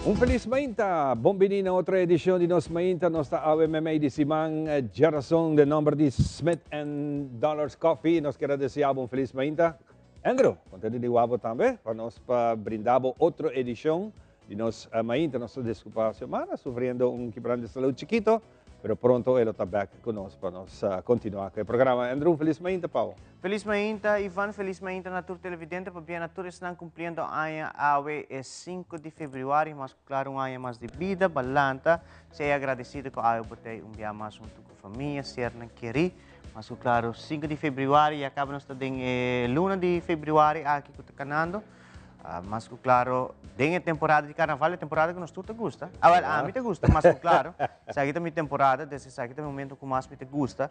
Un felis mainta! Bon bini na otro edicion di Nos Mainta. Nos ta awe memey di siman djarason den nomber di Smith and Dollars Coffee. Nos kier a desea bo un felis mainta. Andrew, contento di wak bo tambe pa nos pa brinda bo otro edicion di Nos Mainta. Nos ta disculpa Xiomara sufriendo un quebranto di salud chikito. Pero pronto e lo ta bek ku nos pa nos kontinuá ku e programa. Andrew, felis mainta pa bo. Felis mainta, Ivan. Felis mainta na tur televidente. Pabia na tur esnan kumpliendo aña awe e sinku di febrüari. Mas ku klaru un aña mas di bida. Balanta. Sea agradesido ku awe bo ta ei un bia mas huntu ku famia, sernan kerí. Mas ku klaru sinku di febrüari ya kaba nos ta den e luna di febrüari aki ku ta kanando. Mas ku klaro, den e temporada di karnaval, e temporada ku nos tur ta gusta. Ah, wèl, ami ta gusta, mas ku klaro. Esaki ta mi temporada, des esaki ta mi momento ku mas mi ta gusta.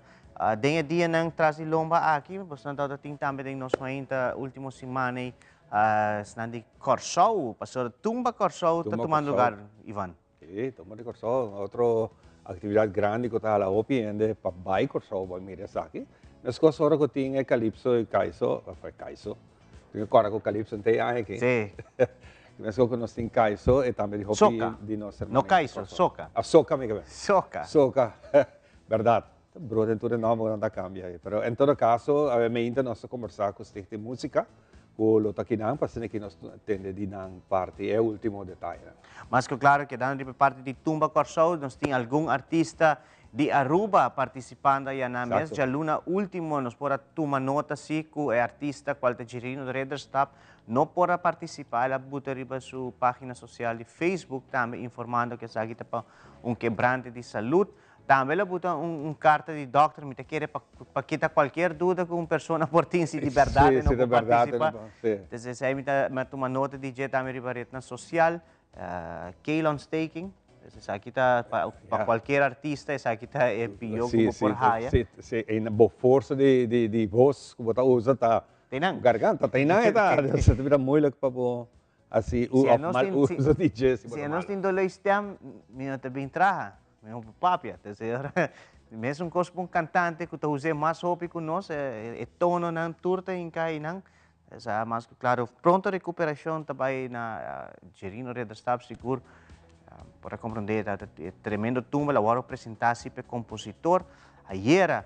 Den e dianan tras di lomba aki, bosnan tabata tin tambe den nos mainta ultimo siman ei, esnan di Kòrsou, pasobra Tumba Kòrsou ta tumando lugar, Ivan. Sí, Tumba di Kòrsou, otro aktividat grandi ku ta hala hopi hende pa bai Kòrsou bai mira esaki. Meskos ora ku tin e Kalipso i Kaiso, òf e Kaiso, tin ku kòrda ku Kalipso no ta e aña aki. Sí. Meskos ku nos tin Kaiso e tambe di hopi Soka. di nos No hermano Kaiso, Soka. Ah, Soka mi ke bai. Soka. Soka, bèrdat. Ta brua den tur e nòmber ku nan ta kambia ei. Pero en todo kaso, awe meinta nos ta kombersá ku Stichting Músika. Ku lo ta kinan pa asina ki nos tende di nan parti e ultimo detayenan. Mas ku klaro kedando riba e parti di Tumba Kòrsou nos tin algun artista di Aruba partisipando aya nan mes. Djaluna ultimo nos por a tuma nota si ku e artista kual ta Girino Ridderstap no por a partisipá. El a buta riba su pagina sosial di Facebook tambe informando ku esaki ta pa un kebrante di salud. Tambe lo buta un carta di dokter, mi ta kere pa pa kita cualkier duda cu un persona por tin si di berdad e no por participa. Entonces esey mi ta mi a tuma nota di dje tambe riba rednan social. Keylon Staking, esaki ta pa pa cualkier artista esaki ta e piyo cu bo por haya. Si, si, si, bo forsa di di di voz cu bo ta usa ta garganta, ta einan e ta, ta bira moeilijk pa bo Asi u of mal uso di dje si bo ta malo. Si nos tin doló stem, mi no ta bin traha, mi no por papia. Mesun kos pa un kantante ku ta us'é mas hopi ku nos, e tononan tur ta hinká einan. Sa mas ku klaro, pronto rekuperashon ta bai na Jerino Ridderstap sigur. Por a komprondé ta e tremendo tumba, el a wòrdu presentá si pa e kompositor. Ayera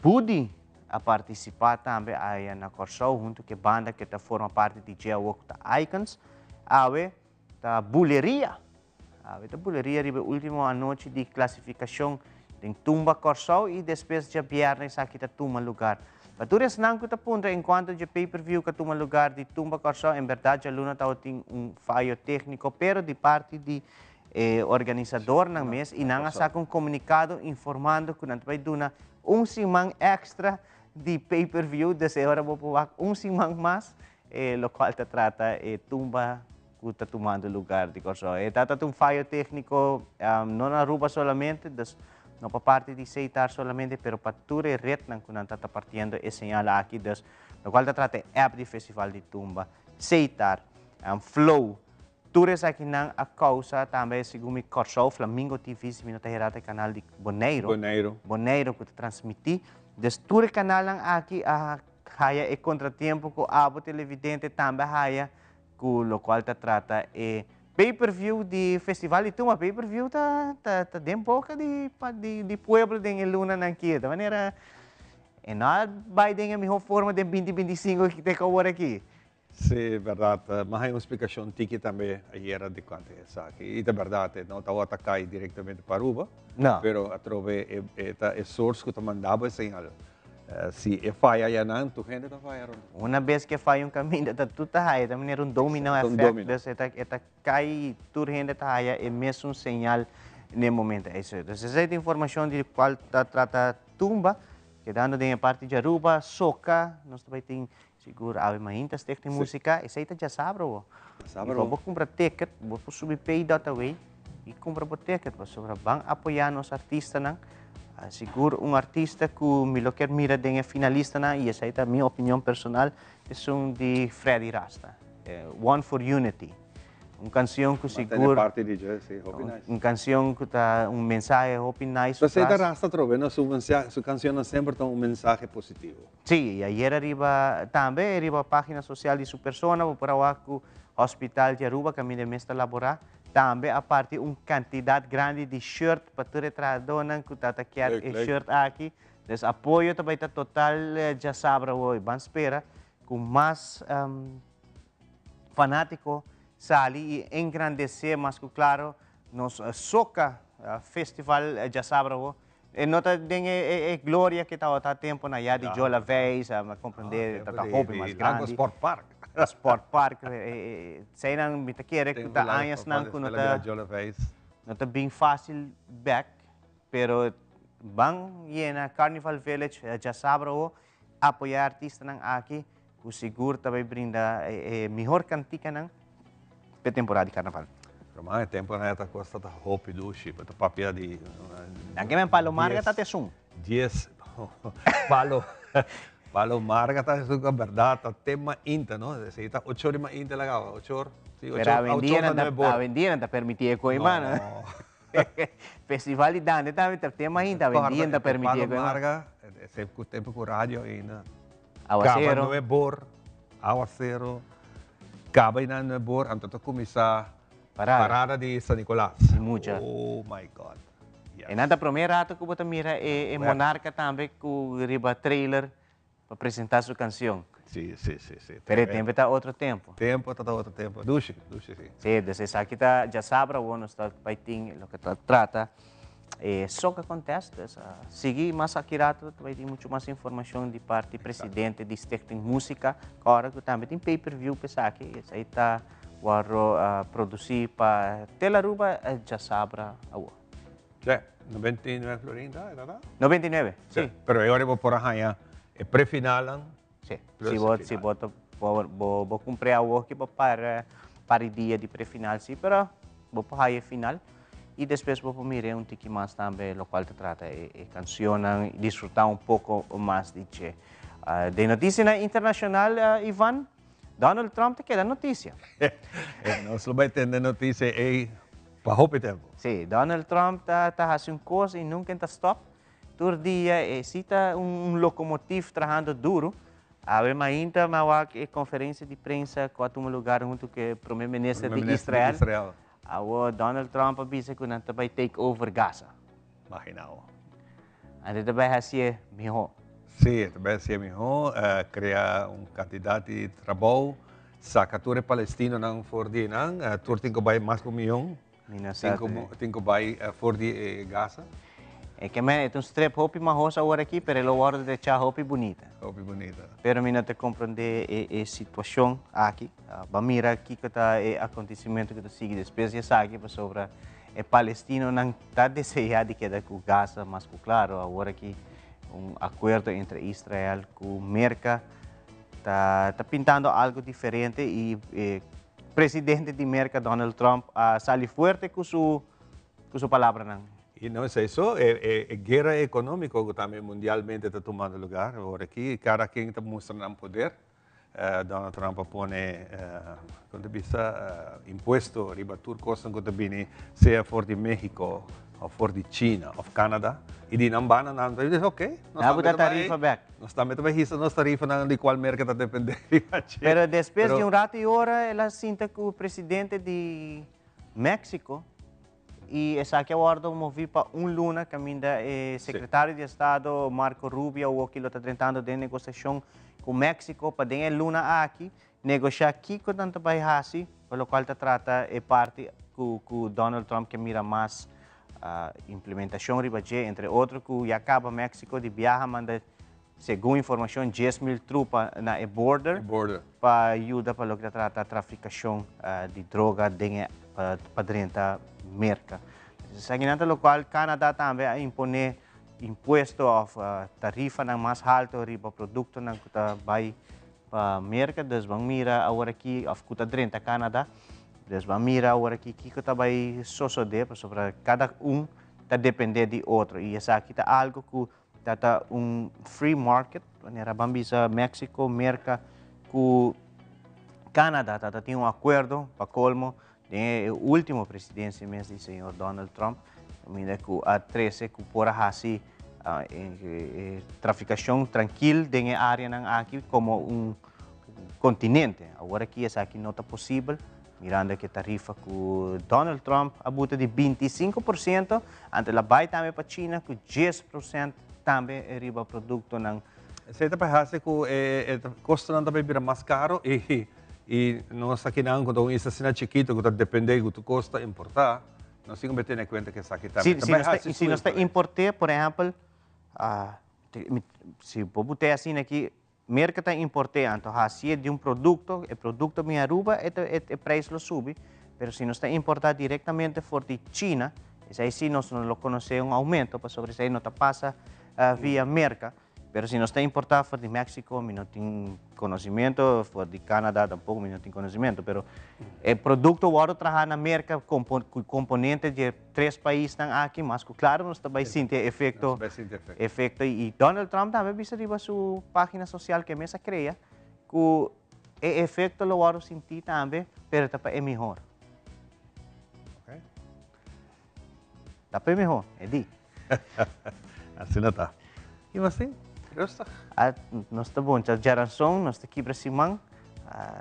Budi a partisipá tambe aya na Kòrsou huntu ku e banda ku ta forma parti di dje awor ku ta Icons. Awe ta buleria. Awe ta buleria riba e último anochi di klasifikashon den Tumba Kòrsou i despues djabièrnè esaki ta tuma lugar. Pa tur esnan ku ta puntra enkuanto dje pay per view ku a tuma lugar di Tumba Kòrsou, en bèrdat djaluna tabatin un fayo tékniko pero di parti di E organisadornan mes y nan a saca un comunicado informando cu nan ta bay duna un siman extra di pay per view, dus e ora bo por wak un siman mas, e locual ta trata e tumba cu ta tumando lugar di Corsou. E ta ta un fayo tecnico, no na Aruba solamente, dus no pa parti di Setar solamente, pero pa tur e rednan cu nan ta ta partiendo e señal aki, dus locual ta trata e app di Festival di Tumba, Setar, Flow. Tur esakinan a kousa tambe segun mi Kòrsou, Flamingo TV si mi no ta hera ta e kanal di Boneiru. Boneiru. Boneiru ku ta transmití. Dus tur e kanalnan aki a haya e kontratiempo ku abo televidente tambe a haya ku lokual ta trata e pay per view di Festival di Tumba. Pay per view ta ta ta den boka di di pueblo den e lunanan aki. Ta manera e no a bai den e mihó forma den binti 25 te ku awor aki. Sí, berdad. M'a haña un splikashon tiki tambe ayera di kuantu esaki. I ta berdad, e no tabata kai direktamente pa Aruba. No. Pero atrobe e e ta e source ku ta manda bo e señal. Si e faya ayanan, tur hende ta faya rond. Una bes ku e faya un kaminda ta tur ta haya, ta manera un domino Un effect. domino. Dus e ta e ta kai i tur hende ta haya e mesun señal n'e momento ei. Dus esei ta informashon di kual ta trata tumba. Kedando den e parti di Aruba, soka, nos ta bai tin Sigur awe mainta Stichting Musica, esey ta djasabra bo. Djasabra I pa bo cumpra ticket, bo por subi pay dot away y cumpra bo ticket pasobra ban apoya nos artistanan. Sigur un artista cu mi lo kier mira den e finalistanan y esey ta mi opinion personal esun di Freddy Rasta, One for Unity. Un cancion cu sigur. Mantene parti di dje, si, hopi nice. Un cancion cu ta un mensahe hopi nice su Pero esey ta tras. Rasta atrobe, no? Su mensahe, su cancionnan semper ta un mensahe positivo. Si, y ayer ariba tambe riba pagina social di su persona bo por a wak cu Hospital di Aruba caminda e mes ta labora. Tambe a parti un cantidad grandi di shirt pa tur e trahadornan cu ta ta kier Leuk, e leuk. shirt aki. Dus apoyo ta bay ta total djasabra hoy. Ban spera cu mas fanatico sali y engrandece mas cu claro nos Soca Festival djasabra awo. E no ta den e gloria cu tabata tempo na ya di Jola Veis, a comprende ta ta hopi mas grandi. Lago Sport Park. Sport Park, eseinan mi ta kere cu ta añasnan cu no ta no ta bin facil bek, pero ban yena Carnival Village djasabra awo, apoya e artistanan aki cu sigur ta bay brinda e mihor canticanan p'e temporada di carnaval. Roman, e temponan ya ta cos ta hopi dushi, bo ta papia di. Nan ke men Palo Marga ta tesun. Dies, Palo, Palo Marga ta esun cu berdad ta te mainta, no? Esey ta ocho ora di mainta la caba, ocho or, si, ocho Pero or, ocho awendia or ta nan ta, nuebe or. awendia nan ta permiti e coi mano. No. Festival di Dande tambe ta te mainta, awendia nan ta permiti e coi Palo mano. Marga, esey cu tempo cu radio ainda. Awacero. Caba nuebor, awacero, caba y nan nuebor, anto ta cuminsa Parada. parada di San Nicolas. Di mucha. Oh my God. Yes. E nan ta prome rato cu bo ta mira e e monarca tambe cu riba trailer pa presenta su cancion. Si, si, si, si. Pero e tempo ta otro tempo. Tempo ta otro tempo. Dushi, dushi si. Si, dus esaki ta djasabra awor nos ta bay tin loke ta trata E soca contest, dus sigui mas aki rato ta bay tin mucho mas informacion di parti presidente di Stichting Musica, ora cu tambe tin pay per view pa esaki, esey ta worde produci pa Telaruba djasabra awor. Che, 99 florin ta, e ta ta? 99, si. Pero e ora bo por a haya e pre-finalnan. Si, si bo, si bo ta, bo, bo, bo cumpre awoki bo para, para e dia di pre-final, si, pero bo por haya e final y despues bo por mira un tiki mas tambe locual ta trata e, e cancionnan y disfruta un poco mas di dje. Uh, de noticianan internacional, uh, Ivan, Donald Trump ta keda noticia. Nos lo bay tende noticia ey pa hopi tempo. Si, Donald Trump ta, ta haci un cos y nunca ta stop. Tur dia e si ta un locomotief trahando duro. Awe mainta mi a wak e conferencia di prensa cu a tuma lugar hunto cu e Prome Minister di Israel. Awo Donald Trump a bisa cu nan ta bay take over Gaza. Imagina bo. Anto ta bay hacié miho. Si, ta bay hacié miho, crea un cantidad di trabou, saca tur e palestinonan for di nan, tur tin cu bay mas cu un miyon. Mi no sa. Tin cu bay for di e Gaza. E ke men e ta un strip hopi mahos awor aki, pero e lo wordo drecha hopi bunita. Hopi bunita. Pero mi no ta comprende e e situacion aki. Ban mira kico ta e acontecimento cu ta sigui despues di esaki, pasobra e palestinonan ta desea di keda cu Gaza mas cu claro. Awor aki un acuerdo entre Israel cu Merca ta ta pintando algo diferente y e Presidente di Merca Donald Trump a sali fuerte cu su cu su palabranan. Y no esey so, e e e guera economico cu tambe mundialmente ta tumando lugar awor aki, cada ken ta mustra nan poder. Donald Trump a pone, con ta bisa, impuesto riba tur cosnan cu ta bini sea for di Mexico of for di China of Canada y di nan banda nan ta bisa ok, nos Nan tambe ta ta bay, tarifa bek. nos tambe ta bay hisa nos tarifanan di cual Merca ta depende riba dje. Pero despues di Pero un rato y ora el a sinta cu presidente di Mexico y esaki a wordo movi pa un luna caminda e secretario di estado Marco Rubio awoki lo ta drentando den negociacion cu Mexico pa den e luna aki Negoshá kiko nan ta bai hasi pa lokual ta trata e parti ku ku Donald Trump ke mira mas implementashon riba dje, entre otro ku ya kaba Mexico di biaha manda segun informashon 10,000 trupa na e border pa yuda pa loke ta trata trafikashon di droga den e pa drenta Merka. Esakinan ta lokual Canada tambe a imponé impuesto òf tarifanan mas halto riba produktonan ku ta bai Pa Merca, dus ban mira awor aki, of cu ta drenta Canada, dus ban mira awor aki kico ta bay sosode, pasobra cada un ta depende di otro y esaki ta algo cu ta ta un free market, manera ban bisa Mexico, Merca cu Canada ta ta tin un acuerdo, pa colmo den e ultimo presidencia mes di señor Donald Trump, caminda cu a trece cu por a haci traficacion trankil den e areanan aki como un kontinente. Awor aki esaki no ta posibel, mirando ku e tarifa ku Donald Trump a buta di 25%, anto el a bai tambe pa China ku 10% tambe riba produktonan. Esei ta pa hasi ku e kostonan ta bai bira mas karo i i nos akinan ku ta un isla asina chikitu ku ta dependé ku tur kos ta importá, nos tin ku tene kuenta ku esaki tambe ta bai hasi Si nos ta import'é, por ehèmpel, si bo but'é asina aki, Merka ta import'é, anto hasié di un produkto, e produkto bin Aruba, e e preis lo subi, pero si nos ta importá direktamente for di China, esei sí nos no lo konosé un oumento, pasobra esei no ta pasa via Merka. Pero si nos ta importá for di Mexico, mi no tin konosimento, for di Canada tampoko mi no tin konosimento, pero e produkto wòrdu trahá na Merka ku komponente di e tres paisnan aki, mas ku klaro nos ta bai sinti e efekto, efekto i Donald Trump tambe a bisa riba su página sosial ku e mes a krea ku e efekto lo wòrdu sintí tambe, pero ta pa e mihor. Ta pa e mihor, e di. Asina ta. I mas tin? Rustig? Ah, nos ta bon. Djaranson nos ta kibra siman.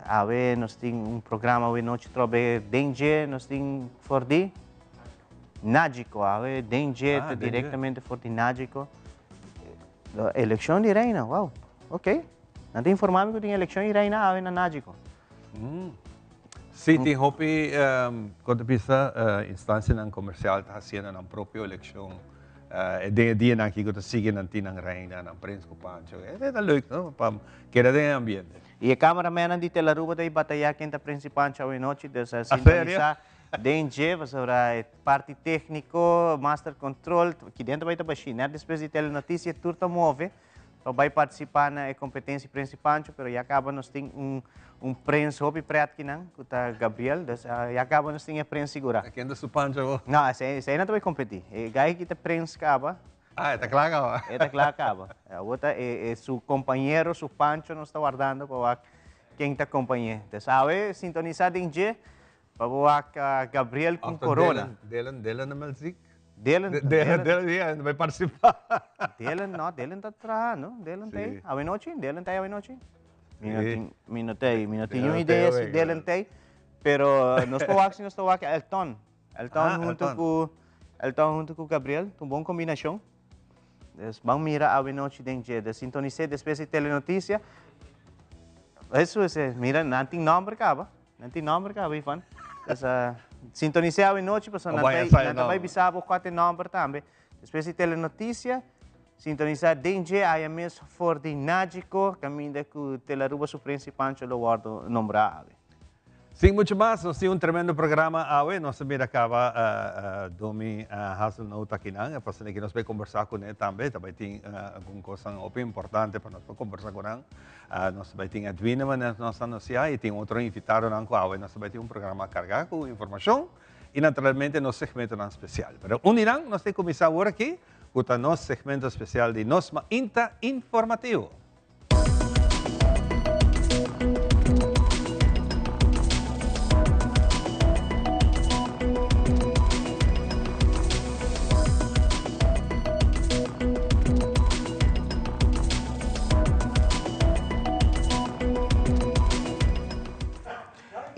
Awe nos tin un programa awe nochi trobe den dje nos tin for di Nagico. Awe den dje ta directamente for di Nagico. Eleccion di reina, wow. Ok. Nan ta informa mi cu tin eleccion di reina awe na Nagico. Sí, tin hopi, kon ta bisa, instancianan comercial ta haciendo nan propio eleccion. Den e dianan aki ku ta sigui nan tin nan reina, nan prins ku Pancho. E ta leuk, no? Pa keda den e ambiente. I e cameramennan di Telaruba ta e bataya ken ta prins i Pancho awenochi, dus a sintonisa den dje pasobra e parti tecnico, master control, ki den ta bai ta bashi. Net despues di Telenoticia tur ta move. Pa bai partisipá na e kompetensia Prens di Pancho, pero ya kaba nos tin un un prens hopi prèt kinan, ku ta Gabriel, dus ya kaba nos tin e prens sigurá. A ken ta su Pancho awor? No, esei esei no ta bai kompetí. E gai ki ta prens kaba. Ah, e ta kla kaba. E ta kla kaba. Awor ta e e su kompañero, su Pancho nos ta wardando pa wak ken ta kompañ'é. Dus awe sintonisá den dje Pa bo wak Gabriel con corona. Dylan, Dylan na Melzik? Dylan, Dylan, Dylan, ja, no bai participa. Dylan, no, Dylan ta trahando. Dylan ta ahí. Awenochi? Dylan ta ahí awenochi? Mi no tin, mi no ta ahí. Mi no tin niun idea si Dylan ta ahí. Pero nos por wak si nos ta wak Elton. Elton hunto cu, Elton hunto cu Gabriel. Ta un bon combinacion. Dus ban mira awenochi den dje. Dus sintonisé despues di Telenoticia. Eso es, mira, nan tin nomber caba. Nan tin nomber caba, Ivan. Dus sintonisé awenochi pasobra nan ta, nan ta bai bisa bo cua ta e nomber tambe. Despues di Telenoticia, sintonisá den dje aya mes for di Nagico, caminda cu Telaruba su Prins y Pancho lo wordo nombrá awe. Sin mucho mas, nos tin un tremendo programa awe. Nos ta mira caba Domi Hazelnoot akinan. Pasobra aki nos bay conversa cune tambe. Ta bay tin algun cosnan hopi importante pa nos por conversa cu nan. Nos ta bay tin Edwina manera nos a anuncia y tin otro invitadonan cu awe nos ta bay tin un programa carga cu informacion y naturalmente nos segmentonan special. Pero un di nan nos tin cuminsa awor aki cu ta nos segmento special di Nos Mainta Informativo.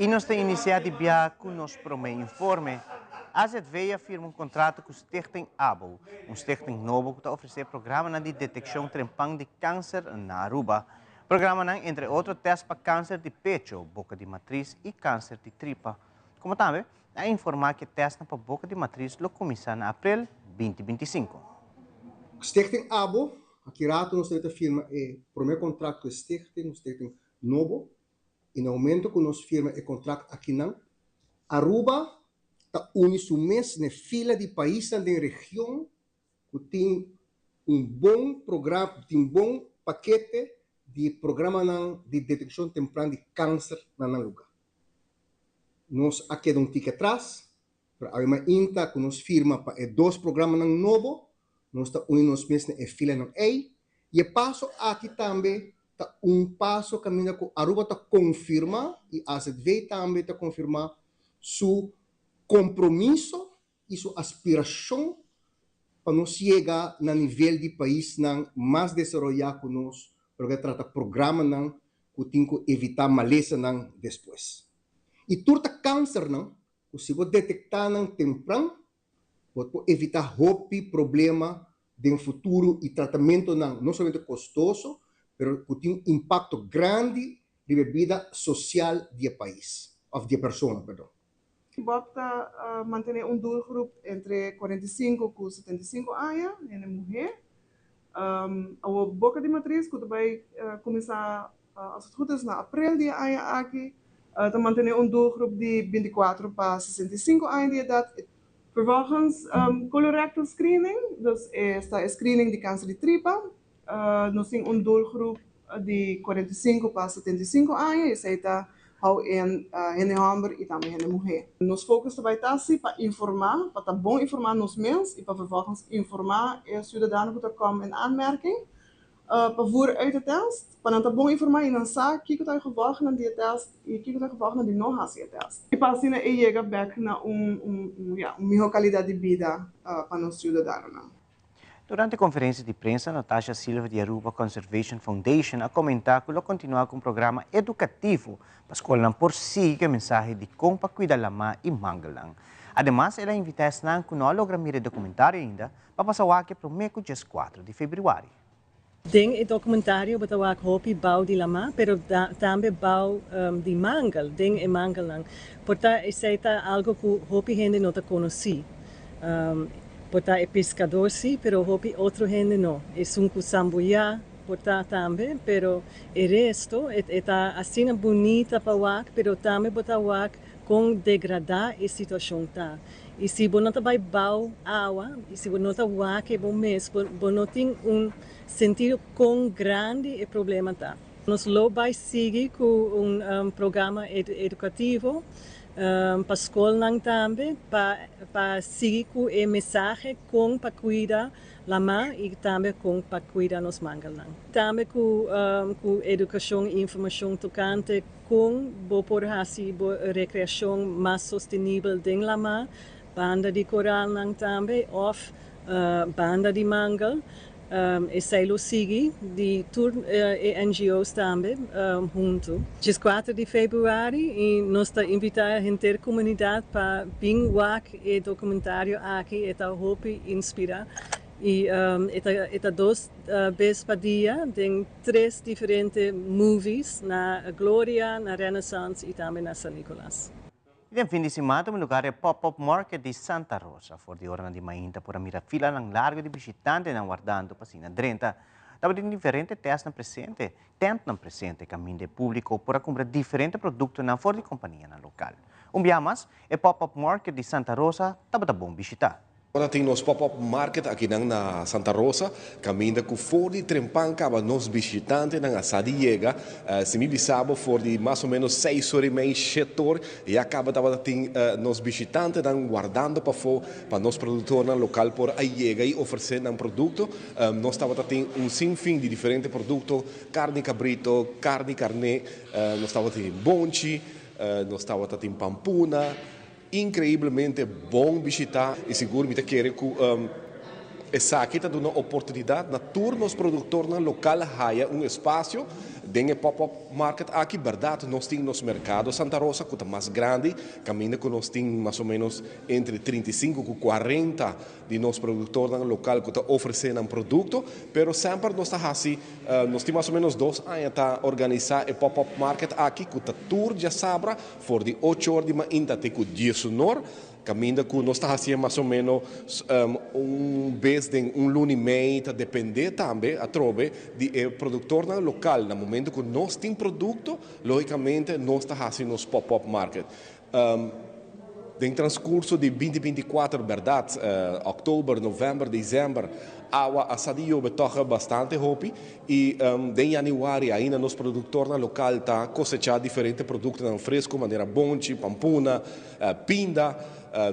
I nos ta inisiá di biaha ku nos promé informe. AZV a firma un kontrato ku Stichting abo, un stichting nobo ku ta ofresé programanan di detekshon trempan di kanser na Aruba. Programanan entre otro tèst pa kanser di pecho, boka di matris i kanser di tripa. Komo tambe a informá ku e tèstnan pa boka di matris lo kuminsá na aprel 2025. Stichting abo, Aki rato nos ta firma e promé kontrakt ku e stichting, un stichting nobo, i na momento ku nos firma e kontrakt akinan, Aruba ta uni su mes n'e fila di paisnan den region ku tin un bon program, tin bon pakete di programanan di detekshon tempran di kanser na nan lugá. Nos a keda un tiki atras, pero awe mainta ku nos firma pa e dos programanan nobo, nos ta uni nos mes na e filanan ei, i e paso aki tambe ta un paso kaminda ku Aruba ta konfirmá i azv tambe ta konfirmá su kompromiso i su aspirashon pa nos yega na nivel di paisnan mas desaroyá ku nos pa loke ta trata programanan. ku tin ku evitá malesanan despues. I tur ta kansernan ku si bo detektá nan tempran, bo por evitá hopi problema den futuro i tratamentonan no solamente kostoso, pero ku tin un impakto grandi riba e bida sosial di e pais, òf di e persona, perdon. Bob ta mantené un doelgroep entre 45 ku 75 aña, hende muhé. Awor Boka di Matris ku ta bai kuminsá als het goed is na aprel di e aña aki, ta mantené un doelgroep di 24 pa 65 aña di edat. Vervolgens colorectal screening, dus esta e screening di kanser di tripa. Nos tin un doelgroep di 45 pa 75 aña, esei ta hou in hende hòmber i tambe hende muhé. Nos focus ta bai ta si pa informá, pa ta bon informá nos mes i pa vervolgens informá e siudadano ku ta kòm in aanmerking pa voer uit e tèst, pa nan ta bon informá i nan sa kiko ta e gevolgnan di e tèst i kiko ta e gevolgnan di no hasi e tèst. I pa asina e yega bèk na un un ya un mihó kalidat di bida pa nos siudadanonan. Durante konferensia di prensa Natasha Silva di Aruba Conservation Foundation a komentá ku lo kontinuá ku un programa edukativo pa skolnan por sigui ku e mensahe di kon pa kuida lamá i mangelnan. Ademas el a invitá esnan ku no a logra mira e dokumentario ainda pa pasa wak e promé ku 14 di febrüari. Den e documentario bo ta wak hopi bou di lamá, pero tambe bou di mangel, den e mangelnan. Por ta esei ta algo ku hopi hende no ta konosí. Por ta e piskador sí, pero hopi otro hende no. Esun ku sambuyá por ta tambe, pero e resto e ta asina bunita pa wak, pero tambe bo ta wak kon degradá e situashon ta. I si bo no ta bai bou awa, i si bo no ta wak e bo mes, bo no tin un sentido kon grandi e problema ta. Nos lo bai sigui ku un programa edukativo pa skolnan tambe pa pa sigui ku e mesahe kon pa kuida lamá i tambe kon pa kuida nos mangelnan. Tambe ku ku edukashon i informashon tokante Kon bo por hasi bo rekreashon mas sostenibel den lamá, banda di koralnan tambe òf banda di mangel? Esei lo sigui di tur e NGO's tambe huntu. 14 di februari i nos ta invitá henter komunidat pa bin wak e dokumentario aki, e ta hopi inspirá i e ta dos bes pa dia den tres diferente movies na Gloria, na Renaissance y tambe na San Nicolas. I den fin di siman tuma lugar e Pop-Up Market di Santa Rosa. For di oranan di mainta por a mira filanan largo di bishitantenan wardando pa asina drenta. Tabatin diferente tèstnan presente, tèntnan presente kaminda e públiko por a kumpra diferente produktonan for di kompanianan lokal. Un bia mas, e Pop-Up Market di Santa Rosa tabata bon bishitá. Ora tin nos pop-up market akinan na Santa Rosa, kaminda ku for di trempan kaba nos bishitantenan a sa di yega. Si mi bisa bo for di mas o menos seis or i mei, shet or, ya kaba tabata tin nos bishitantenan wardando pafó pa nos produktornan lokal por a yega i ofresé nan produkto. Nos tabata tin un sinfin di diferente produkto, karni kabrito, karni karné, nos tabata tin bonchi, nos tabata tin pampuna. Increiblemente bon bishita y sigur mi ta kere cu esaki ta duna oportunidad na tur nos productornan local haya un espacio den e pop-up market aki. Berdad nos tin nos mercado Santa Rosa cu ta mas grandi, caminda cu nos tin mas o menos entre 35 cu 40 di nos productornan local cu ta ofrece nan producto, pero semper nos ta haci, nos tin mas o menos dos aña ta organisa e pop-up market aki cu ta tur diasabra For di ocho or di mainta te ku diesunor, kaminda ku nos ta hasié mas o ménos un bes den un luna i mei, ta dependé tambe atrobe di e produktornan lokal. Na momento ku nos tin produkto, lógikamente nos ta hasi nos pop-up market. Den transkurso di 2024, bèrdat, òktober, novèmber, desèmber, awa a sa di yobe tòg bastante hopi i den yanüari ainda nos produktornan lokal ta kosechá diferente produktonan fresku manera bonchi, pampuna, pinda,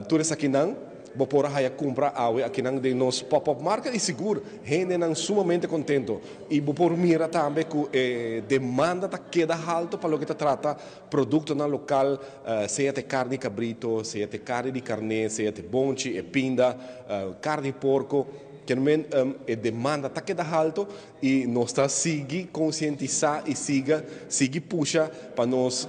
tur esakinan. Bo por a haya cumpra awe akinan den nos pop-up market y sigur hendenan sumamente contento. Y bo por mira tambe cu e demanda ta keda halto pa loke ta trata productonan local, sea ta e carni cabrito, sea ta e carni di carné, sea ta e bonchi, e pinda, carni porco. Kiermen e demanda ta keda halto y nos ta sigui concientisa y siga sigui pusha pa nos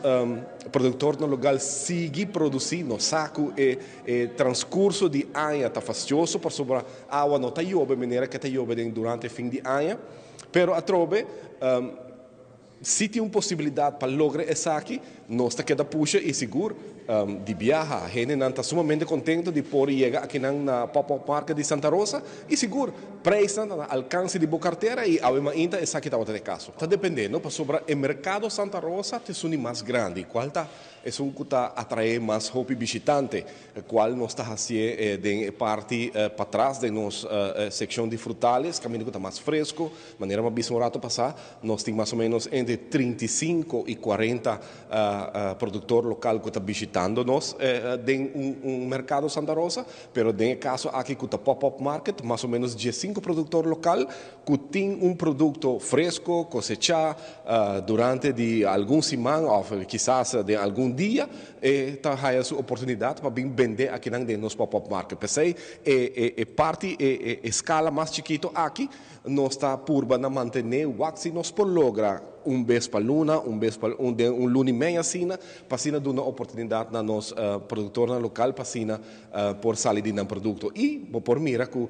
productornan local sigui produci. Nos sa cu e e transcurso di aña ta fastioso pasobra awa no ta yobe manera cu ta yobe den durante fin di aña, pero atrobe Si tin un posibilidad pa logra esaki, nos ta keda pusha y sigur di biaha. Hendenan ta sumamente contento di por yega akinan na Pop Up Market di Santa Rosa y sigur prijsnan ta na alcance di bo cartera y awe mainta esaki tabata e caso. Ta depende no pasobra e mercado Santa Rosa ta esun di mas grandi cual ta esun cu ta atrae mas hopi bishitante. Cual nos ta hacié den e parti patras den nos seccion di frutales, caminda cu ta mas fresco. Manera mi a bisa un rato pasá, nos tin mas o menos entre 35 y 40 productor local cu ta bishitando nos den un mercado Santa Rosa, pero den e caso aki cu ta pop-up market, mas o menos 15 productor local cu tin un producto fresco, cosechá durante di algun siman of kisas den algun dia. E ta haya su oportunidad pa bin bende akinan den nos pop-up market. P'esey e e e parti e e escala mas chikito aki nos ta purba na mantene wak si nos por logra un bes pa luna, un bes pa un den un luna y mei asina, pa asina duna oportunidad na nos productornan local pa asina por sali di nan producto. Y bo por mira cu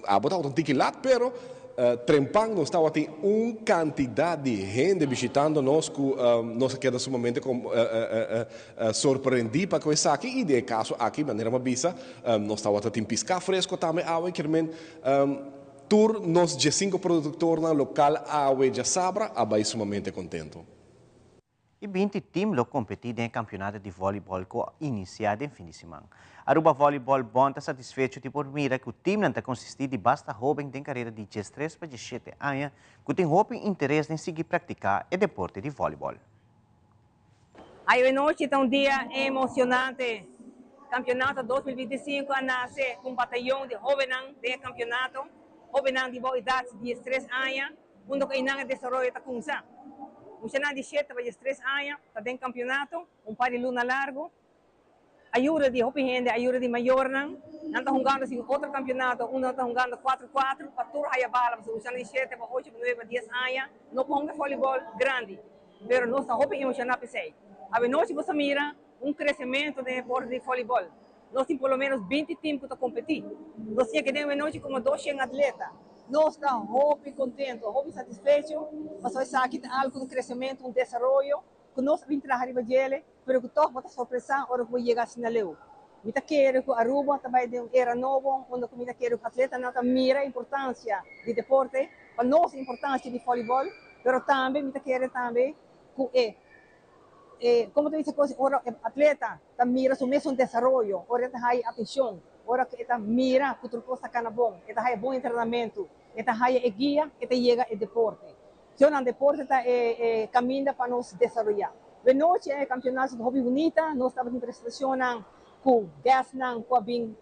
abo tabata un tiki lat pero Trempan nos tabatin un cantidad di hende bishitando nos cu nos a keda sumamente sorprendi pa cu esaki y den e caso aki manera mi a bisa nos tabata tin pisca fresco tambe awe kermen tur nos diescinco productornan local awe djasabra a bay sumamente contento. E 20 team lo competi den e campeonato di volleyball cu a inicia den fin di siman. Aruba Volleyball Bond ta satisfecho di por mira cu teamnan ta consisti di basta hoben den carera di 13 pa 17 aña cu tin hopi interes den sigui practica e deporte di volleyball. Awe nochi ta un dia emocionante. Campeonato 2025 a nace cu un batayon di hobennan den e campeonato. Hobennan di bou edad di 13 aña. Unda ku einan e desaroyo ta kumsa. Muchanan di shete pa 13 aña ta den kampionato un par di luna largu. Ayuda di hopi hende, ayuda di mayornan. Nan ta hungando sin otro kampionato unda nan ta hungando kuatro kuatro pa tur haya bala pasobra muchanan di shete pa ocho pa nuebe pa dies aña no por hunga volleyball grandi. Pero nos ta hopi emoshoná p'esei. Awenochi bo sa mira un kresementu den e deporte di volleyball. Nos tin por lo menos 20 team cu ta competi. Nos tin aki den awenochi como 200 atleta. Nos ta hopi contento, hopi satisfecho, pasobra esaki ta algo, un crecemento, un desaroyo cu nos a bin traha riba djele, pero cu toch bo ta sorpresa ora cu bo yega asina leu. Mi ta kere cu Aruba ta bay den un era nobo unda cu mi ta kere cu atletanan ta mira e importancia di deporte, pa nos e importancia di volleyball, pero tambe mi ta kere tambe cu e, e, como ta bisa cos, ora e atleta ta mira su mesun desaroyo, ora e ta haya atencion, ora cu e ta mira cu tur cos ta cana bon, e ta haya bon entrenamento, e ta haya e guia, e ta yega e deporte. Cionan deporte ta e e caminda pa nos desaroya. Wenochi e campeonato ta hopi bunita, nos tabatin presentacionnan cu guestnan cu a bin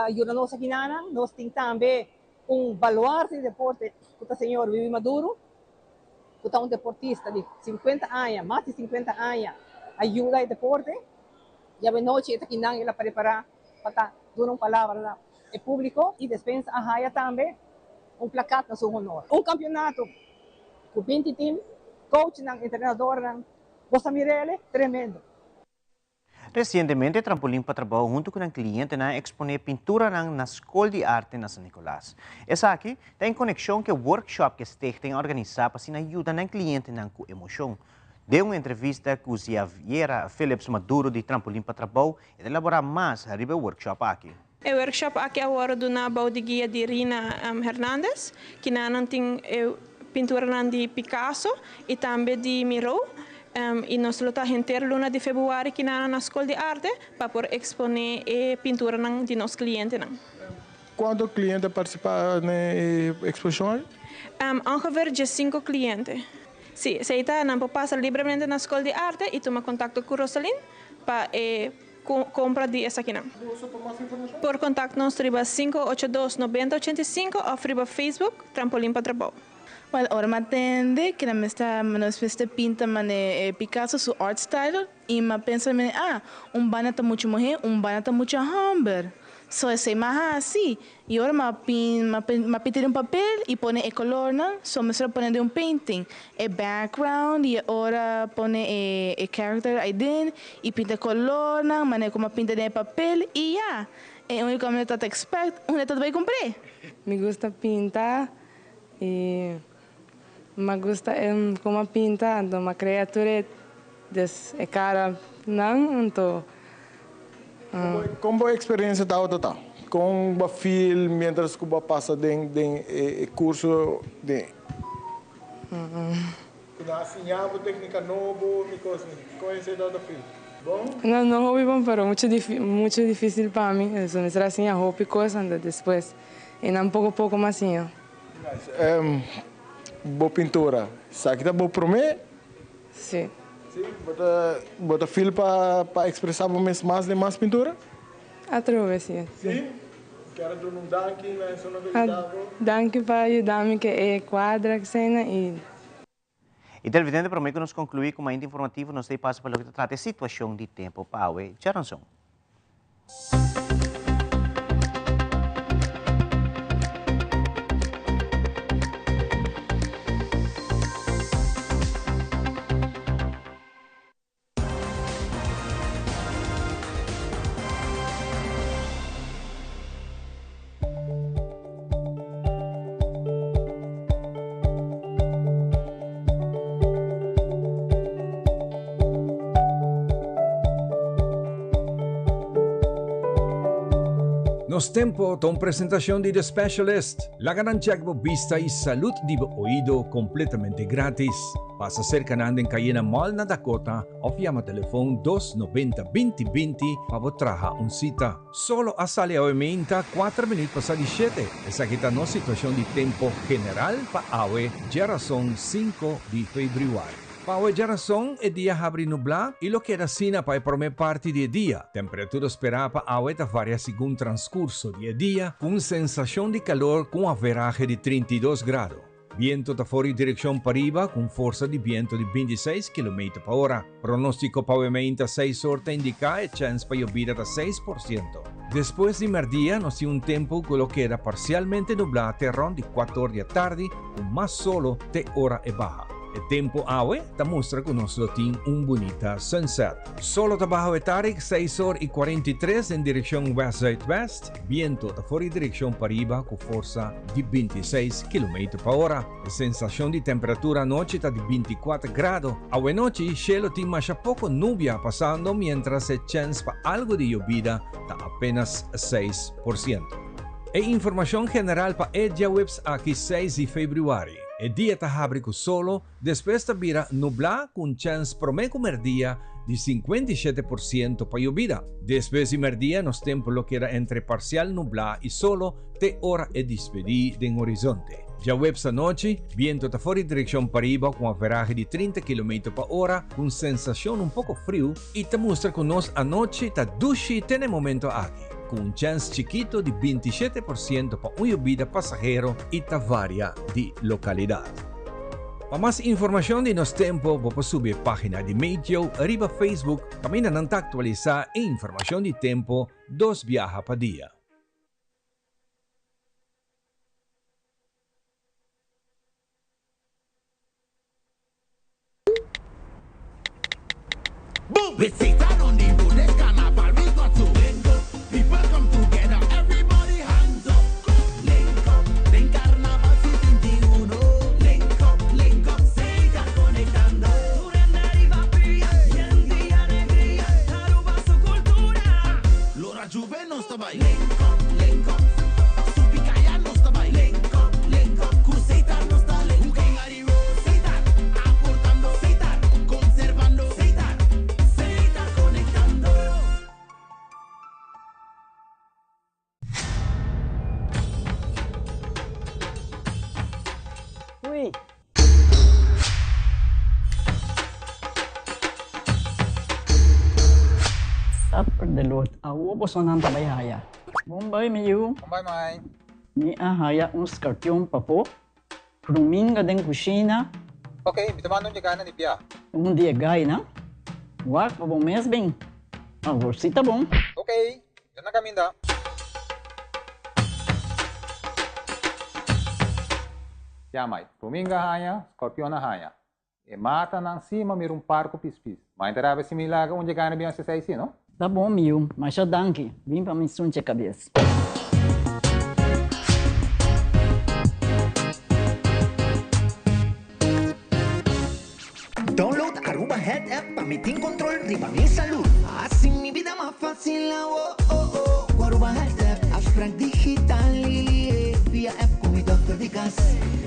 yuda nos akinanan, nos tin tambe un baluarte di deporte cu ta señor Wiwi Maduro, cu ta un deportista di 50 aña, mas di 50 aña, a yuda e deporte. Y awenochi e ta kinan el a prepara pa ta duna un palabra na e publico y despensa a haya tambe un plakat na su honor. Un campeonato cu 20 team, coachnan, entrenadornan, bo sa mirele, tremendo. Resientemente Trampolin pa Trabou huntu ku nan klientenan a eksponé pinturanan na Skol di Arte na San Nicolas. Esaki ta en konekshon ku e workshop ku e stichting a organisá pa asina yuda nan klientenan ku emoshon. Den un entrevista ku Ziaviera Philips Maduro di Trampolin pa Trabou e ta elaborá mas riba e workshop aki. E workshop aki a wòrdu duná bou di guia di Rina Hernandez, kinanan tin e pinturanan di Picasso i tambe di Miró. I nos lo ta henter luna di febrüari kinanan na Skol di Arte pa por eksponé e pinturanan di nos klientenan. Kuantu kliente a partisipá na e eksposishon aki? Ongeveer 15 kliente. Sí, esei ta nan por pasa libremente na Skol di Arte i tuma kontakto ku Rosalyn pa e compra di esakinan. Por contact nos riba 582 90 85 of riba Facebook Trampolin pa Trabou. Well, ora mi a tende cu nan mester, nos mester pinta mane Picasso su art style y mi a pensa mane, ah, un banda ta mucha muher, un banda ta mucha homber. So esey m'a haci y ora m'a pin m'a pinta den un papel y pone e colornan so mester a pone den un painting e background y e ora pone e e character ayden y pinta e colornan manera cu m'a pinta den e papel y ya e unico ami ta ta expect un e ta bay cumpr'e. Mi gusta pinta y m'a gusta e como a pinta anto m'a crea tur e des e cara nan anto. Con bo experiencia tabata ta? Con bo a feel mientras cu bo a pasa den den e curso di. Cu nan a siña bo tecnica nobo mi cos ni. Con esey tabata feel? Bon? No, no hopi bon pero mucho mucho dificil pa mi. Entonces mester a siña hopi cos anto despues e nan poco poco m'a siña. Nice. Bo pintura, esaki ta bo prome? Si. Si? Bo ta bo ta feel pa pa expresa bo mes mas den mas pintura? Atrobe si. Si? Kier a duna un danki na esunnan ku a yuda bo? Danki pa yuda mi ke e cuadra asina y. Y televidente prome cu nos conclui cu mainta informativo nos ta pasa pa loke ta trata e situacion di tempo pa awe djaranson. Nos Tempo ta un presentacion di The Specialist. Laga nan check bo bista y salud di bo oido completamente gratis. Pasa cerca nan den Cayena Mall na Dakota of yama telefon dos noventa binti binti pa bo traha un cita. Solo a sali awe meinta cuater minuut pasa di shete. Esaki ta nos situacion di tempo general pa awe djerason cinco di februari. Pa awe djerason e dia habri nubla y lo keda asina pa e prome parti di e dia. Temperatura spera pa awe ta varia segun transcurso di e dia cu un sensacion di calor cu un averahe di 32 grado. Biento ta for di direkshon pariba ku un forsa di biento di 26 kilometer pa ora. Pronóstiko pa awe-meinta seis or ta indiká e chèns pa yobida ta 6%. Despues di mèrdia nos tin un tempu ku lo keda parsialmente nublá te rònt di kuater or di atardi ku mas solo te ora e baha. E tempu awe ta mustra ku nos lo tin un bunita sunset. Solo ta baha awe tardi seis or i 43 den direkshon wèst-zùitwèst. Biento ta for di direkshon pariba ku forsa di 26 kilometer pa ora. E sensashon di temperatura anochi ta di 24 grado. Awenochi shelo tin masha poko nubia pasando miéntras e chèns pa algu di yobida ta apénas 6%. E informashon general pa e djaweps aki 6 di febrüari. E dia ta habri ku solo, despues ta bira nublá ku un chèns promé ku mèrdia di 57% pa yobida. Despues di mèrdia nos tempu lo keda entre parsial nublá i solo te ora e dispedí den horizonte. Djaweps anochi, bientu ta for di direkshon pariba ku un averahe di 30 kilometer pa ora ku un sensashon un poko friu i ta mustra ku nos anochi ta dushi te na e momento aki, ku un chèns chikito di 27% pa un yobida pasahero i ta varia di lokalidat. Pa mas informashon di nos tempu bo por subi e página di Meteo riba Facebook kaminda nan ta aktualisá e informashon di tempu dos biaha pa dia. Ui. Supper de lot. Awo bosonan ta bai haya. Bon bai mi yu. Bon bai mai. Mi a haya un skarpion pafó. Kruminga den kushina. Ok, mi ta manda un di e gainan di bia. Un di e gainan? Wak pa bo mes bin. Awor si ta bon. Ok, mi ta na kaminda. Ya mai, Ruminga haña, Scorpion a haña. E matanan si m'a mira un par ku pispis. Ma enterá si mi laga un dje gana bin hasi esei si, no? Ta bon mi yu, masha danki. Bin pa mi sunche kabes. Download Aruba Health App pa mi tin control riba mi salud. Haci mi bida mas facil awo oh oh cu Aruba Health App. Afspraak digital via app cu mi dokter di cas.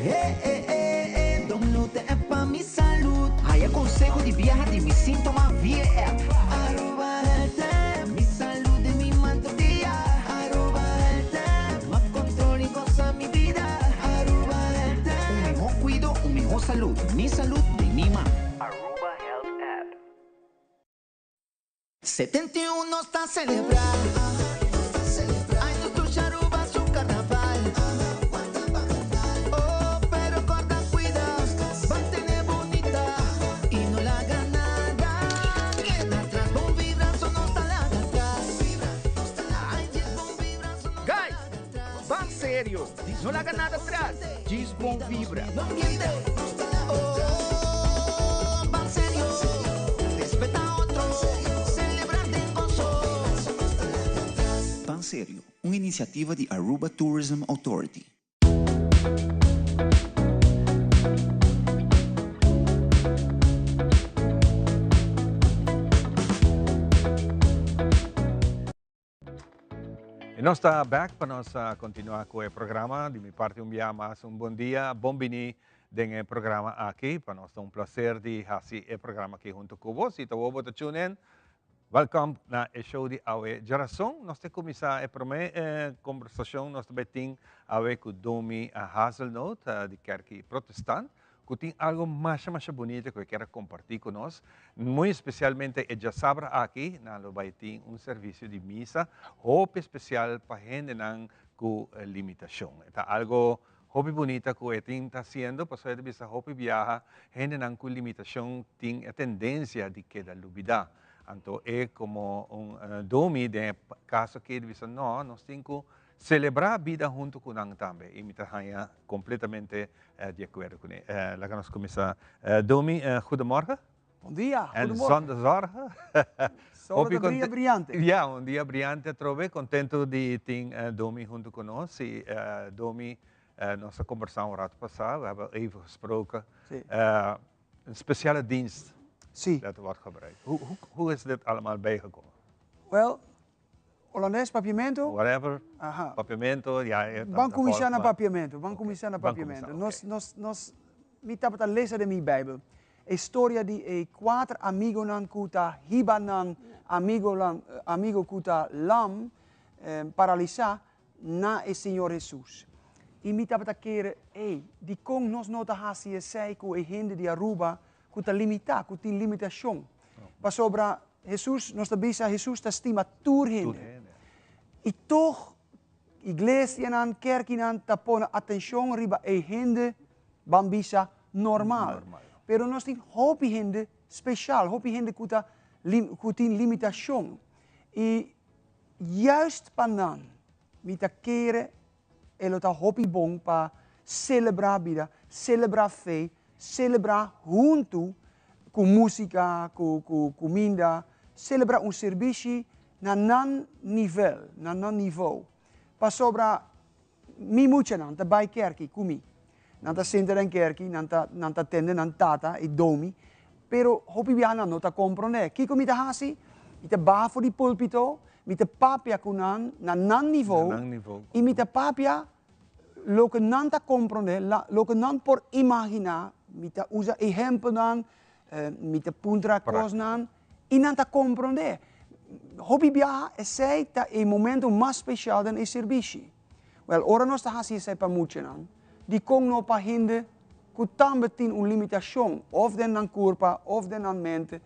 Eh eh eh eh download e app pa mi salud. Haya conseho di biaha di mi sintoma via e app. Aruba Health App, mi salud den mi man tur dia. Aruba Health App, mas control y goza mi bida. Aruba Health App. Un miho cuido, un miho salud. Mi salud den mi man. Aruba Health App. 71 nos ta celebra. Ay nos dushi Aruba su carnaval. Oh, pero corda cuida, mantene bunita y no laga nada keda atras. Bon vibra so nos ta laga atras. Ay, djis bon vibra so nos ta Guys, ban serio, no laga nada atras, djis bon vibra. Ban Serio, un iniciativa di Aruba Tourism Authority. Y nos ta back pa nos continua cu e programa. Di mi parti un bia mas un bon dia, bon bini den e programa aki. Pa nos ta un placer di haci e programa aki hunto cu bo. Si ta bo bo ta tune in, welcome na e show di awe djarason. Nos ta cuminsa e prome conversacion nos ta bay tin awe cu Domi Hazelnoot di Kerki Protestant. Ku tin algo masha masha bunita ku e kier a kompartí ku nos. Muy espesialmente e djasabra aki nan lo bai tin un servisio di misa hopi espesial pa hendenan ku limitashon. E ta algo hopi bunita ku e tin ta hasiendo pasobra e ta bisa hopi biaha hendenan ku limitashon tin e tendensia di keda lubidá. Anto e komo un domi den e kaso aki ta bisa no, nos tin ku selebrá bida huntu ku nan tambe i mi ta haña kompletamente Di akuerdo kuné. Laga nos kuminsá. Domi, goedemorgen. Bon dia, En goedemorgen. zonder zorgen. Solo ta bria briante. Ja, un dia briante atrobe. Contento di tin Domi hunto cu nos. Y Domi, nos a conversa un rato pasa. We hebben even gesproken. Een speciale dienst. Dat wordt gebruikt. Hoe, hoe, hoe is dit allemaal bijgekomen? Wel, Holandes, Papiamento? Whatever. Aha. Papiamento, ja. E Ban kuminsá na Papiamento, ban kuminsá na Papiamento. Nos, nos, nos, mi tabata lesa den mi Bijbel e storia di e kuater amigonan ku ta hiba nan amigonan, amigo ku ta lam, paralisá, na e Señor Hesus. I mi tabata kere, ey, dikon nos no ta hasi esei ku e hende di Aruba ku ta limitá, ku tin limitashon? Pasobra Hesus, nos ta bisa Hesus ta stima tur hende. I tog iglesianan, kerkinan ta pone atenshon riba e hende, ban bisa, normal. Pero nos tin hopi hende speshal, hopi hende ku ta ku tin limitashon. I juist pa nan mi ta kere E lo ta hopi bon pa selebrá bida, selebrá fe, selebrá huntu ku músika, ku ku kuminda, selebrá un sirbishi na nan nivel, na nan nivou. Pasobra mi muchanan ta bai kerki ku mi. Nan ta sinta den kerki, nan ta nan ta tende nan tata i domi, pero hopi biaha nan no ta komprondé. Kiko mi ta hasi? Mi ta baha for di pulpito, mi ta papia ku nan na nan nivou i mi ta papia loke nan ta komprondé, loke nan por imaginá. Mi ta usa ehèmpelnan, mi ta puntra kosnan i nan ta komprondé. Hopi biaha esei ta e momento mas spesial den e sirbishi. Wèl, ora nos ta hasi esei pa muchanan, dikon no pa hende ku tambe tin un limitashon òf den nan kurpa òf den nan mente,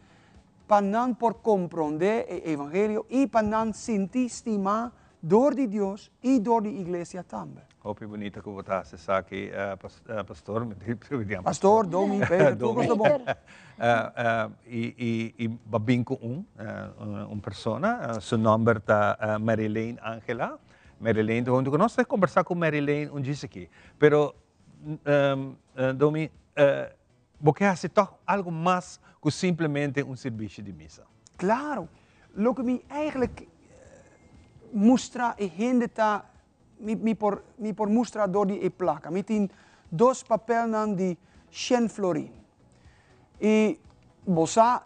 pa nan por komprondé e evangelio i pa nan sinti stimá dor di Dios i dor di iglesia tambe? Hopi bunita ku bo ta hasi esaki, pastor. Pastor, domi, Peter, tur kos ta bon. I bo a bin ku un persona, su nòmber ta Marilyn Angela. Marilyn ta huntu ku nos, ta kombersá ku Marilyn un djis aki. Pero. Domi, bo ke hasi tòg algu mas ku simplemente un sirbishi di misa. Klaro. Loke mi eigenlijk mustra e hende ta, mi mi por mi por mustra dor di e plaka. Mi tin dos papelnan di shen florin. I bo sa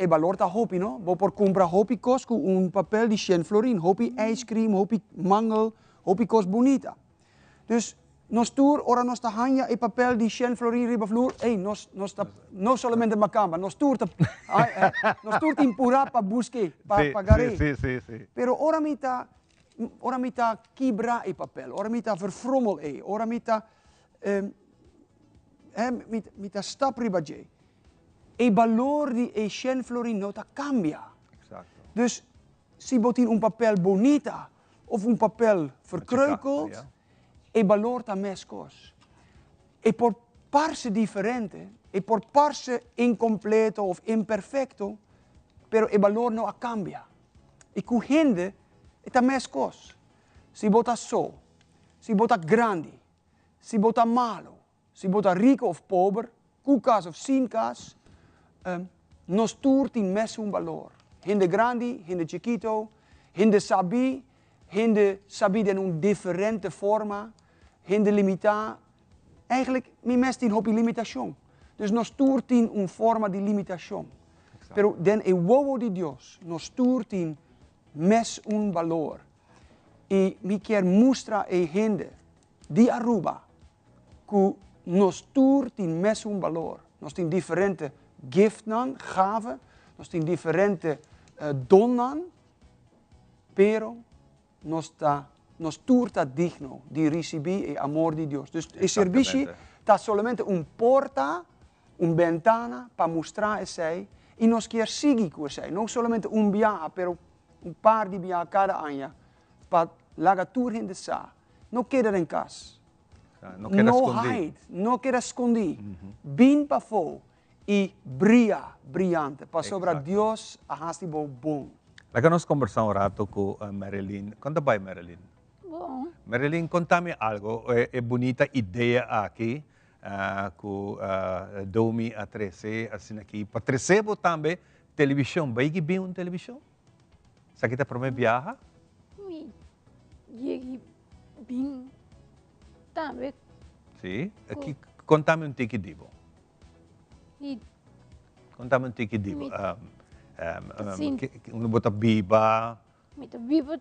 E balor ta hopi no, bo por cumpra hopi cos cu un papel di shen florin, hopi ice cream, hopi mangel, hopi cos bunita. Dus nos tur ora nos ta hanja e papel di shen florin riba vloer, ey nos nos ta no solamente macamba, nos tur ta nos tur tin pura pa busque, pa pa gar'e. Pero ora mi ta ora mi ta kibra e papel, ora mi ta verfrommel e, ora mi ta mi ta stap riba dje, E balor di e shen florin no ta cambia. Dus si bo tin un papel bonita of un papel verkreukeld, e balor ta mescos. E por parce diferente, e por parce incompleto of imperfecto, pero e balor no a cambia. Y cu hende e ta mescos. Si bo ta so, si bo ta grandi, si bo ta malo, Si bo ta rico of pober, cu cas of sin cas, nos tur tin mesun balor. Hende grandi, hende chikito, hende sabí, hende sabí den un diferente forma, hende limitá. Eigenlijk, mi mes tin hopi limitacion. Dus nos tur tin un forma di limitacion. Pero den e wowo di Dios, nos tur tin mes un balor. Y mi kier mustra e hende di Aruba ku nos tur tin mesun balor. Nos tin diferente giftnan, gave, nos tin diferente donnan, pero nos ta, nos tur ta digno di risibí e amor di Dios. Dus e serbishi ta solamente un porta, un bentana pa mustra esei i nos kier sigui ku esei. No solamente un biaha, pero un par di biaha kada aña pa laga tur hende sa. No keda den kas. No keda No skondí. hide, no keda skondí. Bin pafó i bria briante, pasobra Dios a hasi bo bon. Laga nos kombersá un rato ku Marilyn. Kon ta bai, Marilyn? Bon. Marilyn, konta mi algo. E bunita idea aki ku Domi a trese asina aki pa trese bo tambe televishon. Bai ki bin un televishon? Esaki ta prome biaha? Mi yegi bin tambe. Si? Ki, kontami un tiki di bo. I. Kontami un tiki di bo. Mi ta sinti. Unda bo ta biba? Mi ta biba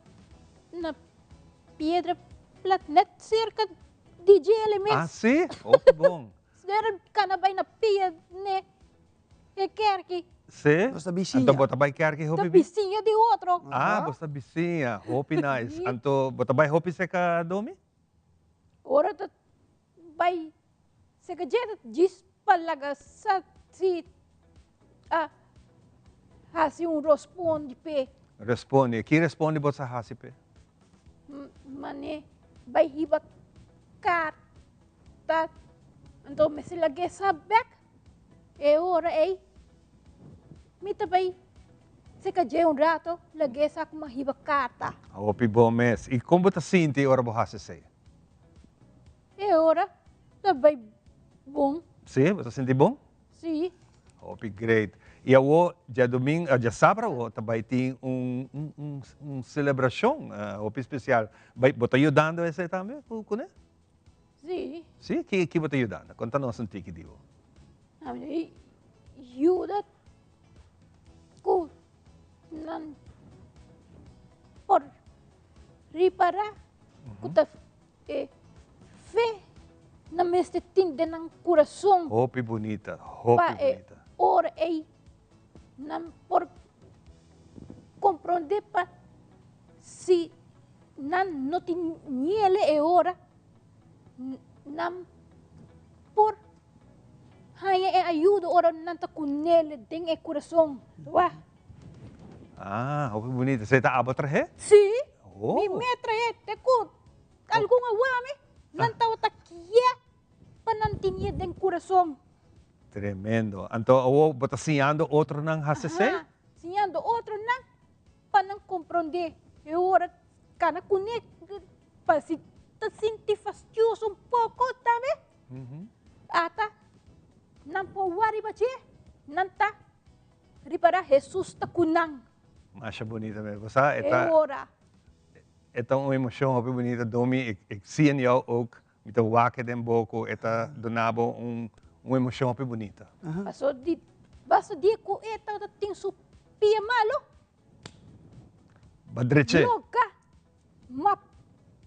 na Piedra Plat, net serka di djele mes. Ah, si? Hopi bon. Sdera kana bai na pia ne. E kerki. Sí? Nos ta bisiña. Anto bo ta bai kerki hopi Ta bisiña di otro. Ah, bo ta bisiña. Hopi nice. Anto bo ta bai hopi seka Domi? Ora ta bai seka dje ta djis pa laga sa si a hasi un rospondi p'e. Respondi. Ki respondi bo sa hasi p'e? Mane bai hiba karta. Anto mester lag'e sa bek. E ora ei, mi ta bai seka dje un rato, lag'é sa kuma hiba karta. Hopi bon mes. I kon bo ta sinti ora bo hasi esei? E ora ta bai bon. Sí? Bo ta sinti bon? Sí. Hopi great. I awo djadumingu, djasabra awo ta bai tin un un un selebrashon hopi spesial. Bai, bo ta yudando esei tambe kuné? Sí. Sí? Ki, ki bo ta yudando? Konta nos un tiki di bo. Ami yuda ku nan por ripará ku ta e fe nan mester tin den nan kurason. Hopi bunita, hopi Pa e bunita. ora ei nan por komprondé pa si Nan no tin niele e ora nan por haña e ayudo ora nan ta ku nele den e kurason. Wak. Ah, hopi bunita. Esei ta abo trahe? Sí. Oh. Mi me trahe te ku algun awami nan tabata kié pa nan tinié den kurason. Tremendo. Anto awor bo ta siñando otronan hasi esei? Aha, siñando otronan Pa nan komprondé e ora kana kuné pa si ta sinti fastioso un poko tambe. Ata nan por wak riba dje, nan ta ripará Hesus ta ku nan. Masha bunita mes. Bo sa, e E ta, ora. e ta un emocion hopi bunita. Domi, ik, ik zie in jou ook, mi ta wak den bo ku e ta duna bo un, un emocion hopi bunita. Paso di, basta dia ku e tabata tin su pia malo. Ba dreche. Loka. Ma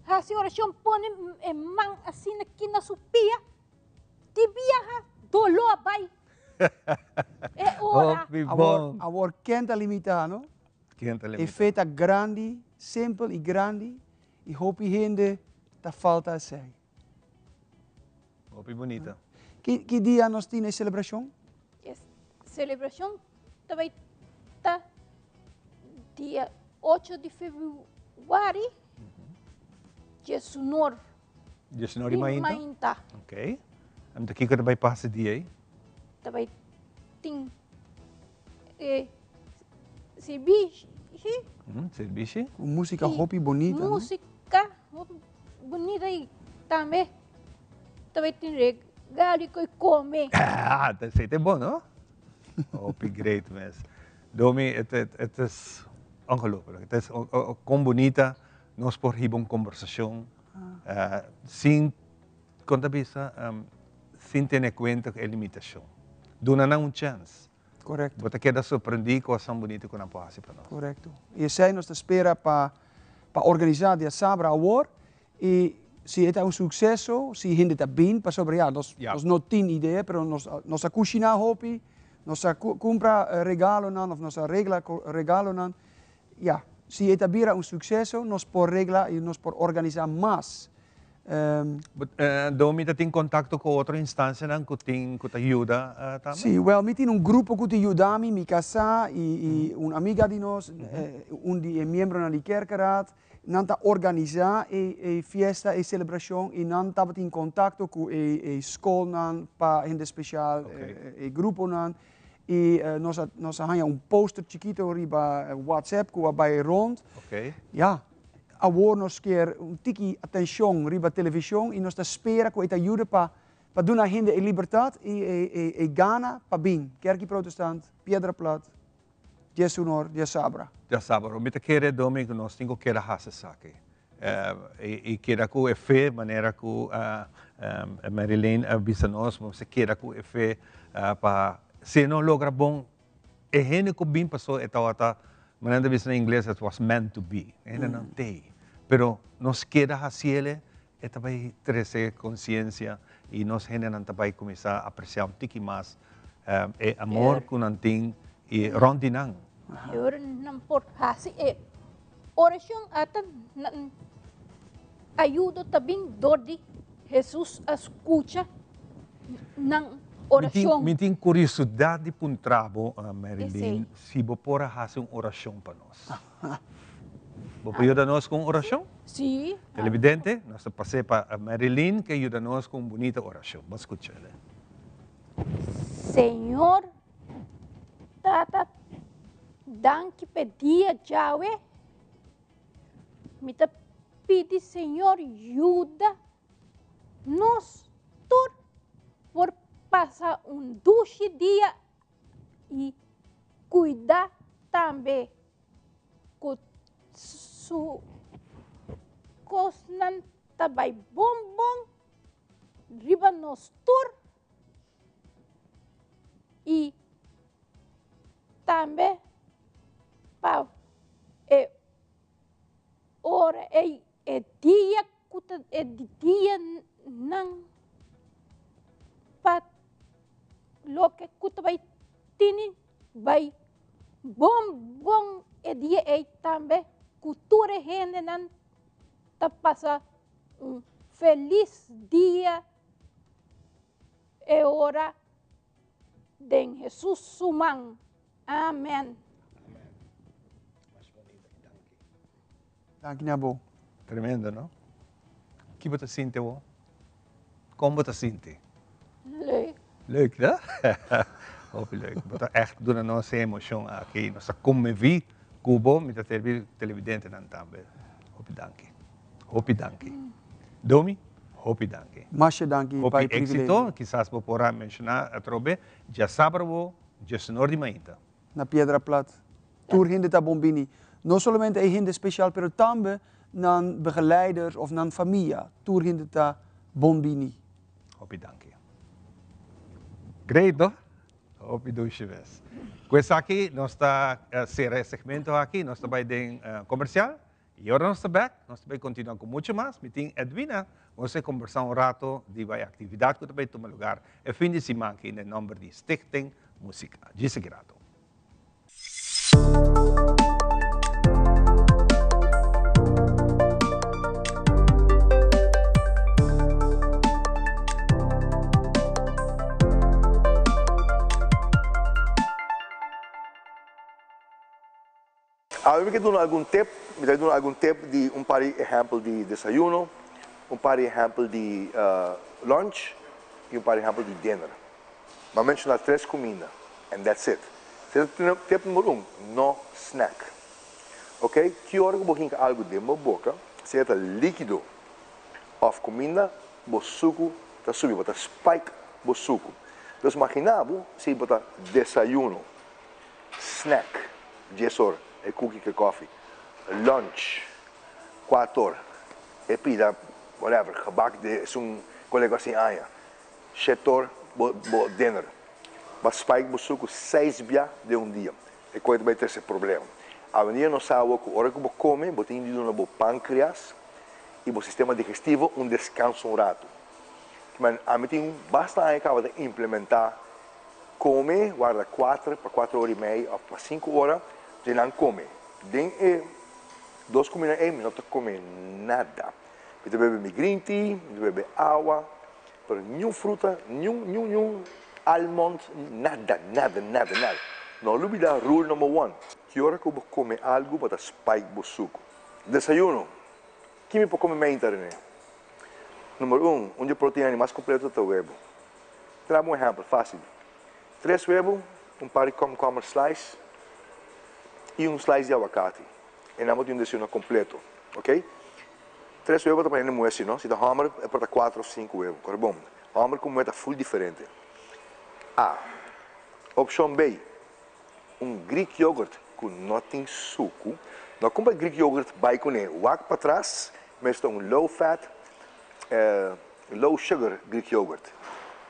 hasi orashon pone e man asina aki na su pia. Di biaha doló a bai. E ora. Hopi Awor, bon. awor ken ta limitá, no? Ken ta E limitá? fe ta grandi, simpel i grandi, i hopi hende ta falta esei. Hopi bunita. Ki, ki dia nos tin e selebrashon? E selebrashon ta bai ta dia ocho di februari, diesunor Diesunor di di mainta? mainta. Ok. Anto kiko ta bai pasa e dia ei? Ta bai tin e sirbishi. Sirbishi. Ku músika hopi bonita, no? Músika hopi bonita i tambe ta bai tin regalo i koi kome. Ah, esei ta bon, no? Hopi great mes. Domi, het, het, het is ongelooflijk. Het is kon bonita nos por hiba un kombersashon sin, kon ta bisa, sin tene kuenta ku e limitashon. Duna nan un chèns. Correcto. Bo ta keda sorprendí kosnan bunito ku nan por hasi pa nos. Correcto. I esei nos ta spera pa pa organisá dia sabra awor i si e ta un sukseso, si hende ta bin, pasobra ya nos nos no tin idea pero nos nos a kushiná hopi, nos a kumpra regalonan òf nos a regla regalonan, ya si e ta bira un sukseso nos por regla i nos por organisá mas. Domi ta tin kontakto ku otro instansianan ku tin ku ta yuda tambe? Sí, wèl mi tin un grupo ku ta yuda mi, mi kasá i i un amiga di nos, un di e miembronan di kerkeraad. Nan ta organisá e e fiesta, e selebrashon i nan tabatin kontakto ku e e skolnan pa hende spesial, e gruponan i nos a nos a haña un poster chikito riba WhatsApp ku a bai rond. Ya. Awor nos kier un tiki atencion riba television y nos ta spera cu e ta yuda pa pa duna hende e libertad y e e gana pa bin Kerki Protestant, Piedra Plat, diesunor, diasabra. Diasabra. Mi ta kere Domi cu nos tin cu keda haci esaki. Y keda cu e fe manera cu Marilyn a bisa nos, mester keda cu e fe pa si no logra bon E hende ku bin paso e tabata, manera nan ta bisa na ingles, it was meant to be. E hendenan t'ei. Pero nos keda hasiele, e ta bai trese konsiensia i nos hendenan ta bai kuminsá apresiá un tiki mas e amor ku nan tin i rònt di nan. E ora nan por hasi e orashon ata nan ayudo ta bin dor di Hesus a skucha nan orashon. Mi tin kuriosidad di puntra bo, Marilyn, si bo por a hasi un orashon pa nos. Bo por yuda nos ku un orashon? Si. Televidente, nos ta pas'é pa Marilyn ke yuda nos ku un bunita orashon. Bo skucha el. Señor Tata, danki p'e dia djawe. Mi ta pidi Señor yuda nos tur por pasa un dushi dia y cuida tambe cu su cosnan ta bay bon bon riba nos tur y tambe pa e ora ei e dia ku ta e dianan pa loke ku ta bai tini bai bon bon e dia ei tambe ku tur e hendenan ta pasa un felis dia e ora den Hesus su man. Amen. Danki na bo. Tremendo, no? Ki bo ta sinti awor? Kon bo ta sinti? Leuk. Leuk, no? Hopi leuk. Bo ta echt duna nos e emocion aki. Nos ta conmoví cu bo. Mi ta terbi televidentenan tambe. Hopi danki. Hopi danki. Domi? Hopi danki. Masha danki pa Hopi e privilegio. éxito, kisas bo por a menciona atrobe, djasabra bo djesnor di mainta. Na Piedra Plat. Tur hende ta bon bini. No solamente e hende special pero tambe nan begeleiders of nan famia. Tur hende ta bon bini. Hopi danki. Great no? Hopi dushi mes. Ku esaki nos ta sera e segmento aki, nos ta bai den comercial y ora nos ta bek nos ta bai continua cu mucho mas. Mi tin Edwina, nos a combersa un rato riba e actividad cu ta bai tuma lugar e fin di siman aki na e nomber di Stichting Musica. Djis aki rato. Awe mi ke duna algun tip, mi ta duna algun tip di un par di ehèmpel di desayuno, un par di ehèmpel di lunch i un par di ehèmpel di dinner. Mi a menshoná tres kuminda and that's it. Tip number un, no snack. Ok, ki ora ku bo hinka algu den bo boka, sea ta líkido òf kuminda, bo suku ta subi, bo ta spike bo suku. Dus maginá bo si bo ta desayuno. Snack, dies or, e cookie cu e koffie. Lunch, cuater or, e pida whatever, gebak di esun colega sin aña. Shete or, bo bo dinner. Ba spike bo sucu seis bia den un dia. E coe ta bay trece problema. Awendia nos sa awor cu ora cu bo come, bo tin di duna bo pancreas y bo sistema digestivo un descanso un rato. Kimen, ami tin basta aña caba ta implementa Come warda cuater pa cuater ora y mei of pa cinco ora dje nan come. Den e dos cuminda ey mi no ta come nada. Mi ta bebe mi green tea, mi ta bebe awa, pero niun fruta, niun niun niun almond, nada, nada, nada, nada. No lubida rule number one, ki ora cu bo come algo bo ta spike bo sucu. Desayuno, ki mi por come meinta Rene? Number un, un dje proteina di mas completo ta webo. Traha un ehèmpel fásil, Tres webu, un par di kòmkòmer slice i un slice di awakati. E nan bo tin un desayuno kompleto, oke? Tres webu ta pa hende muhé si no? Si ta hòmber e por ta kuater òf sinku webu. Kòrda bon, hòmber ku muhé ta ful diferente. A. Opshon B, un Greek yogurt ku no tin suku. No kumpra Greek yogurt bai kuné wak patras, mester un low fat. Low sugar Greek yogurt.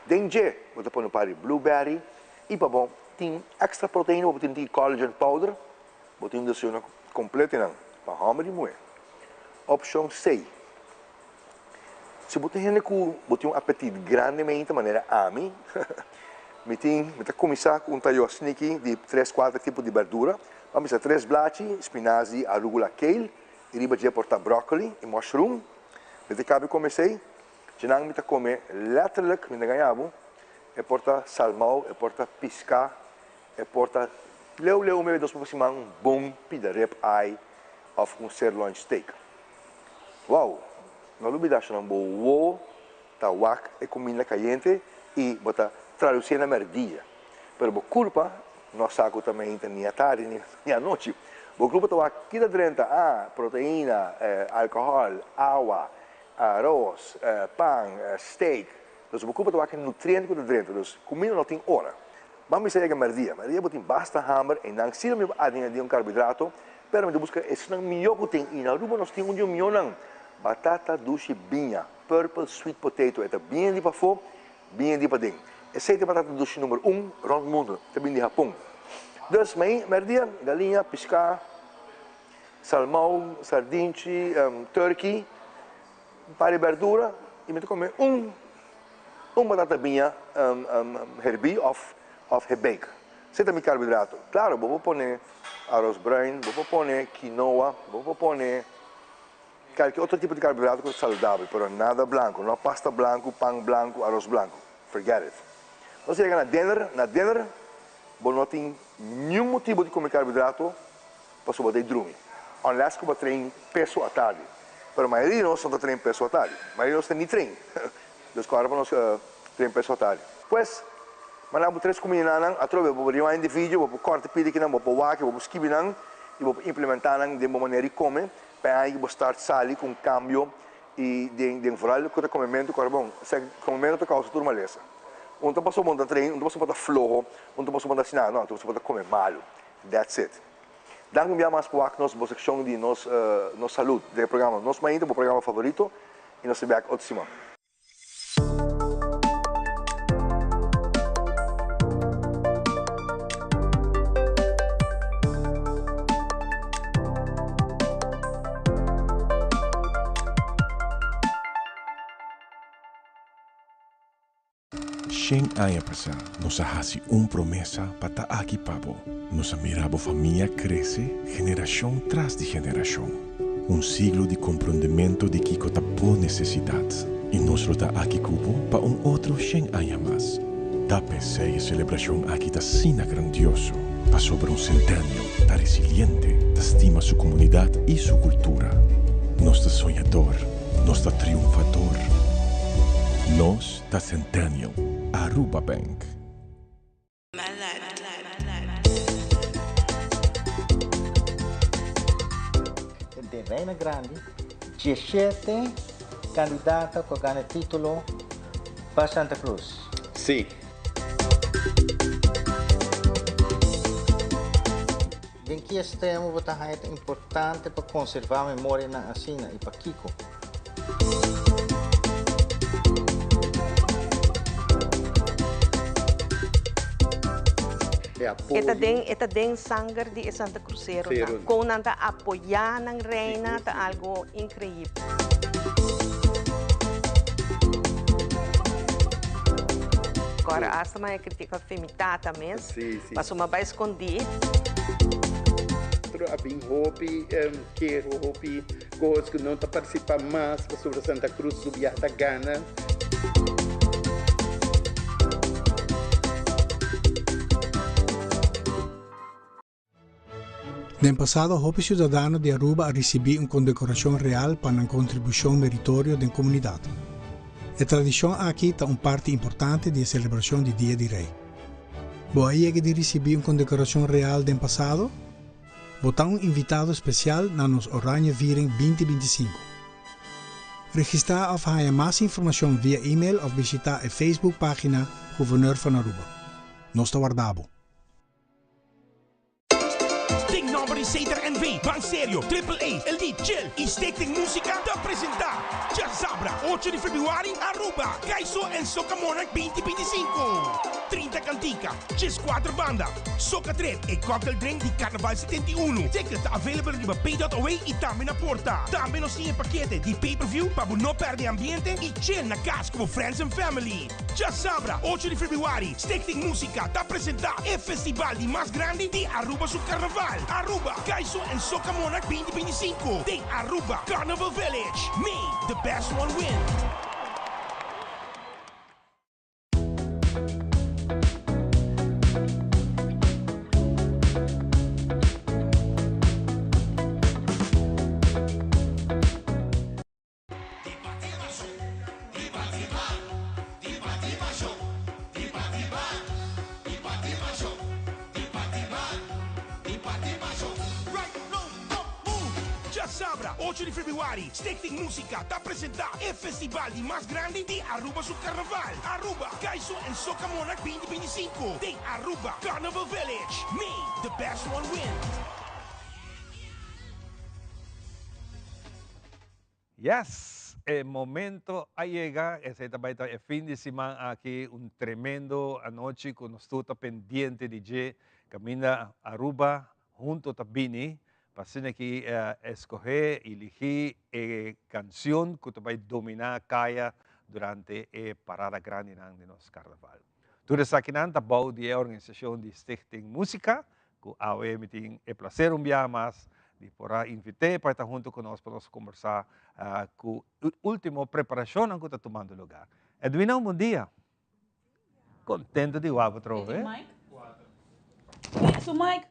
Den dje bo ta pone un par di blueberry y pa bo tin extra proteina bo por tin collagen powder, bo tin un desayuno completo nan pa homber y muher. Opcion C, Si bo tin hende cu bo tin un apetit grandi meinta manera ami, mi tin mi ta cuminsa cu un tayo sneaky di tres cuater tipo di berdura, bo a misa tres blachi, spinazi, arugula, kale y riba dje por ta broccoli y mushroom. Mi ta kabi kome esei, djenan mi ta kome letterlijk, mi ta gaña bo, e por ta salmou, e por ta piská, e por ta leu leu un dos por siman un bon pida rib eye òf un sirloin steak. Wow! No lubidá shonnan bo wowo ta wak e kuminda kayente i bo ta tradusié na mèrdia. Pero bo kurpa no sa ku ta meinta ni atardi ni anochi. Bo kurpa ta wak kita drenta, ah, proteina, alkohòl, awa, aros, pan, steak. Dus bo kurpa ta wak e nutriente ku ta drenta. Dus kuminda no tin ora. Ban bisa yega mèrdia. Mèrdia bo tin basta hamber i nan si lo mi añadí un karbohidrato, pero mi ta buska esnan mihó ku tin. I na Aruba nos tin un di e mihónan, batata dushi biña, purple sweet potato. E ta bien di pafó. Bin di paden. Esei ta batata dushi number un rond mundu. Ta bin di Hapon. Dus mei merdia, galiña, piská, salmou, sardinchi, turkey, un par di berdura i mi ta kome un un batata biña herbí òf òf hebeik. Esei ta mi karbohidrato. Klaro, bo por pone aros bruin, bo por pone quinoa, bo por pone. Kalke otro tipo di karbohidrato ku ta saludabel, pero nada blanku, no pasta blanku, pan blanku, aros blanku. Forget it. Nos yega na dinner, na dinner bo no tin niun motibu di kome karbohidrato pasobra bo ta e drumi, unless ku bo a train peso atardi. Pero mayoria di nos no ta train peso atardi, mayoria di nos ta ni train, dus ku ora pa nos train peso atardi. Pues, manda bo tres kumindanan atrobe, bo por rewind di video, bo por kòrta pidi kinan, bo por wak, bo por skibi nan i bo por implementá nan den bo manera di kome. P'e aña bo start sali ku un kambio i. I den den vooral ku ta komementu ku bon, esaki komementu ta kousa tur malesa. Un ta pasobra bo no ta train, un ta pasobra bo ta floho, un ta pasobra bo ta hasi nada, no, ta pasobra bo ta kome malu. That's it. Danki un bia mas pa wak nos bo sekshon di nos nos salud den e programa Nos Mainta, bo programa favorito, i nos ta bek otro siman. Shen aña pasá nos a hasi un promesa pa ta aki pa bo. Nos a mira bo famia krese generashon tras di generashon. Un siglo di komprondemento di kiko ta bo nesesidat. I nos lo ta aki ku bo pa un otro shen aña mas. Ta p'esei e selebrashon aki ta asina grandioso, pasobra un Centennial ta resiliente, ta stima su komunidat i su kultura. Nos ta soñador, nos ta triunfador. Nos ta Centennial, Aruba Bank. Den Reina Grandi, diesshete kandidata ku a gana e título pa Santa Cruz. Sí. Den ki estremo bo ta haña ta importante pa konservá memorianan asina i pakiko? E ta den e ta den sanger di e Santa Cruceronan. Kon nan ta apoyá nan reina ta algo inkreibel. Kòrda asta m'a e kritika fe mi tata mes, pasobra m'a bai skondí. A bin hopi keho, hopi Kos ku no ta partisipá mas pasobra Santa Cruz su biaha ta gana. Den pasado hopi ciudadano di Aruba a ricibi un condecoracion real pa nan contribucion meritorio den comunidad. E tradicion aki ta un parti importante di e celebracion di Dia di Rey. Bo a yega di ricibi un condecoracion real den pasado? Bo ta un invitado spesial na nos Oranje Viering 2025. Registrá òf haña mas informashon via email òf bishitá e Facebook página Gouverneur van Aruba. Nos ta warda bo! Den nomber di Sater NV, Ban Serio, Triple A, Elite, Chill y Stichting Musica ta presenta Djasabra ocho di februari Aruba, Kaiso en Soca Monarch 2025. 30 cantica, Djeskuater banda, Soca Trip e cocktail drink di Carnaval 71. Ticket ta available riba pay.away y tambe na porta. Tambe nos tin e pakete di pay per view pa bo no perde e ambiente y chill na cas cu bo friends and family. Djasabra, ocho di februari, Stichting Musica ta presenta e festival di mas grandi di Aruba su Carnaval, Aruba Kaiso en Soca Monarch 2025 den Aruba Carnival Village. May the best one win! Djasabra, ocho di februari, Stichting Musica ta presenta e festival di mas grandi di Aruba su Carnaval, Aruba Kaiso en Soca Monarch 2025 den Aruba Carnival Village. May the best one win! Yes! E momento a yega, esei ta bai ta e fin di siman aki, un tremendo anochi ku nos tur ta pendiente di dje, kaminda Aruba hunto ta bini pa asina ki escoge y ligi e cancion cu ta bay domina caya durante e parada grandinan di nos carnaval. Tur esakinan ta bou di e organisacion di Stichting Musica cu awe mi tin e placer un biaha mas di por a invite pa e ta hunto cu nos pa nos combersa cu ultimo preparacionnan cu ta tumando lugar. Edwina un bon dia. Contento di wak atrobe. Su mic.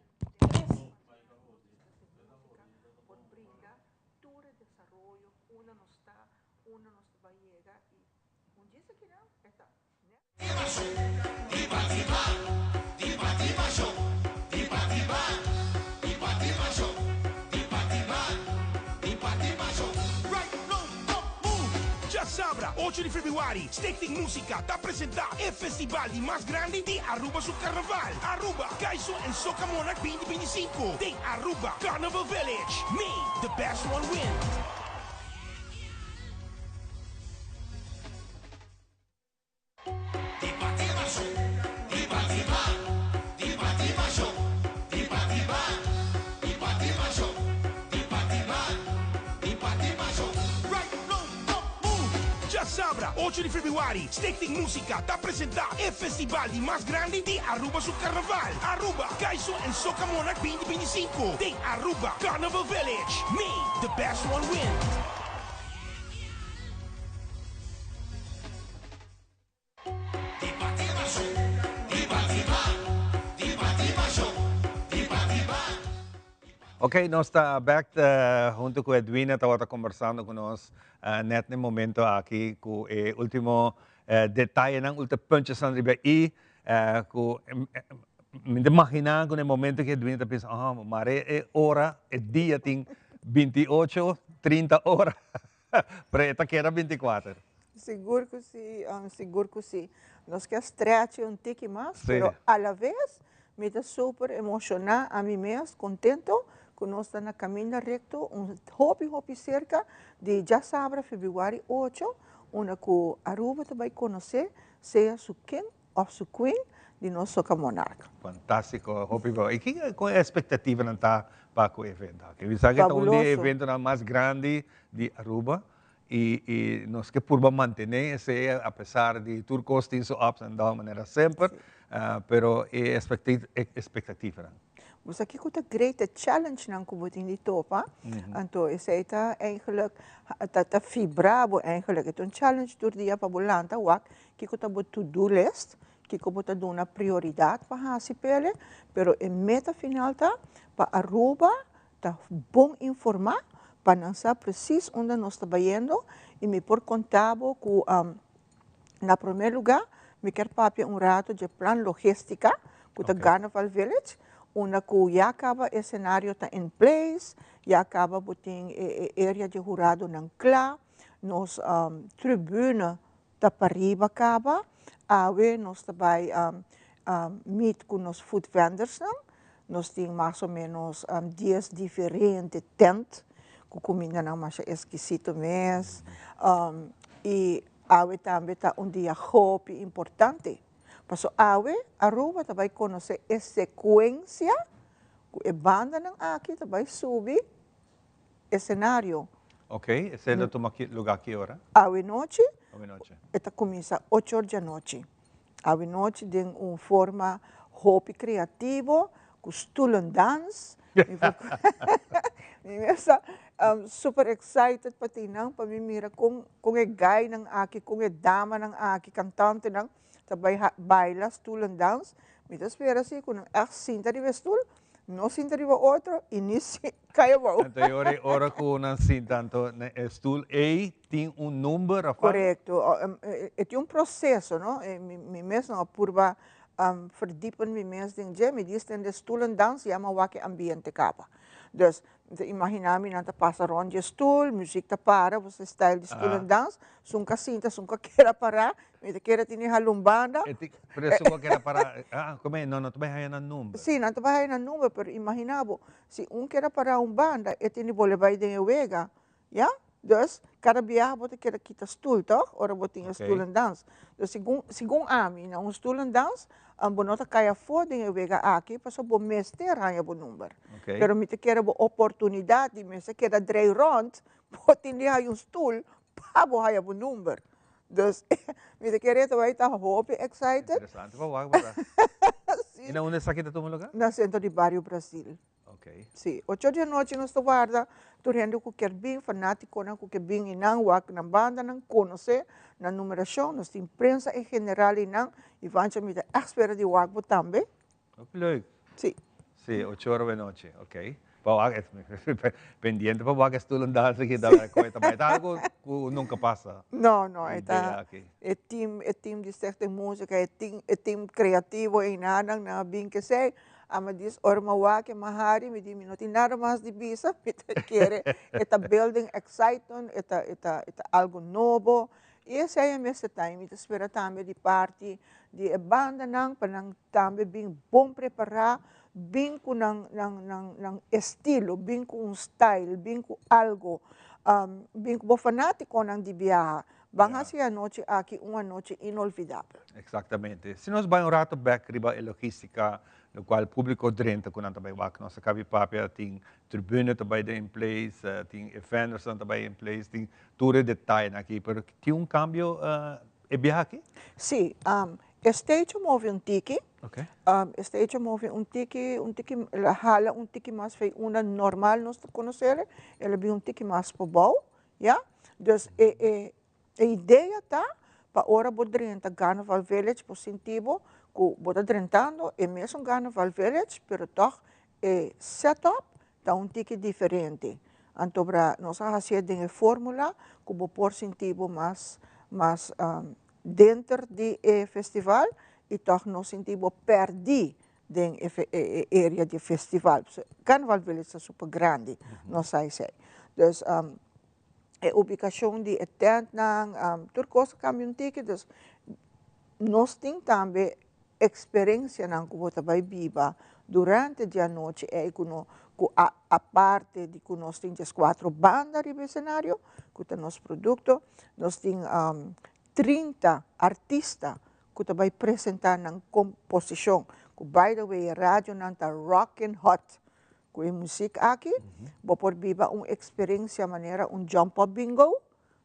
Djasabra, ocho di februari, Stichting Musica ta presenta e festival di mas grandi di Aruba su Carnaval, Aruba Kaiso en Soca Monarch 2025 den Aruba Carnival Village. May the best one win! Djasabra, ocho di februari, Stichting Musica ta presenta e festival di mas grandi di Aruba su Carnaval, Aruba Kaiso en Soca Monarch 2025 den Aruba Carnival Village. May the best one win! Ok, nos ta bek hunto cu Edwina tabata conversando cu nos net na e momento aki cu e ultimo detayenan, ultimo puntjesnan riba i cu mi ta imagina cu na e momento cu Edwina ta pensa, oh, mare e ora, e dia tin 28, 30 ora. Pero e ta keda 24. Sigur ku si, sigur ku si. Nos ke stretch un tiki mas, pero a la vez mi ta super emoshoná ami mes, kontento ku nos ta na kaminda rekto, un hopi hopi serka di djasabra februari ocho, unda ku Aruba ta bai konosé sea su king òf su queen di nos Soca Monarch. Fantástiko, hopi bon. I ki kon e espektativanan ta pa ku e evento aki? Mi sa ku e ta un di e eventonan mas grandi di Aruba i i nos ke purba mantené esei apesar di tur kos tin su ups and downs manera semper, pero e espektativanan. Bo sa kiko ta great e challengenan ku bo tin di topa, anto esei ta eigenlijk ta ta fibra bo eigenlijk. E ta un challenge tur dia pa bo lanta wak Kiko ta bo to do list? Kiko bo ta duna prioridat pa hasi p'ele? Pero e meta final ta pa Aruba ta bon informá pa nan sa presis unda nos ta bayendo i mi por konta bo ku na promé lugá mi kier papia un rato dje plan logístika ku ta Carnaval Village unda ku ya kaba e senario ta in place, ya kaba bo tin e area dje huradonan kla, nos tribune Ta pariba caba, awe nos ta bay meet cu nos food vendorsnan, nos tin mas o menos dies diferente tent cu cumindanan masha exquisito mes, y awe tambe ta un dia hopi importante, paso awe Aruba ta bay conoce e secuencia cu e bandanan aki ta bay subi escenario. Ok, esei lo tuma lugar ki ora? Awe nochi. Awe nochi. E ta cuminsa ocho or djanochi. Awe nochi den un forma hopi creativo, cu stoelendans. Mi mes ta super excited pa tin nan, pa mi mira con con e guynan aki, con e damanan aki, cantantenan ta bay baila stoelendans. Mi ta spera si cu nan echt sinta riba e stoel, No sinta riba otro y ni cay abou. Anto e ora ora cu nan sinta anto na e stoel ey tin un number of Correcto. E tin un proceso no. Mi mes no a purba verdiepen mi mes den dje. Mi dis den de stoelendans ya mi a wak e ambiente caba. Dus mi ta imagina mi nan ta pasa rond dje stoel, muziek ta para, bo sa style di stoelendans. Sun ka sinta, sun ka keda para. Mi ta kere tene halun banda. E ti, pero esun ku a keda para, ah, come, no, no ta bai haya nan number. Sí, nan ta bai haya nan number, pero imagina bo, si un keda para un banda, e tene bole bai den e wega, ya? Dus, kada biaha bo ta keda kita stul, toch? Ora bo tin e stoelendans. Dus, segun, segun ami, na un stoelendans, bo no ta kai afó den e wega aki, pasobra bo mester haya bo number. Pero mi ta kere bo oportunidat di mester keda drei rond, bo tin di haya un stul pa bo haya bo number. Dus mi ta kere ta bai ta hopi excited. Interesante pa wak bata. I na unda esaki ta tuma lugar? Na Centro di Bario Brasil. Ok. Si, ocho di anochi nos ta warda tur hende ku kier bin, fanatikonan ku ke bin i nan wak nan bandanan, konosé nan numerashon. Nos tin prensa en general i nan. Ivancha mi ta ègt spera di wak bo tambe. Hopi leuk. Si. Si, ocho ora benochi, ok. Pa wak, pendiente pa wak e stoelendans aki ta bai koe ta bai. Ta algo ku nunka pasa. No, no, e ta e team, e team di Stichting Musica, e team, e team creativo einanan nan a bin kesei. Ama dis ora mi a wak e mi a hari, mi di mi no tin nada mas di bisa, mi ta kere e ta building excitement, e ta, e ta, e ta algo nobo. I esei e mester ta. I mi ta spera tambe di parti di e bandanan pa nan tambe bin bon prepará, bin ku nan nan nan nan estilo, bin ku un style, bin ku algo, bin ku bo fanátikonan di biaha. Ban hasi e anochi aki un anochi inolvidabel. Exactamente. Si nos bai un rato bek riba e logistica, locual publico drenta cu nan ta bai wak. Nos a cabi papia, tin tribune ta bai den in place, tin e vendors nan ta bai in place, tin tur e detayenan aki. Pero tin un cambio e biaha aki? Si, e stage a move un tiki. E stage a move un tiki, un tiki, el a hala un tiki mas fei unda normal nos ta conocer, el a bin un tiki mas pabou. Ya? Dus e e e idea ta pa ora bo drenta Carnaval Village bo sinti bo ku bo ta drentando e mesun Carnaval Village pero tòg e set up ta un tiki diferente. Anto bra nos a hasié den e formula ku bo por sinti bo mas mas denter di e festival i tòg no sinti bo pèrdí den e e area di e festival. Carnaval Village ta super grandi, nos sa esei. Dus e ubicacion di e tentnan, tur cos a cambia un tiki, dus nos tin tambe experiencianan cu bo ta bay biba durante di anochi ey cu no cu aparte di cu nos tin diescuatro banda riba e escenario cu ta nos producto, nos tin 30 artista ku ta bai presentá nan komposishon, ku by the way e radionan ta rockin hot ku e muzik aki, bo por biba un eksperensia manera un jump up bingo,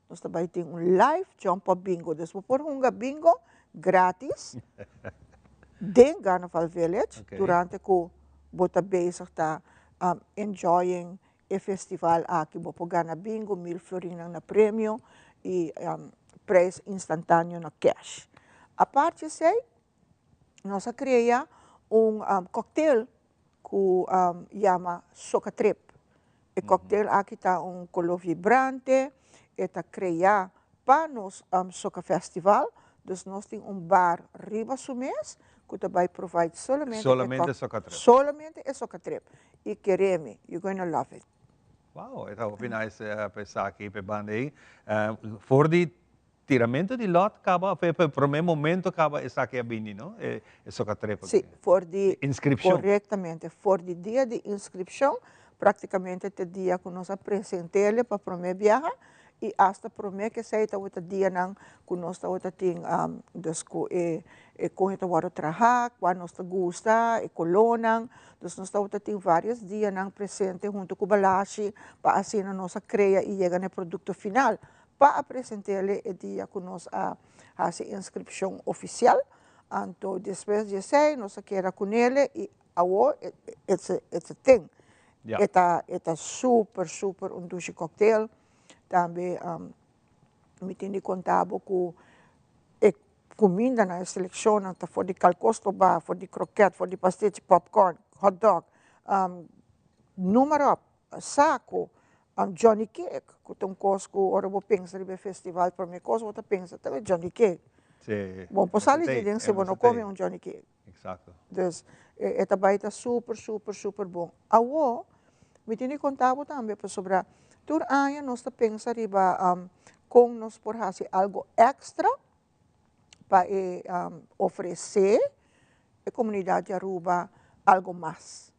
nos ta bai tin un live jump up bingo, dus bo por hunga bingo gratis den Carnaval Village durante ku bo ta bezig ta enjoying E festival aki bo por gana bingo, mil florinnan na premio y prijs instantaneo na cash. Aparte esey, nos a crea un cocktail cu yama Soca Trip. E cocktail aki ta un color vibrante, e ta crea pa nos Soca Festival, dus nos tin un bar riba su mes cu ta bay provide solamente Solamente Soca Trip. Solamente e Soca Trip. Y kere mi, you gonna love it. Wow, e ta hopi nice pa esaki, pa e banda ei. For di tiramento di lot caba, of e prome momento caba esaki a bini, no? E Soca Trip aki. Si, for di Inscripcion. Correctamente, for di dia di inscripcion, practicamente te dia cu nos a presentele pa prome biaha, y hasta prome cu esey tabata dianan cu nos tabata tin dus cu e e con e ta wordo traha, cua nos ta gusta, e colornan, dus nos tabata tin varios dianan presente hunto cu Balashi pa asina nos a crea y yega na e producto final pa a presentele e dia cu nos a haci inscripcion oficial, anto despues di esey nos a keda cunele y Awo it's a it's a thing. Ja. E ta e ta super super un dushi cocktail. Tambe mi tin di conta bo cu e cumindanan, e seleccionnan ta for di calcos toba, for di kroket, for di pastechi, popcorn, hot dog, noem maar op, saco, Johnny cake, cu ta un cos cu ora bo pensa riba e festival prome cos bo ta pensa ta Johnny cake. Sí. Bo no por sali di den si bo no come un Johnny cake. Exacto. Dus e ta bai ta super super super bon. Awo mi tin di konta bo tambe pasobra tur aña nos ta pensa riba kon nos por hasi algo extra pa e ofrece e comunidad di Aruba algo mas.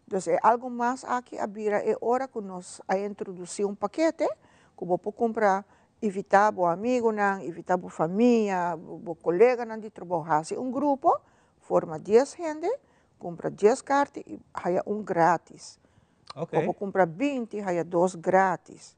Dus e algo mas aki a bira e ora ku nos a introdusí un pakete ku bo por kumpra invitá bo amigunan, invitá bo famia, bo koleganan di trabou, hasi un grupo, forma dies hende, kumpra dies karti i haya un gratis. Ok. Bo por kumpra binti, haya dos gratis.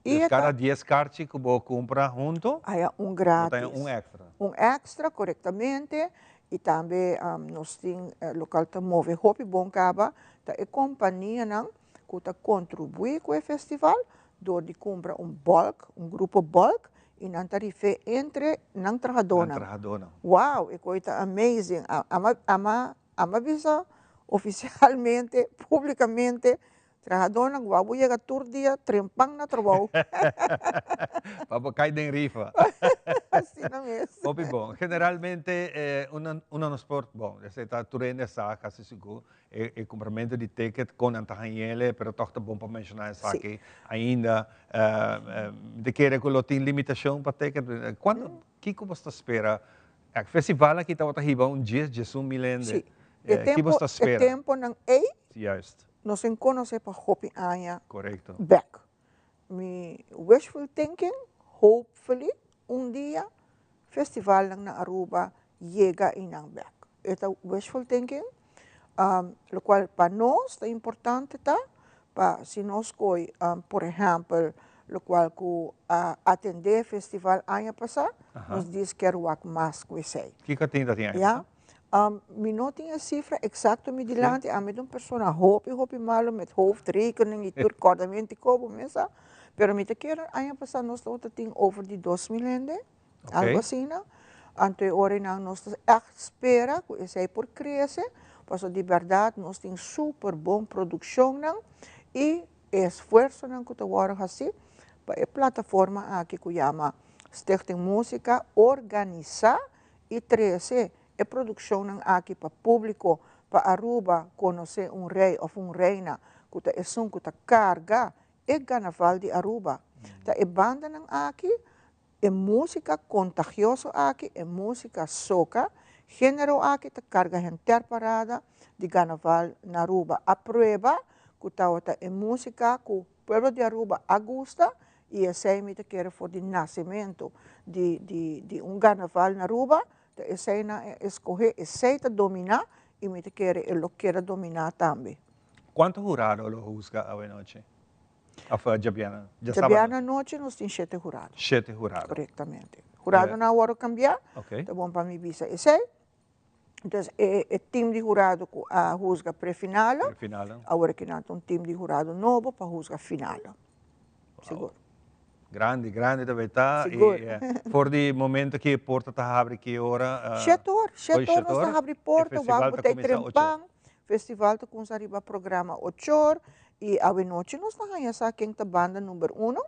Dus kada dies karchi ku bo kumpra hunto, Haya un gratis. bo ta haya un extra. Un extra, korektamente. I tambe nos tin lokal ta move hopi bon kaba, ta e kompanianan ku ta kontribuí ku e festival dor di kumpra un bulk, un grupo bulk, i nan ta rif'é entre nan trahadónan. Nan trahadónan. Wow, e koi ta amazing. Ama, ama, ama bisa ofisialmente, publikamente. Trahadónan wou bo yega tur dia trempan na trabou. Pa bo kai den rifa. Asina mes. Hopi bon. Generalmente unda unda nos por, bon, esei ta tur hende sa kasi sigur, e e kumpramentu di ticket kon nan ta hañ'ele, pero tòg ta bon pa menshoná esaki ainda. Mi ta kere ku lo tin limitashon pa ticket. Kuantu, kiko bo ta spera? E festival aki tabata hiba un dies, diesun mil hende. Si. E Ki tempo, bo ta e spera? temponan ei. Juist. Nos en conoce pa hopi aña Correcto. bek. Mi wishful thinking, hopefully un dia festivalnan na Aruba yega einan bek. E ta wishful thinking, locual pa nos ta importante ta pa si nos coy por ehempel locual cu a atende festival aña pasa, nos dies kier wak mas cu esey. Kico tin ta tin aña pasa? Mi no tin e cifra exacto mi dilanti, ami ta un persona hopi hopi malo met hoofdrekening y tur kordamento y kobo mesa, pero mi ta kere aña pasa nos tabata tin over di 2000 hende, algo asina, anto e ora nan nos ta echt spera cu esey por crece, pasobra di berdad nos tin super bon produccionnan y e esfuerzonan cu ta wordo haci pa e plataforma aki cu yama Stichting Musica organisa y trece e produccionnan aki pa publico pa Aruba conoce un rey of un reina cu ta esun cu ta carga e Carnaval di Aruba. Ta e bandanan aki, e musica contagioso aki, e musica soca, genero aki ta carga henter parada di Carnaval na Aruba. A prueba cu tawata e musica cu pueblo di Aruba a gusta y esey mi ta kere for di nacimento di di di un carnaval na Aruba, ta esey nan a escoge, esey ta domina y mi ta kere e lo keda domina tambe. Cuanto hurado lo huzga awe nochi? Of djabièrnè? Djabièrnè anochi nos tin shete hurado. Shete hurado. Correctamente. Huradonan a worde cambia, ta bon pa mi bisa esey. Entonces e e team di hurado cu a huzga prefinale, Prefinale. awor aki nan ta un team di hurado nobo pa huzga finale. Sigur. Grandi, grandi ta bay ta. Sigur. Y eh, for di momento cu e porta ta habri ki ora? Shete or, shete Oy, or nos ta habri porta, E festival wak bo ta ta e cuminsa ocho or. trempan, festival ta cuminsa riba programa ocho or y awenochi nos ta haya sa ken ta banda number uno.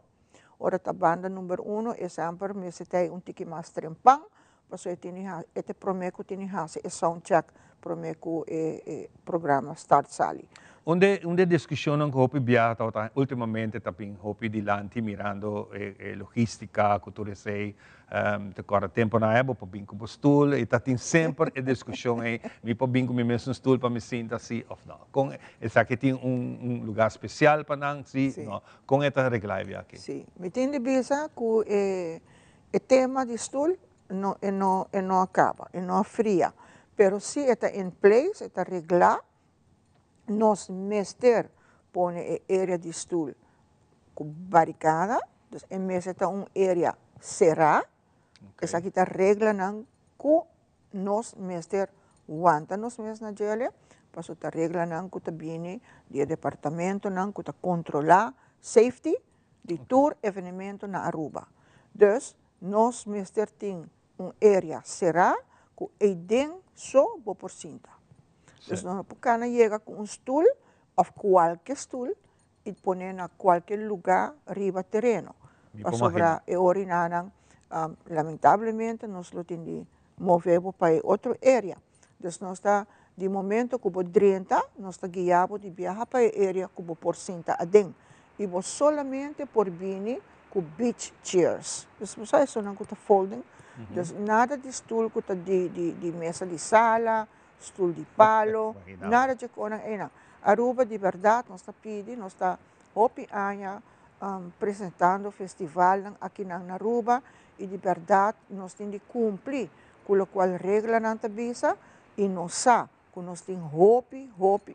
Ora ta banda number uno e semper mester ta un tiki mas trempan, pasobra e tin e ta e prome ku tin di hasi e sound check prome ku e e programa start sali. Un de un de diskushonnan ku hopi biaha tabata ultimamente ta bin hopi dilanti mirando e e logistica ku tur esei Ta kòrda temponan ei bo por bin ku bo stul i ta tin semper e diskushon ei, mi por bin ku mi mesun stul pa mi sinta si òf nò. Kon esaki tin un un lugá spesial pa nan si nò? Kon e ta reglá e biaha aki? Si, mi tin di bisa ku e e tema di stul no e no e no a kaba, e no a fria, pero si e ta in place, e ta reglá, nos mester pone e area di stul ku barikada, dus e mester ta un area será, esaki ta reglanan ku nos mester wanta nos mes na djele, pasobra ta reglanan ku ta bini di e departamentonan ku ta kontrolá safety di tur evenemento na Aruba. Dus nos mester tin un area será ku eiden so bo por sinta. Dus nos no por kana yega ku un stul òf kualke stul i pone na kualke lugá riba tereno. Pasobra e orinanan lamentablemente nos lo tin di move bo pa e otro area. Dus nos ta di momento ku bo drenta nos ta guia bo di biaha pa e area ku bo por sinta aden. I bo solamente por bini ku beach chairs. Dus bo sa esonan ku ta folding. Dus nada di stul ku ta di di mesa di sala, stul di palo, nada dje konan einan. Aruba di bèrdat nos ta pidi, nos ta hopi aña presentando festivalnan akinan na Aruba i di bèrdat nos tin di kumpli ku lokual reglanan ta bisa i nos sa ku nos tin hopi, hopi,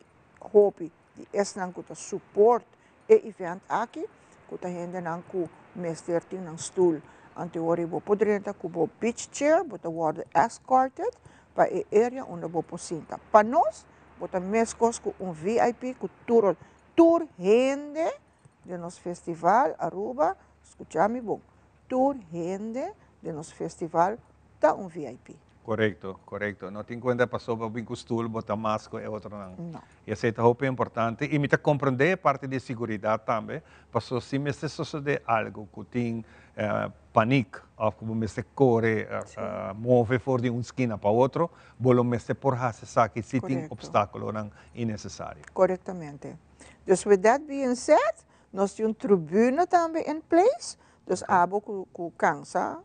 hopi di esnan ku ta support e event aki ku ta hendenan ku mester tin nan stul. Anto ora bo por drenta ku bo beach chair bo ta wòrdu escorted pa e area unda bo por sinta. Pa nos bo ta meskos ku un VIP ku tur tur hende den nos festival Aruba, skucha mi bon, tur hende den nos festival ta un VIP. Korekto, korekto. No tin kuenta pasobra bo bin ku stul bo ta mas ku e otronan. No. I esei ta hopi importante. I mi ta komprendé e parti di siguridat tambe, paso si mester sosodé algu ku tin panik òf ku bo mester kore move for di un skina pa otro, bo lo mester por hasi esaki si tin opstákulonan innesesario. Korektamente. Dus with that being said, nos tin un tribune tambe in place, dus abo ku ku kansa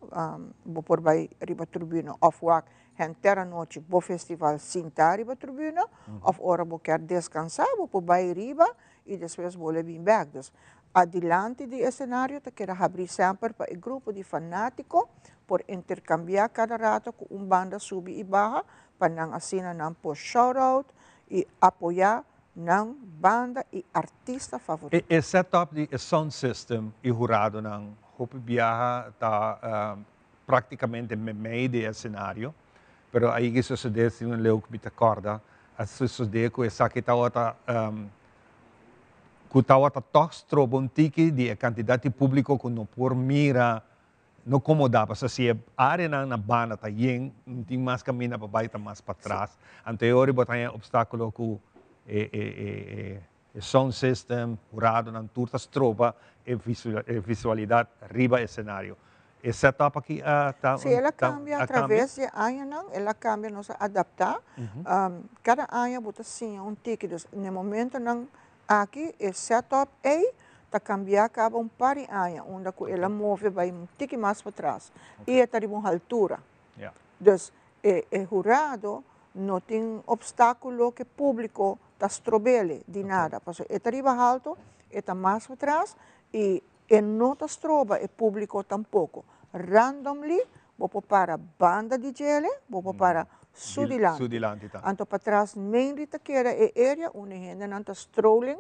bo por bai riba tribune òf wak henter anochi bo festival sinta riba tribune òf ora bo kier deskansá bo por bai riba i despues bolbe bin bèk. Dus adilanti di esenario ta keda habrí semper pa e grupo di fanátiko por interkambiá kada rato ku un banda subi i baha pa nan asina nan por shout out i apoyá nan banda i artista favorito. E set up di e sound system i huradonan hopi biaha ta praktikamente memei di e esenario, pero a yega sosodé si un leu ku mi ta kòrda a sosodé ku esaki tabata ku tabata tòg stroba un tiki di e kantidat di públiko ku no por mira no komoda pasobra si e areanan na banda ta yen no tin mas kaminda pa bai ta mas patras anto e ora bo ta haña opstákulo ku e e e e sound system huradonan tur ta stroba e e visualidat riba esenario e set up aki a ta Si el a kambia atraves di e añanan el a kambia nos a adaptá kada aña bo ta siña un tiki dus na e momentonan Aki e setup ei ta kambia kaba un par di aña unda ku el a move bai un tiki mas patras i e ta riba un haltura. Dus e e hurado no tin opstákulo ku e públiko ta strob'el di nada pasobra e ta riba haltu, e ta mas patras i e no ta stroba e públiko tampoko. Randomly bo por para banda di djele, bo por para su dilanti. Su dilanti tambe. Anto patras mainly ta keda e area unda e hendenan ta strolling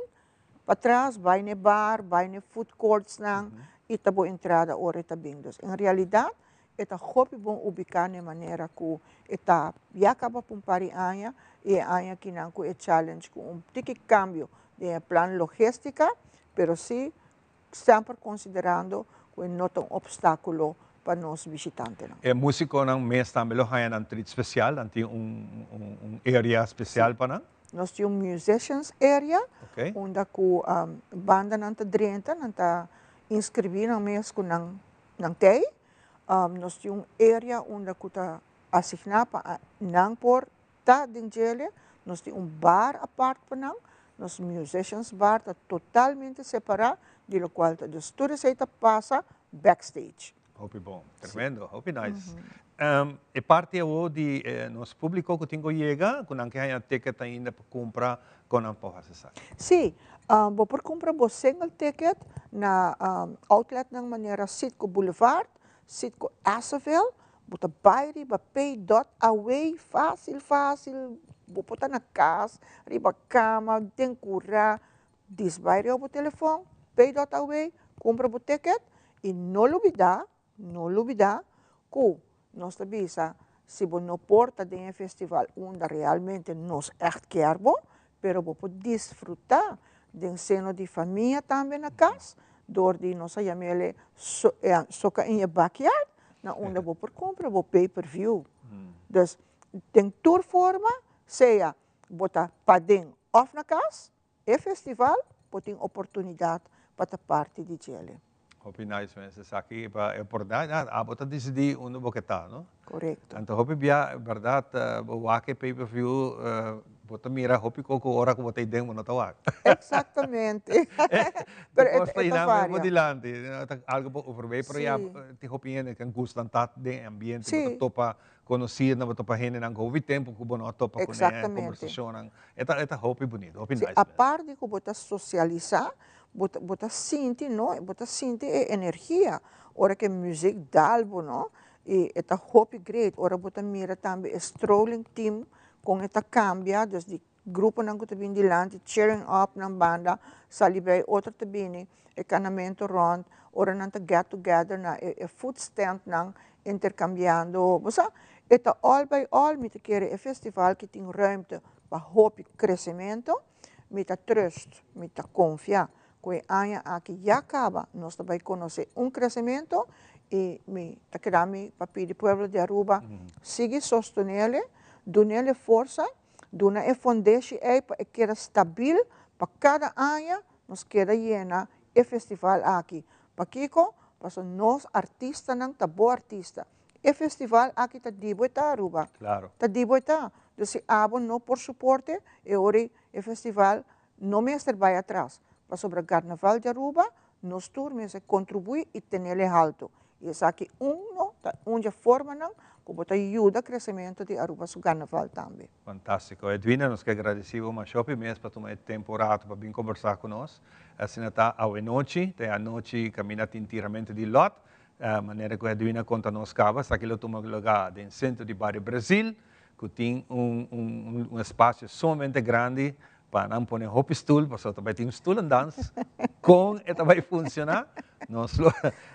patras, bai na e bar, bai na e food courtsnan y ta bo entrada ora e ta bin. Dus en realidad e ta hopi bon ubica na e manera cu e ta ya caba pa un par di aña y e aña akinan cu e challenge cu un tiki cambio den e plan logistica, pero si Semper konsiderando ku e no ta un opstákulo pa nos bishitantenan. E músikonan mes tambe lo haña nan trit spesial, nan tin un area spesial pa nan? Nos tin un musicians area, unda ku bandanan ta drenta, nan ta inskribí nan mes ku nan nan tei. Nos tin un area unda ku ta asigná pa nan por Ta den djele, nos tin un bar apart pa nan, nos musicians bar ta totalmente separa di locual ta, dus tur esey ta pasa backstage. Hopi bon, tremendo, hopi nice. E parti awo di nos publico cu tin cu yega, cu nan ke haña ticket ainda pa cumpra, con nan por haci esaki? Si, bo por cumpra bo single ticket na outletnan manera Citgo Boulevard, Citgo Esseville, Bo ta bai riba pay dot away fácil fácil, bo por ta na kas, riba kama, den kurá, dis bai riba bo telefòn, pay dot away, kumpra bo ticket i no lubidá, no lubidá ku nos ta bisa si bo no por ta den e festival unda realmente nos ègt kier bo, pero bo por disfrutá den seno di famia tambe na kas dor di nos a yam'el soka in je backyard, na unda bo por cumpra bo pay per view. Dus den tur forma, sea bo ta paden of na cas, e festival bo tin oportunidad pa ta parti di djele. Hopi nice mes esaki pa e oportunidad, abo ta dicidi unda bo ke ta, no? Correcto. Anto hopi bia berdad bo wak e pay per view bo ta mira hopi koko ora ku bo ta iden bo no ta wak. Exactamente. Pero e ta varia. Bo dilanti, ta algo bo overwee, pero ya tin hopi hende ku gustan ta den e ambiente, bo ta topa konosirnan, bo topa hendenan ku hopi tempu ku bo no a topa kuné, kombersashonnan. E ta e ta hopi bunito, hopi nice. Si, apart di ku bo ta sosialisá, bo ta bo ta sinti no, bo ta sinti e energia ora ku e muzik dal bo no, i e ta hopi great ora bo ta mira tambe e strolling team kon e ta kambia, dus di gruponan ku ta bini dilanti cheering up nan banda sali bei otro ta bini e kanamentu rònt ora nan ta get together na e food stand nan interkambiando bo sa e ta all by all mi ta kere e festival ki tin ruimte pa hopi kresementu mi ta trust mi ta konfia ku e aña aki ya kaba nos ta bai konosé un kresementu. I mi ta keda mi pa pidi pueblo di Aruba sigui sostenele, dunele forsa, duna e fondeshi ei pa e keda stabil pa kada aña nos keda yena e festival aki. Pakiko? Pasobra nos artistanan ta bo artista. E festival aki ta di bo e ta Aruba. Ta di bo e ta. Dus si abo no por suporte e ora ei e festival no mester bai atras. Pasobra Carnaval di Aruba nos tur mester contribui y tenele halto. Y esaki uno ta un dje formanan cu bo ta yuda crecemento di Aruba su Carnaval tambe. Fantastico. Edwina, nos ke agradeci bo masha hopi mes pa tuma e tempo rato pa bin conversa cu nos. Asina ta awe nochi, ta e anochi caminda tin tiramento di lot. Manera cu Edwina conta nos caba, esaki lo tuma lugar den centro di Bario Brasil, cu tin un un espacio sumamente grandi pa nan pone hopi stoel, pasobra ta bay tin un stoelendans. Con e ta bay funciona? Nos lo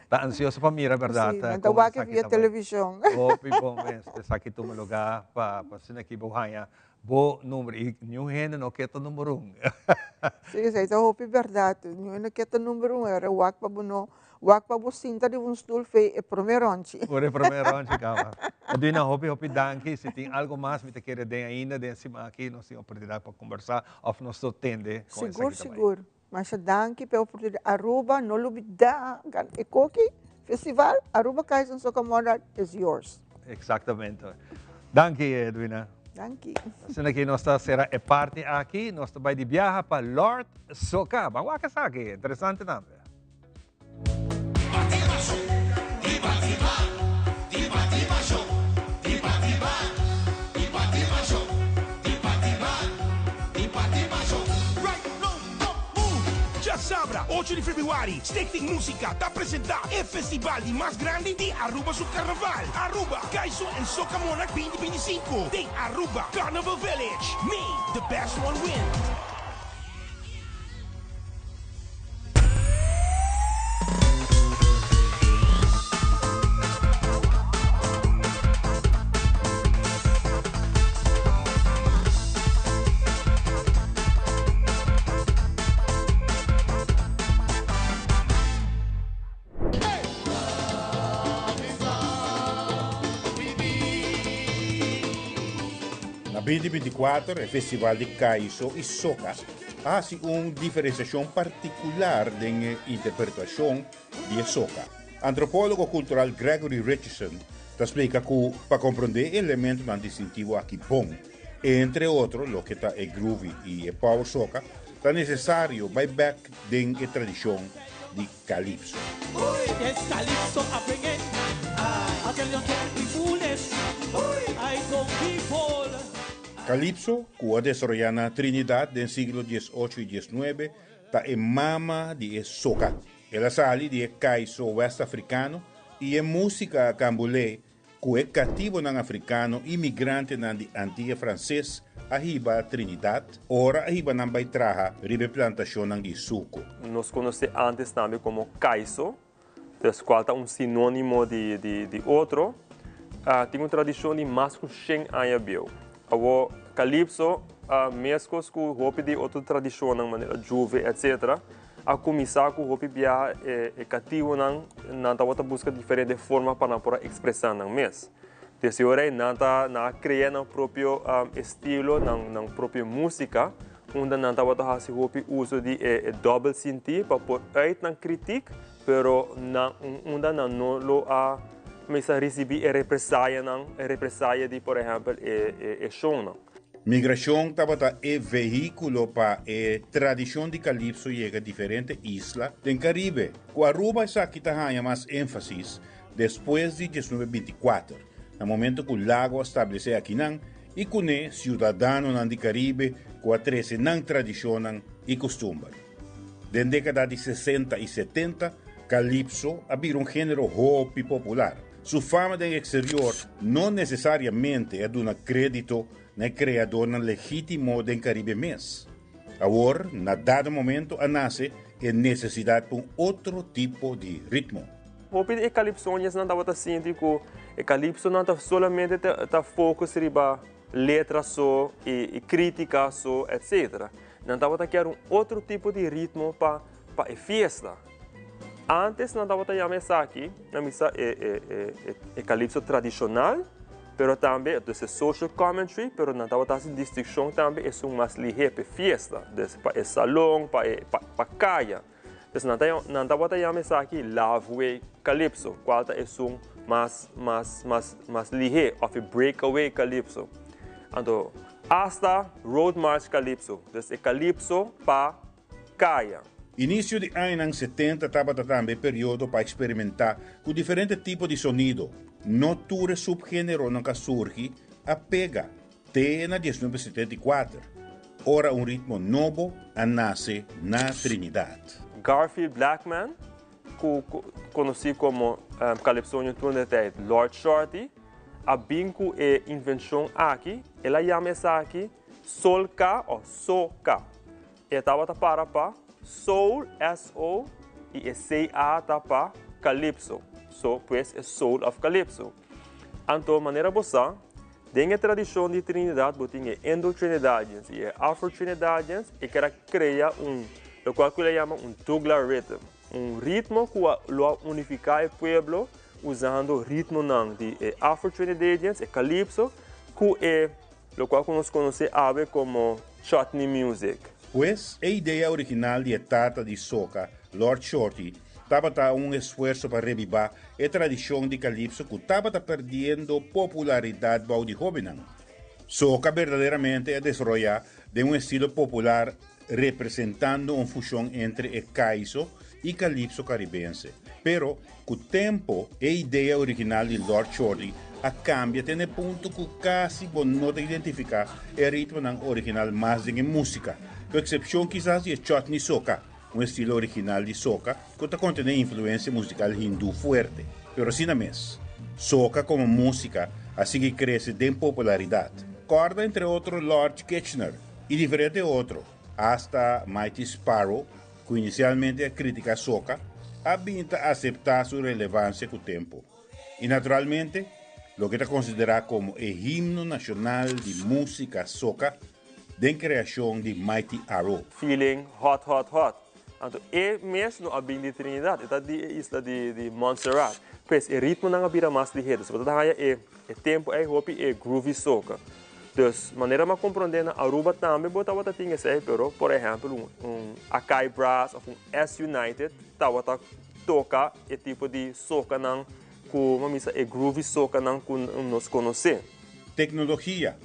ta ansioso pa mira, berdad. Sí, nan ta wak via television. Hopi bon mes. Esaki tuma lugar pa asina aki bo haya bo number. Y niun hende no ke ta number un. Sí, esey ta hopi berdad. Niun hende ke ta number un. Ora wak pa bo no Wak pa bo sinta riba un stul fe e prome ronchi. Por e prome ronchi caba. Edwina hopi hopi danki. Si tin algo mas mi ta kere den ainda den e siman aki nos tin oportunidad pa combersa of nos lo tende con Sigur esaki ta bai. sigur. Masha danki pa e oportunidad. Aruba no lubida e koki festival Aruba Kaizen Soca Monarch is yours. Exactamente. Danki Edwina. Danki. Asina ki nos ta sera e parti aki nos ta bai di biaha pa Lord Soca. Ban wak esaki interesante tambe. Djasabra, ocho di februari, Stichting Musica ta presenta e festival di mas grandi di Aruba su Carnaval, Aruba Kaiso en Soca Monarch 2025 den Aruba Carnival Village. May the best one win! Na 2024 e festival di Kaiso i Soca a hasi un diferensiashon partikular den e interpretashon di e soka. Antropólogo kultural Gregory Richardson ta splika ku pa komprondé e elementonan distintivo aki bon, entre otro loke ta e groovy i e power soka, ta nesesario bai bèk den e tradishon di kalipso. Kalipso, ku a desaroyá na Trinidad den siglo diesocho i diesnuebe, ta e mama di e soka. El a sali di e kaiso wèstafrikano i e músika kambulé ku e katibonan afrikano i migrantenan di Antia Franses a hiba Trinidad ora a hiba nan bai traha riba e plantashonnan di suku. Nos konosé antes tambe komo kaiso, des kual ta un sinónimo di di otro. Tin un tradishon di mas ku shen aña bieu. Awor kalipso, meskos ku hopi di otro tradishonnan manera djuve etsetera, A kuminsá ku hopi biaha e katibonan nan tabata buska diferente forma pa nan por a ekspresá nan mes. Desde ora ei nan ta nan a krea nan propio estilo, nan nan propio músika, unda nan tabata hasi hopi uso di e dòbel sintí pa por uit nan kritik, pero nan unda nan no lo a mester risibí e represayanan, e represaya di por ehèmpel e shownan. Migrashon tabata e vehíkulo pa e tradishon di kalipso yega diferente isla den Karibe. Ku Aruba esaki ta haña mas énfasis despues di 1924, na momento ku Lago a stablesé akinan i kuné siudadanonan di Karibe ku a trese nan tradishonnan i kustumber. Den dékada di sesenta i setenta, kalipso a bira un género hopi popular. Su fama den eksterior no nesesariamente a duna krédito na e kreadornan legítimo den Karibe mes. Awor, na dado momento a nase e nesesidat pa un otro tipo di ritmo. Hopi di e kalipsoniasnan tabata sinti ku e kalipsonan ta solamente ta focus riba letra so i krítika so etcetera. Nan tabata kier un otro tipo di ritmo pa e fiesta. Antes nan tabata yama esaki, nan bisa e e e e calypso tradicional, pero tambe dus e social commentary, pero nan tabata hasi distinccion tambe esun mas lihe p'e fiesta, dus pa e salon, pa e pa pa caya. Dus nan ta nan tabata yama esaki laveway calypso, cual ta esun mas mas mas mas lihe of e breakaway calypso. Anto hasta road march calypso, dus e calypso pa kaya. Inisio di añanan setenta tabata tambe e periodo pa eksperimentá ku diferente tipo di sonido. No tur e supgéneronan ku a surgi a pega te na 1974, ora un ritmo nobo a nase na Trinidad. Garfield Blackman, ku konosí komo Calypsonian tur den tijd Lord Shorty, a bin ku e invenshon aki. El a yama esaki Solka òf Soka. E tabata para pa Soul, S-O, i e C-A ta pa Calypso. So, pues e Soul of Calypso. Anto, manera bo sa, den e tradishon di Trinidad bo tin e Indo-Trinidadians i e Afro-Trinidadians e ker a krea un, lokual ku el a yama un Dougla Rhythm, un ritmo ku a lo a unifiká e pueblo usando ritmonan di e Afro-Trinidadians, e Calypso, ku e Lokual ku nos konosé awe komo chutney music. Pues, e idea original di e tata di soca, Lord Shorty, tabata un esfuerso pa rebibá e tradishon di kalipso ku tabata perdiendo popularidat bou di hóbennan. Soca berdaderamente a desaroyá den un estilo popular representando un fushon entre e kaiso i kalipso karibense. Pero, ku tempu, e idea original di Lord Shorty a kambia te na e punto ku kasi bo no ta identifiká e ritmonan original mas den e músika, ku eksepshon kisas di e chutney soca, un estilo original di soca ku ta kontené influensia musikal hindú fuerte. Pero asina mes, soca komo músika a sigui krese den popularidat. Kòrda entre otro Lord Kitchener i diferente otro, asta Mighty Sparrow, ku inisialmente a kritiká soca, a bin ta aseptá su relevansia ku tempu. I naturalmente, loke ta konsiderá komo e himno nashonal di músika soca den kreashon di Mighty Arrow. Feeling hot hot hot. Anto e mes no a bin di Trinidad, e ta di e isla di Montserrat. Pues e ritmonan a bira mas lihe. Dus bo ta haña e tempu ei hopi e groovy soca. Dus manera mi a komprondé na Aruba tambe bo tabata tin esei, pero por ehèmpel un un Akai Brass òf un S United tabata toka e tipo di sokanan ku mi a misa e groovy sokanan ku nos konosé. Teknologia,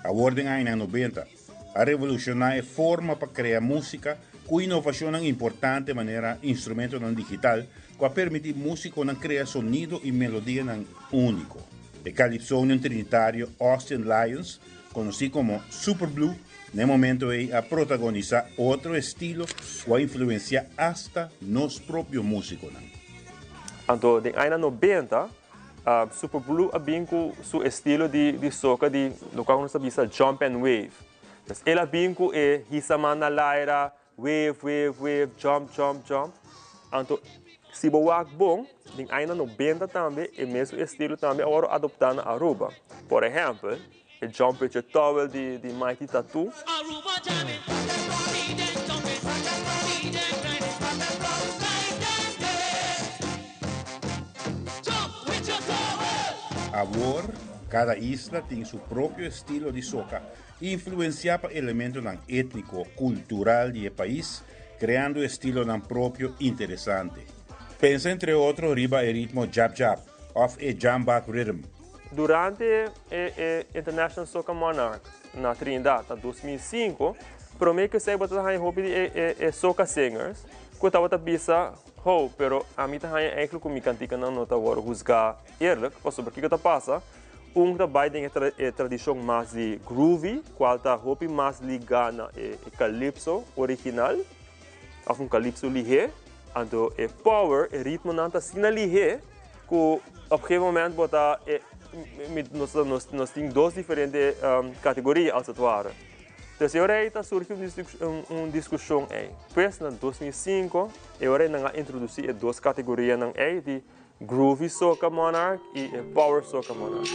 awor den añanan nobenta, a revolushoná e forma pa krea músika ku inovashonnan importante manera instrumentonan digital ku a permití músikonan krea sonido i melodianan úniko. E calypsonian trinitario Austin Lyons, konosí komo Super Blue, na e momento ei a protagonisá otro estilo ku a influensiá asta nos propio músikonan. Anto den añanan nobenta, Super Blue a bin ku su estilo di soka di lokual ku nos ta bisa jump and wave. Pues el a bin ku e hisa man na laira, Wave, wave, wave, jump, jump, jump. Anto, si bo wak bon, den añanan nobenta tambe e mesun estilo tambe a wòrdu adoptá na Aruba. Por ehèmpel, e Jump With Your Towel di di Mighty Tattoo. Awor, kada isla tin su propio estilo di soka Influenciá pa elementonan étniko, kultural di e pais, kreando estilonan propio interesante. Pensa entre otro riba e ritmo Jab Jab òf e Jambak Rhythm. Durante e e International Soca Monarch na Trinidad na 2005, promé ku esei bo ta haña hopi di e e e soca singers ku tabata bisa, Ho, pero ami ta haña eigenlijk ku mi kantikanan no ta wòrdu husgá eerlijk, pasobra kiko ta pasa? Un ta bai den e tradishon mas di groovy, kual ta hopi mas ligá na e calypso original, òf un calypso lihé. Anto e power, e ritmonan ta asina lihé ku op gegeven moment bo ta nos nos tin dos diferente kategoria als het ware. Dus e ora ei ta surgi un diskushon ei. Pues na 2005 e ora ei nan a introdusí e dos kategorianan ei di Groovy Soca Monarch y e Power Soca Monarch.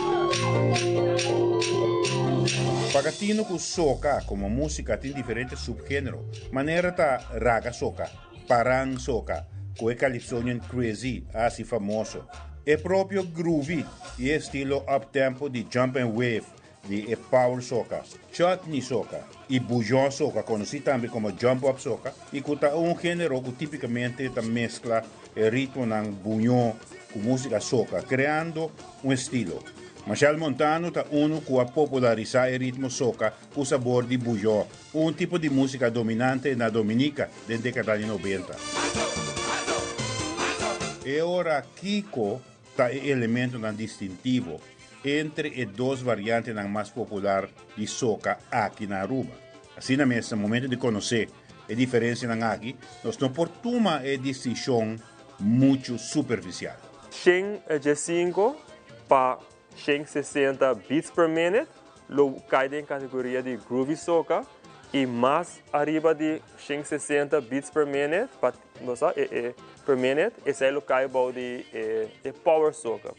Paga tino ku soca komo músika tin diferente supgénero, manera ta raga soca, parang soca, ku e Calypsonian Crazy a hasi famoso. E propio groovy i e estilo up-tempo di Jump and Wave di e Power Soca, Chutney Soca i Bouillon Soca, konosí tambe komo Jump Up Soca, i ku ta un género ku típikamente ta meskla e ritmonan buñó ku músika soca, kreando un estilo. Machel Montano ta unu ku a popularisá e ritmo soca ku sabor di buyó, un tipo di músika dominante na Dominica den dékada di nobenta. E ora kiko ta e elementonan distintivo entre e dos variantenan mas popular di soca aki na Aruba? Asina mes, na momento di konosé e diferensianan aki, nos no por tuma e distinshon muchu superfisial. 115 pa 160 beats per minute lo kai den kategoria di groovy soca i mas ariba di 160 beats per minute pa bo sa e e per minute esei lo kai bou di e e power soca.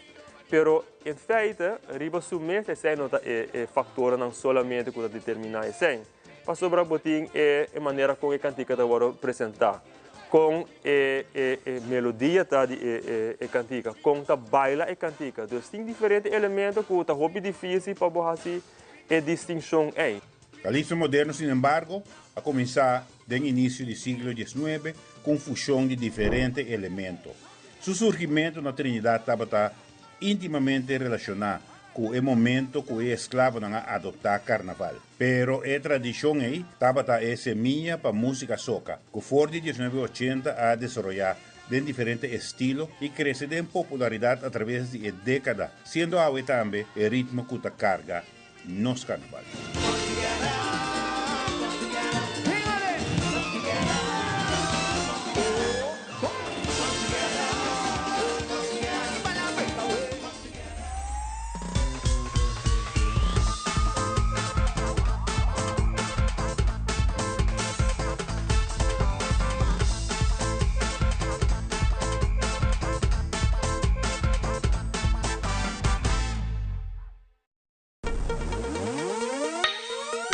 Pero in feite riba su mes esei no ta e e factornan solamente ku ta determiná esei. Pasobra bo tin e e manera kon e kantika ta wòrdu presentá, kon e e e melodia ta di e e e kantika, kon ta baila e kantika. Dus tin diferente elemento ku ta hopi difísil pa bo hasi e distinshon ei. Kalipso moderno, sinembargo, a kuminsá den inisio di siglo diesnuebe ku un fushon di diferente elemento. Su surgimentu na Trinidad tabata íntimamente relashoná ku e momento ku e esklavonan a adoptá karnaval. Pero e tradishon ei tabata e semilla pa músika soka, ku for di diesnuebe ochenta a desaroyá den diferente estilo i krese den popularidat atraves di e dékada, siendo awe tambe e ritmo ku ta karga nos karnaval.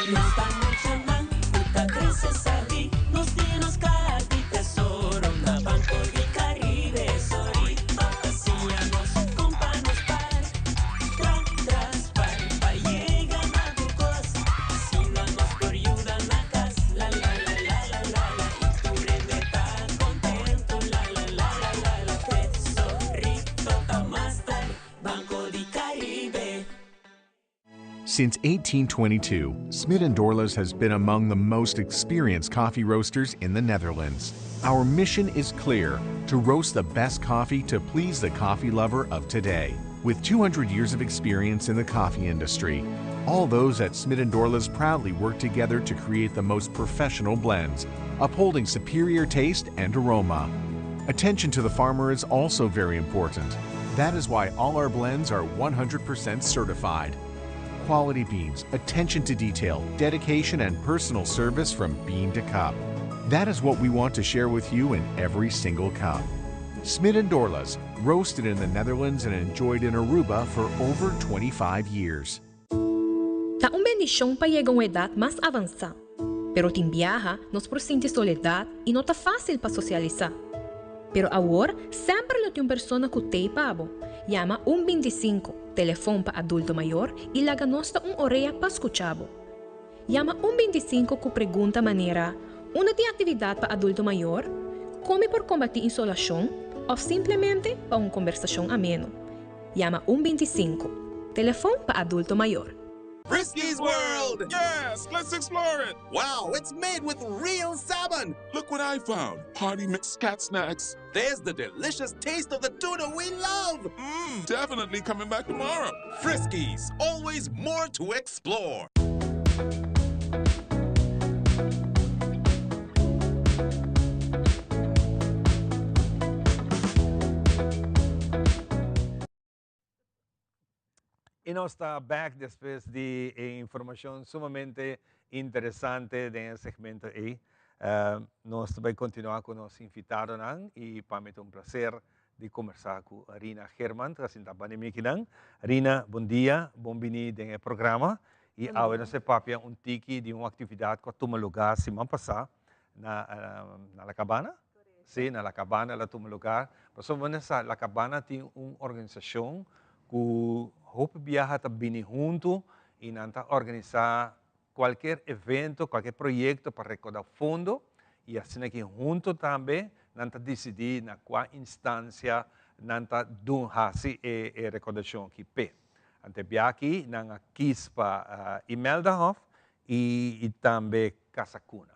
Nos ta muchanan ku ta krese sabí, nos tin nos kaha di tesoro na Banco di Caribe. Sorry pa siña nos kon pa nos par, tra tras par pa yega na tur kos. Asina nos por yuda na kas, la la la la la la la i tur hende ta kontento, la la la la la la. Tesorito ta mas tar, Banco di Caribe. Since 1822, Smit & Dorlas has been among the most experienced coffee roasters in the Netherlands. Our mission is clear, to roast the best coffee to please the coffee lover of today. With 200 years of experience in the coffee industry, all those at Smit & Dorlas proudly work together to create the most professional blends, upholding superior taste and aroma. Attention to the farmer is also very important. That is why all our blends are 100% certified. Quality beans, attention to detail, dedication, and personal service from bean to cup. That is what we want to share with you in every single cup. Smit & Dorlas, roasted in the Netherlands and enjoyed in Aruba for over 25 years. Ta un bendishon pa yega un edat mas avansá. Pero tin biaha nos por sinti soledat i no ta fásil pa sosialisá. Pero awor semper lo tin un persona ku t'ei pa bo. Yama un bintisinku, telefon pa adulto mayor, i laga nos ta un orea pa skucha bo. Yama un bintisinku ku pregunta manera, Unda tin aktividat pa adulto mayor? Kon mi por kombatí insolashon? Òf simplemente pa un kombersashon ameno. Yama un bintisinku, telefon pa adulto mayor. Friskies World! Yes, let's explore it! Wow, it's made with real salmon! Look what I found! Party mix cat snacks. There's the delicious taste of the tuna we love! Mmm, definitely coming back tomorrow. Friskies, always more to explore. Y nos ta back despues di e informacion sumamente interesante den e segmento ey. Nos ta bay continua cu nos invitadonan y pa mi ta un placer di conversa cu Rina Geerman ta sinta banda mi akinan. Rina, bon dia, bon bini den e programa. Y awe nos ta papia un tiki di un actividad cu a tuma lugar siman pasa na La Cabana. Si, na La Cabana el a tuma lugar. Pasobra bo sa, La Cabana tin un organisashon ku hopi biaha ta bini huntu i nan ta organisá kualker evento, kualker proyekto pa rekoudá fondo i asina aki huntu tambe nan ta disidí na kua instansia nan ta dun hasi e e rekoudashon aki p'e. Ante bia aki nan a kis pa Imeldahof i i tambe Casa Cuna.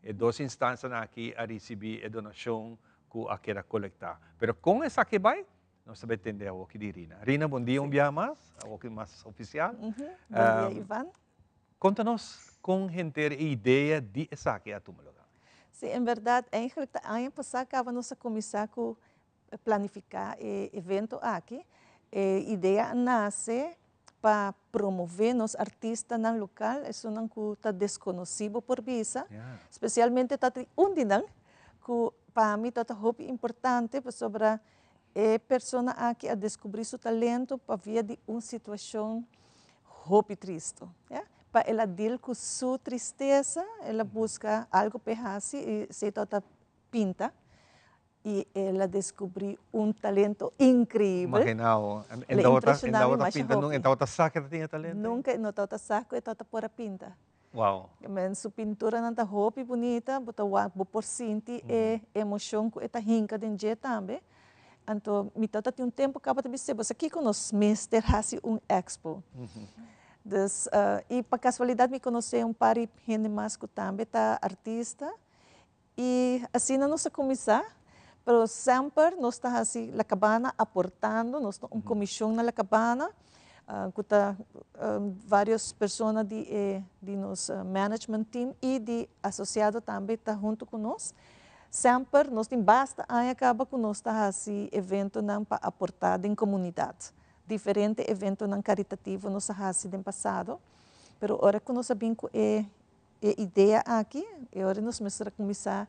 E dos instansianan aki a risibí e donashon ku a keda kolektá. Pero kon esaki bai? Nos ta bai tende awoki di Rina. Rina, bon dia un biaha mas, awoki mas ofisial. Bon dia, Ivan. Konta nos kon henter e idea di esaki a tuma lugá. Sí, en bèrdat, eigentlik ta aña pasá kaba nos a kuminsá ku planifiká e evento aki. E idea a nase pa promové nos artistanan lokal, esunnan ku ta deskonosí bo por bisa. Spesialmente ta tin un di nan ku pa mi ta ta hopi importante pasobra e persona aki a deskubrí su talento pa via di un situashon hopi tristu. Pa el a dil ku su tristesa, el a buska algu p'e hasi i esei tabata pinta. I el a descubrí un talento increíbel. Imagina bo. El a impresioná mi masha hopi. E tabata sa ku e tabatin e talento? Nunca e no tabata sa ku e tabata por a pinta. Wow. Men su pinturanan ta hopi bunita, bo ta wak, bo por sinti e emocion ku e ta hinka den dje tambe. Anto mi tabata tin un tempu kaba ta bis'é, bo sa kiko nos mester hasi un expo. Dus, i pa kasualidat mi konosé un par di hende mas ku tambe ta artista. I asina nos a kuminsá, pero semper nos ta hasi La Cabana aportando, nos ta un komishon na La Cabana ku ta vários persona di e di nos management team i di asosiado tambe ta huntu ku nos. Semper nos tin basta aña kaba ku nos ta hasi eventonan pa aportá den komunidat. Diferente eventonan karitativo nos a hasi den pasado, pero ora ku nos a bin ku e E idea aki, e ora nos mester a kuminsá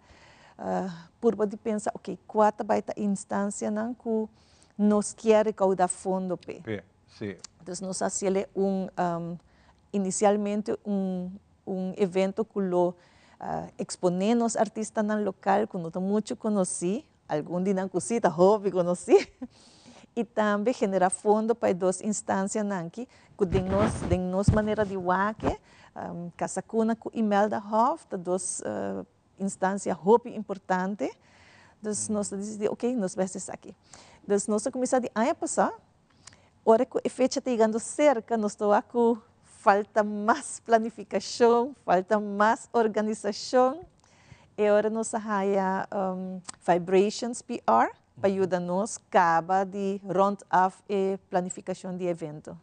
purba di pensa, oke, kua ta bai ta instansianan ku nos kier rekaudá fondo p'e? P'e, si. Entonces nos a hasiel un, inisialmente un un evento ku lo eksponé nos artistanan lokal ku no ta muchu konosí, Algun di nan ku si ta hopi konosí i tambe generá fondo pa e dos instansianan aki ku den nos den nos manera di wak Casa Cuna ku Imelda Hof ta dos instansia hopi importante. Dus nos ta disidí oke nos bai hasi esaki. Dus nos a kuminsá di aña pasá ora ku e fecha ta yegando serka nos ta wak ku falta mas planifikashon, falta mas organisashon. E ora nos a haya Vibrations PR pa yuda nos kaba di rond af e planifikashon di evento.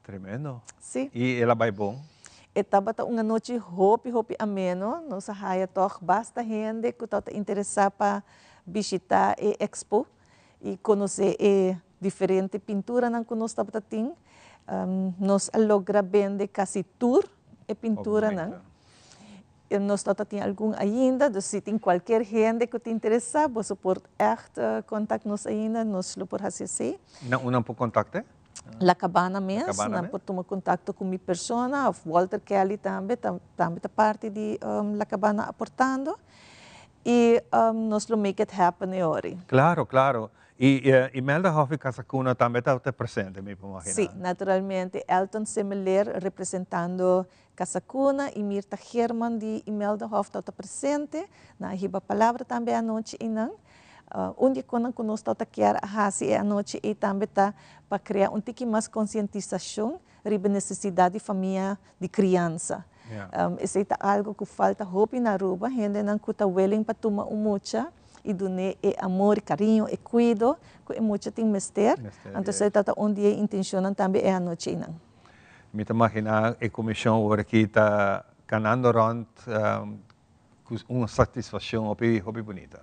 Tremendo. Si. I el a bai bon? E tabata un anochi hopi hopi ameno. Nos a haya tòg basta hende ku tabata interesá pa bishitá e expo i konosé e diferente pinturanan ku nos tabata tin. Nos a logra bende kasi tur e pinturanan. Nos no ta tin algun ainda, dus si tin cualkier hende cu ta interesa, boso por echt contact nos ainda, nos lo por haci esey. Na unda nan por contacte? La Cabana mes, nan por tuma contacto cu mi persona of Walter Kelly tambe, tambe ta parti di La Cabana aportando y nos lo make it happen e ora. Claro, claro. Y Imelda Hof y Casa Cuna tambe ta presente, mi por imagina. Si, naturalmente. Elton Semeleer representando Casa Cuna y Mirta Geerman di Imelda Hof tabata presente. Nan a hiba palabra tambe e anochi einan. Un di e konan ku nos tabata kier a hasi e anochi ei tambe ta pa krea un tiki mas konsientisashon riba e nesesidat di famia di kriansa. Esei ta algu ku falta hopi na Aruba, hendenan ku ta willing pa tuma un mucha i dun'é e amor, e kariño, e kuido ku e mucha tin mester. Anto esei tabata un di e intenshonnan tambe e anochi einan. Mi ta maginá e komishon awor aki ta kanando rònt ku un satisfakshon hopi hopi bunita.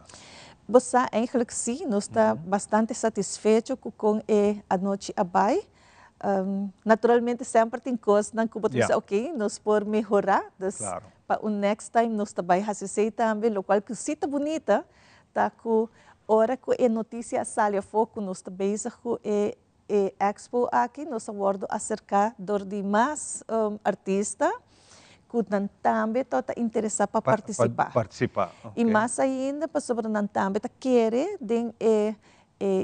Bo sa, eigenlijk sí, nos ta bastante satisfecho ku kon e anochi a bai. Naturalmente semper tin kosnan ku bo ta bisa oke, nos por mehorá, dus pa un next time nos ta bai hasi esei tambe. Lokual ku sí ta bunita ta ku ora ku e notisia a sali afó ku nos ta bezig ku e E expo aki nos a wordo acerca dor di mas artista ku nan tambe ta interesá pa partisipá. Partisipá, I mas ainda pasobra nan tambe ta kere den e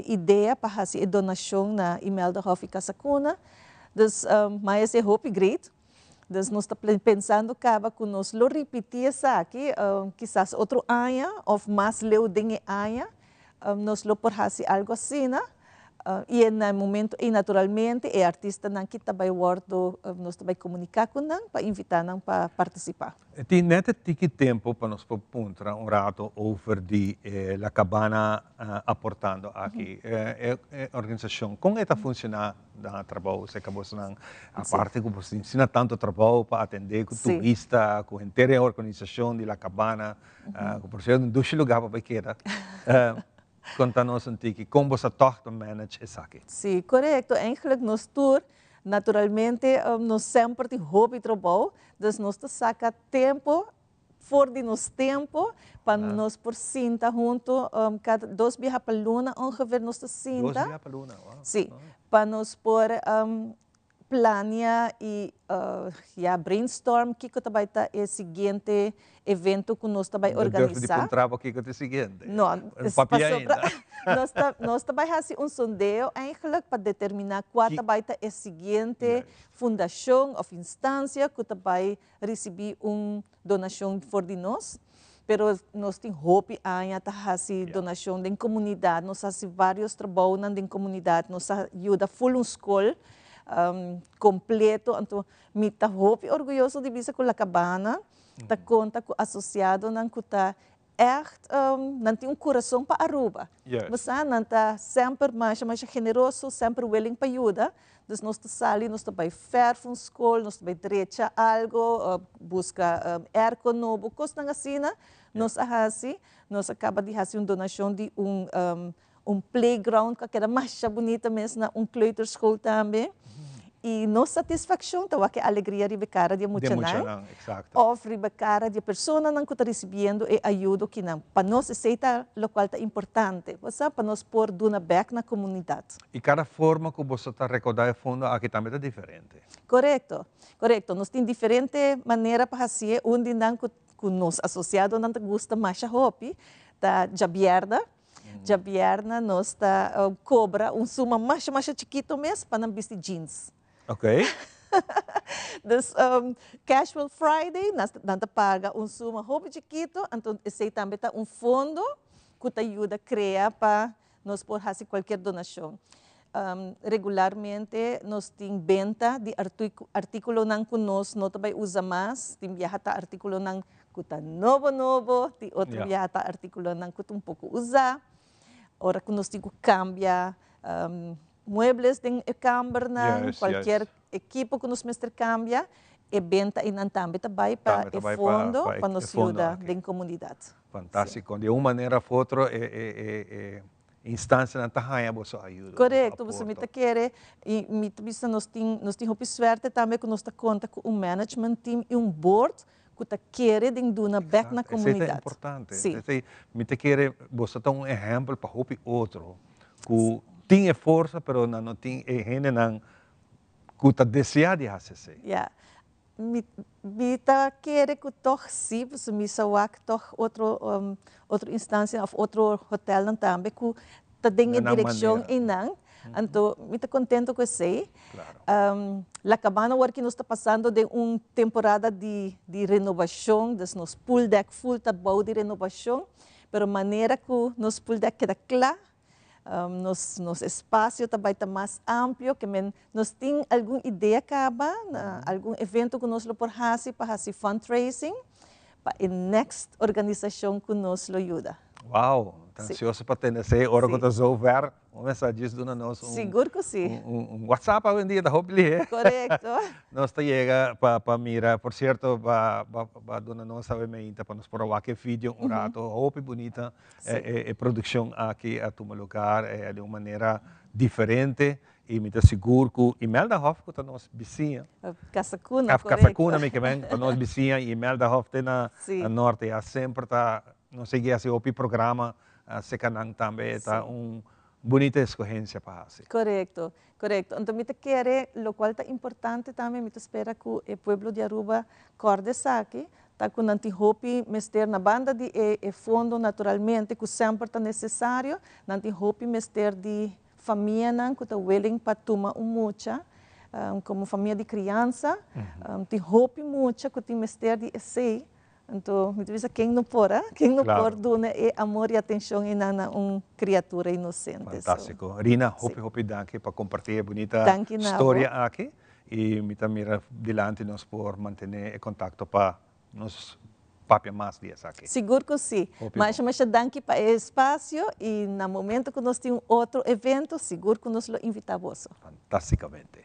idea pa hasi e donashon na Imelda Hof i Casa Cuna. Dus mai esei hopi great. Dus nos ta pensando kaba ku nos lo ripití esaki kisas otro aña òf mas leu den e aña nos lo por hasi algu asina. I na e momento ei naturalmente e artistanan ki ta bai wòrdu, nos ta bai komuniká ku nan pa invitá nan pa partisipá. E tin net e tiki tempu pa nos por puntra un rato over di e La Cabana aportando aki. E organisashon, kon e ta funshoná na trabou? Seka bosonan, aparte ku boso tin asina tantu trabou pa atendé ku turista, ku henter e organisashon di La Cabana, ku por sierto un dushi lugá pa bai keda. Konta nos un tiki, kon bo sa tòg ta manage esaki? Sí, korekto. Eigenlijk nos tur, naturalmente nos semper tin hopi trabou, dus nos ta saka tempu for di nos tempu pa nos por sinta huntu kada dos biaha pa luna ongeveer nos ta sinta. Dos biaha pa luna, wow. Sí, pa nos por plania y ya brainstorm kico ta bay ta e siguiente evento cu nos ta bay organisa. No durf di puntra bo kico ta e siguiente. No, pasobra nos ta nos ta bay haci un sondeo eigenlijk pa determina cua ta bay ta e siguiente fundacion of instancia cu ta bay ricibi un donacion for di nos. Pero nos tin hopi aña ta haci donacion den comunidad, nos haci varios trabounan den comunidad, nos a yuda full un scol completo, anto mi ta hopi orguyoso di bisa cu La Cabana ta conta cu asociadonan cu ta echt, nan tin un curason pa Aruba. Bo sa, nan ta semper masha masha generoso, semper willing pa yuda, Dus nos ta sali, nos ta bai fèrf un skol, nos ta bai drecha algo, buska airco nobo, kosnan asina nos a hasi. Nos a kaba di hasi un donashon di un un playground ku a keda masha bunita mes na un kleuterschool tambe. I nos satisfakshon ta wak e alegria riba e kara di e muchanan òf riba e kara di e personanan ku ta risibiendo e ayudo kinan. Pa nos esei ta lokual ta importante, bo sa, pa nos por duna bèk na komunidat. I kada forma ku boso ta rekordá e fondo aki tambe ta diferente. Korekto, korekto. Nos tin diferente manera pa hasié. Un di nan ku ku nos asosiadonan ta gusta masha hopi ta djabièrnè. Djabièrnè nos ta kobra un suma masha masha chikito mes pa nan bisti jeans. Ok. Dus Casual Friday nan ta paga un suma hopi chikito, anto esei tambe ta un fondo ku ta yuda krea pa Nos por hasi kualkier donashon. Regularmente nos tin benta di artíkulonan ku nos no ta bai usa mas. Tin biaha ta artíkulonan ku ta nobo nobo, tin otro biaha ta artíkulonan ku ta un poko usá. Ora ku nos tin ku kambia muebles den e kambernan, kualkier ekipo ku nos mester kambia, e benta einan tambe ta bai pa e fondo pa nos yuda den komunidat. Fantástiko. Di un manera of otro e e e e instancianan ta haña boso ayuda, boso Korekto, pasobra mi ta aporto. kere i mi ta bisa nos tin nos tin hopi suerte tambe ku nos ta konta ku un management team i un board ku ta kere den duna bèk na Esei ta komunidat. importante. Sí. Esei mi ta kere boso ta un ehèmpel pa hopi otro ku tin e forsa pero nan no tin e hendenan ku ta deseá di hasi esei. Ya. Mi mi ta kere ku tòg si, pasobra mi sa wak tòg otro otro instancianan òf otro hotelnan tambe ku ta den e direkshon einan. Anto mi ta kontento ku esei. La Cabana awor ki nos ta pasando den un temporada di di renobashon, dus nos pooldeck ful ta bou di renobashon, pero manera ku nos pooldeck keda kla, Nos nos espacio ta bai ta mas amplio ke men nos tin algun idea kaba na algun evento ku nos lo por hasi pa hasi fundraising pa e next organisashon ku nos lo yuda. Wow, ta ansioso pa tende esei ora ku ta zover. Un mesa djis duna nos un Sigur ku si. un WhatsApp awendia ta hopi lihé. Korekto. Nos ta yega pa pa mira, por sierto ba ba duna nos awe meinta pa nos por a wak e video un rato, hopi bunita. E produccion aki a tuma lugar di un manera diferente y mi ta sigur cu Imelda Hof cu ta nos bisiña. Casa Cuna, correcto. Casa Cuna mi ke men, ta nos bisiña y Imelda Hof te na norte ya semper ta nos sigui haci hopi programa seca nan tambe ta un. Bunita escogencia pa haci. Corecto, corecto. Anto mi ta kere locual ta importante tambe, mi ta spera cu e pueblo di Aruba corda esaki, ta cu nan tin hopi mester na banda di e e fondo naturalmente cu semper ta necesario, nan tin hopi mester di famianan cu ta willing pa tuma un mucha como famia di crianza, tin hopi mucha cu tin mester di esey. Anto mi ta bisa ken no por, ah? Ken no por duna e amor y atencion einan na un criatura inocente. So. Fantastico. Rina, hopi hopi danki pa comparti e bunita Danki na bo. storia aki y mi ta mira dilanti nos por mantene e contacto pa nos papia mas di esaki. Sigur cu si. Hopi bon. Masha masha danki pa e espacio y na momento cu nos tin un otro evento sigur cu nos lo invita boso. Fantasticamente.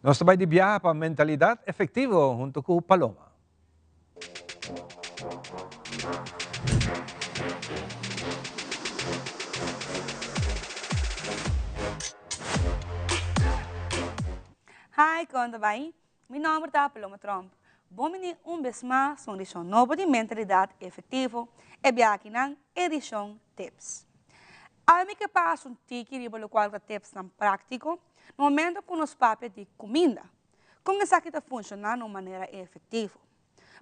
Nos ta bay di biaha pa Mentalidad Efectivo hunto cu Paloma. Hi, kon ta bai? Mi nomber ta Paloma Tromp. Bon bini un bes mas na un edishon nobo di Mentalidad Efectivo, e biakinan edishon Tips. Awe mi ke pasa un tiki riba lokual ta tipsnan práktiko na momento ku nos papia di kuminda. Kon esaki ta funshoná na un manera efektivo?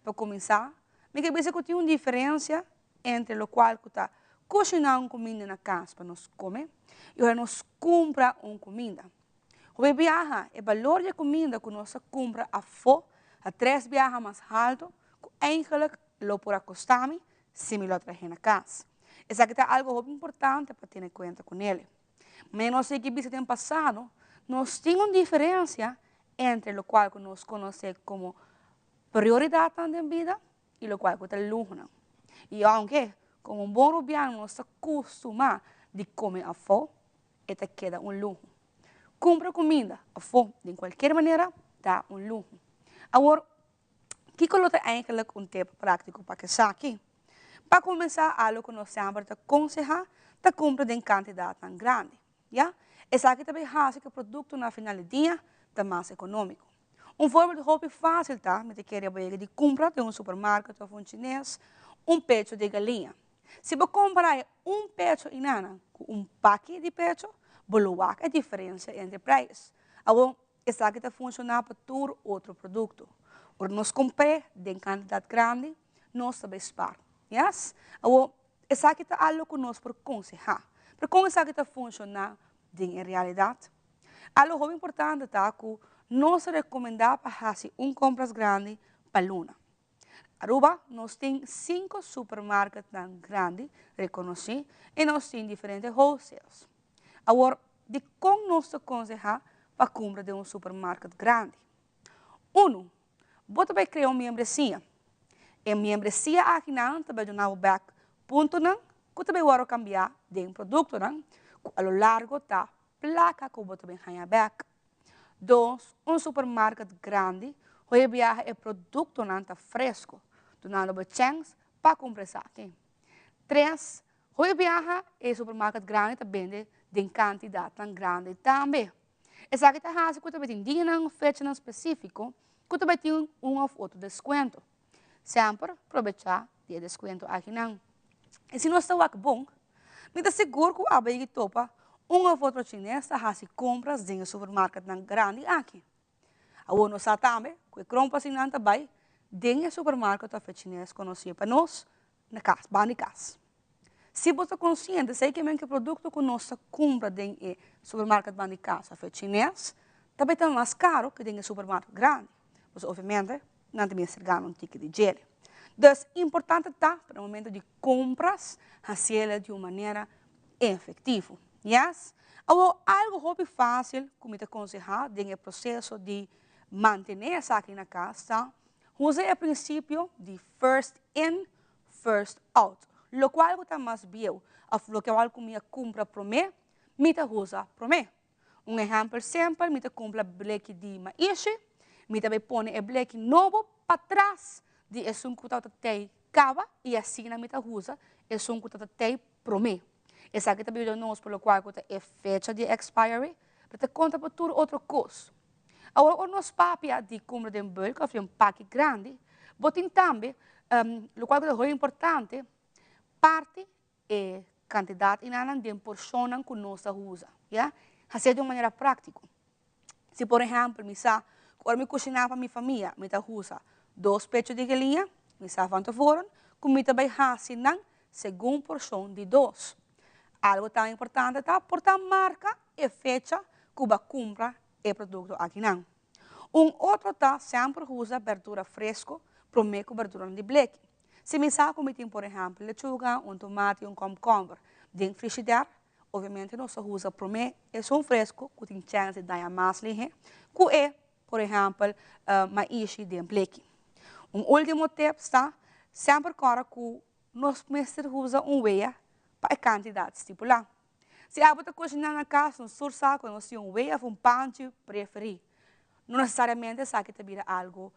Pa kuminsá, mi ke bisa ku tin un diferensia entre lokual ku ta kushiná un kuminda na kas pa nos kome i ora nos kumpra un kuminda. Hopi biaha e balor di e kuminda ku nos ta kumpra afó ta tres biaha mas haltu ku eigenlik lo por a kosta mi si mi lo a trahe na kas. Esaki ta algu hopi importante pa tene kuenta kunele. Manera nos a bisa den pasado, nos tin un diferencia entre locual cu nos conoce como prioridadnan den bida y locual cu ta luhonan. Y aunke como un bon rubiano nos ta custuma di come afo, e ta keda un luho. Cumpra cuminda afo den cualkier manera ta un luho. Awor, Kiko lo ta eigenlijk un tip práktiko pa esaki? Pa kuminsá, algu ku nos semper ta konsehá ta kumpra den kantidatnan grandi, ya. Esaki ta bai hasi ku e produkto na final di dia ta mas ekonómiko. Un voorbeeld hopi fásil ta, mi ta kere bo yega di kumpra den un supermarket òf un chines un pecho di galiña. Si bo kompará e un pecho inana ku un paki di pecho, bo lo wak e diferensia entre prijs. Awor, Esaki ta funshoná pa tur otro produkto. Ora nos kumpr'é den kantidat grandi, nos ta bai spar. Yes? Awor, esaki ta algu ku nos por konsehá. Pero kon esaki ta funshoná den e realidat? Algu hopi importante ta ku nos ta rekomendá pa hasi un kompras grandi pa luna. Aruba nos tin sinku supermarketnan grandi rekonosí i nos tin diferente wholesales. Awor, dikon nos ta konsehá pa kumpra den un supermarket grandi? Unu, bo ta bai krea un miembresia. E miembresia akinan ta bai duna bo bèk puntonan ku ta bai wòrdu kambiá den produktonan ku a lo largo ta plaka ku bo ta bin haña bèk. Dos, un supermarket grandi hoy biaha e productonan ta fresco, dunando bo chens pa cumpra esaki. Tres, hoy biaha e supermarket grandi ta bende den cantidadnan grandi tambe. Esaki ta haci cu ta bay tin dianan of fechanan specifico cu ta bay tin un of otro descuento. Semper probecha di e descuento akinan. Y si nos ta wak bon, mi ta sigur cu abo yegi topa un of otro chines ta haci compras den e supermarketnan grandi aki. Awor nos sa tambe cu e krompasinan ta bay den e supermarket of e chines conoci pa nos na cas, banda di cas. Si bo ta konsiente, esei ke men ku e produkto ku nos ta kumpra den e supermarket banda di kas òf e chines ta bai ta mas karu ku den e supermarket grandi. Pasobra obviamente nan ta mester gana un tiki di djele. Dus importante ta pa na momento di kompras hasiel di un manera efektivo. Yes? Awor algu hopi fásil ku mi ta konsehá den e proseso di mantené esaki na kas ta usa e prinsipio di first in first out. Lokual ku ta mas bieu òf lokual ku mi a kumpra promé, mi ta usa promé. Un ehèmpel simpel, mi ta kumpra bleki di maishi, mi ta bai pone e bleki nobo patras di esun ku tabata tei kaba i asina mi ta usa esun ku tabata tei promé. Esaki ta yuda nos pa lokual ku ta e fecha di expiry, pero ta konta pa tur otro kos. Awor ora nos papia di kumpra den bulk òf den paki grandi, bo tin tambe, lokual ku ta hopi importante, parti e kantidat inanan den porshonnan ku nos ta usa, ya. Hasié di un manera práktiko. Si por ehèmpel mi sa ku ora mi kushiná pa mi famia mi ta usa dos pecho di galiña, mi sa van tevoren ku mi ta bai hasi nan segun porshon di dos. Algu tan importante ta por ta marka e fecha ku bo a kumpra e produkto akinan. Un otro ta semper usa berdura fresco promé ku berduranan di bleki. Si mi sa ku mi tin por ehèmpel lechuga, un tomati, un kòmkòmber den frishider, obviamente nos ta usa promé esun fresco ku tin chèns di daña mas lihé ku e por ehèmpel maishi den bleki. Un último tips ta semper kòrda ku nos mester usa un wea pa e kantidat stipulá. Si abo ta kushiná na kas, nos tur sa ku nos tin un wea òf un panchi preferí. No nesesariamente esaki ta bira algu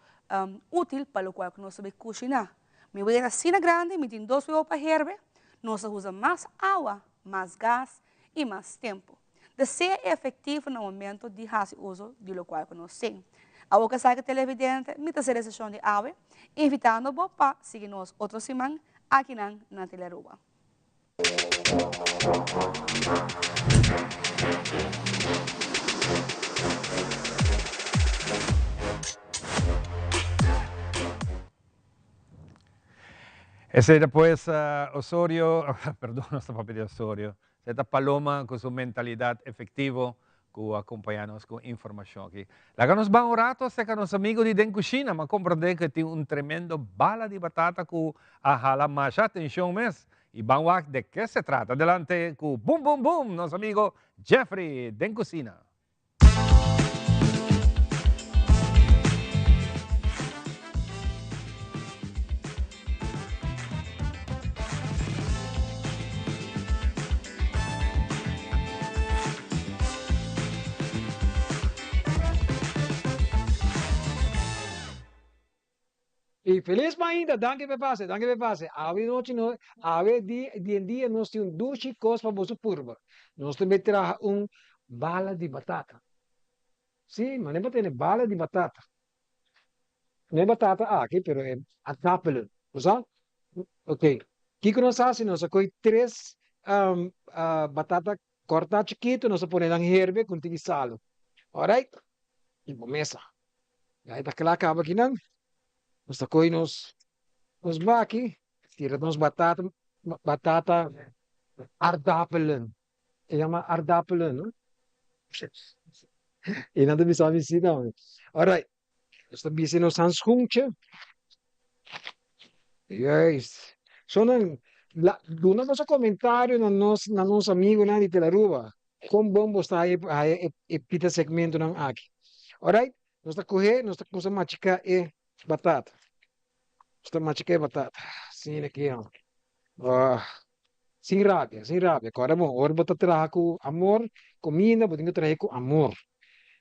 útil pa lokual ku nos ta bai kushiná. Mi wea ta asina grandi, mi tin dos wea pa herbe, nos ta usa mas awa, mas gas i mas tempu. Ta sea efektivo na momento di hasi uso di lokual ku nos tin. Awor ku esaki televidente, mi ta sera e seshon di awe, invitando bo pa sigui nos otro siman akinan na Telearuba. Esei ta pues Osorio, perdon nos ta papia di Osorio, esei ta Paloma cu su mentalidad efectivo cu a compaña nos cu informacion aki. Laga nos ban un rato acerca nos amigo di Den Cushina, m'a comprende cu e tin un tremendo bala di batata cu a hala masha atencion mes y ban wak de ke se trata. Adelante cu Boom Boom Boom nos amigo Jeffrey Den Cushina. Y feliz mainta, danki p'e pase, danki p'e pase. Awe nochi no, awe di den dia nos tin un dushi cos pa boso purba. Nos ta bay traha un bala di batata. Si, mane pa tene bala di batata. No e batata aki, pero e aardappelen. Bo sa? Ok. Kiko nos hasi? Nos a kohe tres batata kòrtá chikitu, nos a pone nan herbe ku un tiki salu. Alright? I bo mesa. Ya e ta kla kaba akinan. Nos ta kohe nos nos baki, tira nos batata, batata aardappelen. E yama aardappelen, no? I nan ta bisa mi si tambe. Alright. Nos ta bisti nos handschoentje. Juist. So nan, la, duna boso comentario na nos, na nos amigonan di Telaruba. Kon bon bo sta haya, haya e, e pita segmentonan aki. Alright. Nos ta kohe, nos ta kumsa machiká e batata. Nos ta machiká e batata. Asina aki, ah. Sin rabia, sin rabia. Kòrda bon, ora bo ta traha ku amor, kuminda bo tin ku traha ku amor.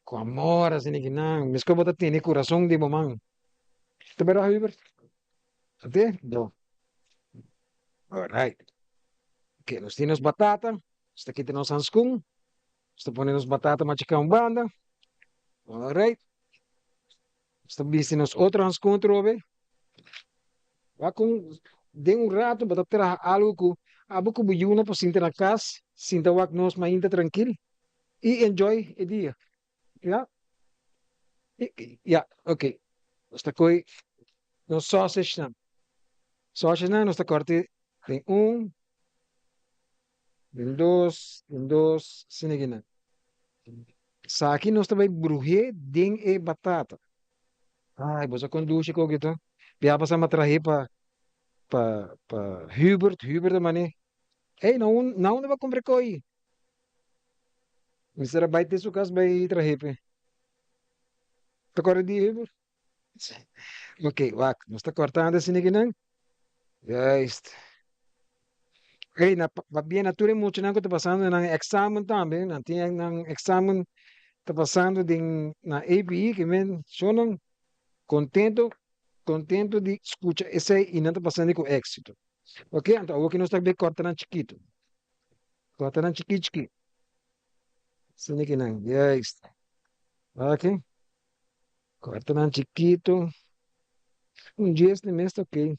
Ku amor asina ki nan, meskos bo ta tene kurason den bo man. Ta bèrdat Hubert? Ate? Bon. Alright. Oke, nos tin nos batata, nos ta kita nos hanskun, nos ta pone nos batata machiká un banda. Alright. Nos ta bisti nos otro hanskun atrobe. Wak un den un rato bo ta traha algo ku abo ku bo yunan por sinta na kas, sinta wak nos mainta trankil i enjoy e dia. Ya? Ya, ok. Nos ta kohe nos sausagenan. Sausagenan nos ta kòrt'e den un, den dos, den dos, asina kinan. Esaki nos ta bai bruh'é den e batata. Ai, bo sa kon dushi koki ta. Bia pasa mi a trahe pa pa pa Hubert, Hubert a man'é. Ey, na un na unda bo a kumpra e koi? Mester a bai te su kas bai trahe p'e. Ta kòrda di Hubert? Ok, wak, nos ta kòrtando asina kinan. Juist. Ey, na pabia na tur e muchanan ku ta pasando nan examen tambe, nan tin nan examen ta pasando den na APE, ke men shonnan kontento, kontento di skucha esei i nan ta pasando ku éksito. Ok, anto awor ke nos ta bai kòrta nan chikitu. Kòrta nan chiki chiki. Asina kinan, juist. Ok. Kòrta nan chikitu. Un dies di mes ta ok.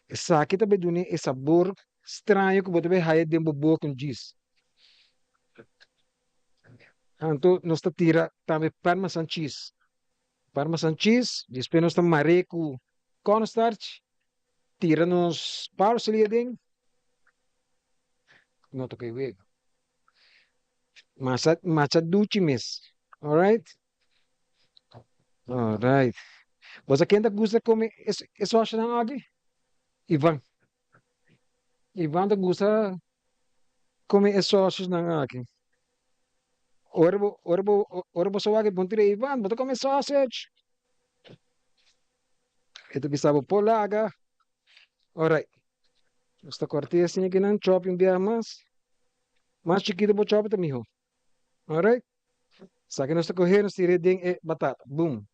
Esaki ta bai duna e sabor. straño ku bo ta bai haya den bo boka un djis. Anto nos ta tira tambe parmesan cheese. Parmesan cheese, despues nos ta mar'é ku cornstarch, tira nos parsley aden, no ta koe wega. Masha masha duchi mes. Alright. Alright. Bo sa ken ta gusta kome e soshanan aki? Ivan. Ivan ta gusta kome e soshanan aki. Ora bo ora bo ora bo sa wak e bon tira Ivan bo ta kome sausage. E ta bisa bo por laga. Alright. Nos ta kòrt'é asina kinan chòpi un biaha mas. Mas chikitu bo chòpi ta mihó. Alright. Esaki nos ta kohe nos tir'é den e batata. Boom.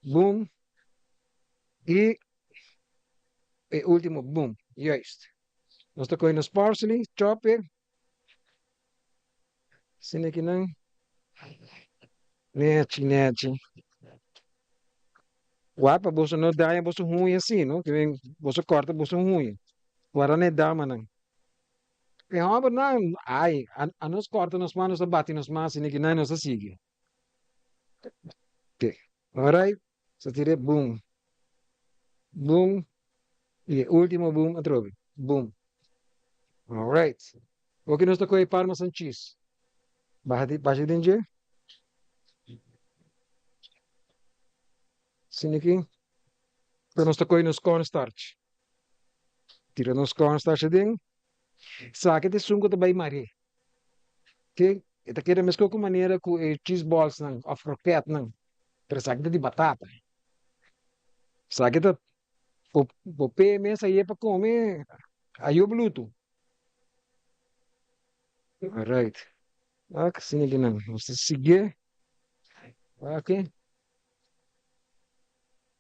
Boom. I e último boom. Juist. Nos ta kohe nos parsley, chòp'é. Asina kinan. Nechi, nechi. Wak pa boso no daña boso huña si, no? Ke men boso kòrta boso huña. Wara na e damanan. E hòmbernan, ai, anos kòrta nos man, nos ta bati nos man asina kinan i nos ta sigui. Oke. Alright. Sa tira e boom. Boom. I e ultimo boom atrobe. Boom. Alright. Oke nos ta kohe parmesan cheese. Baha di basha den dje. Asina aki. Pero nos ta kohe nos cornstarch. Tira nos cornstarch aden. Esaki ta esun ku ta bai mare. Ke e ta keda meskos ku manera ku e cheese ballsnan òf krokètnan, pero esaki ta di batata. Esaki ta bo bo p'e mes aye pa kome ayo blutu. Alright. Wak asina ki nan. Nos ta siguié. Wak.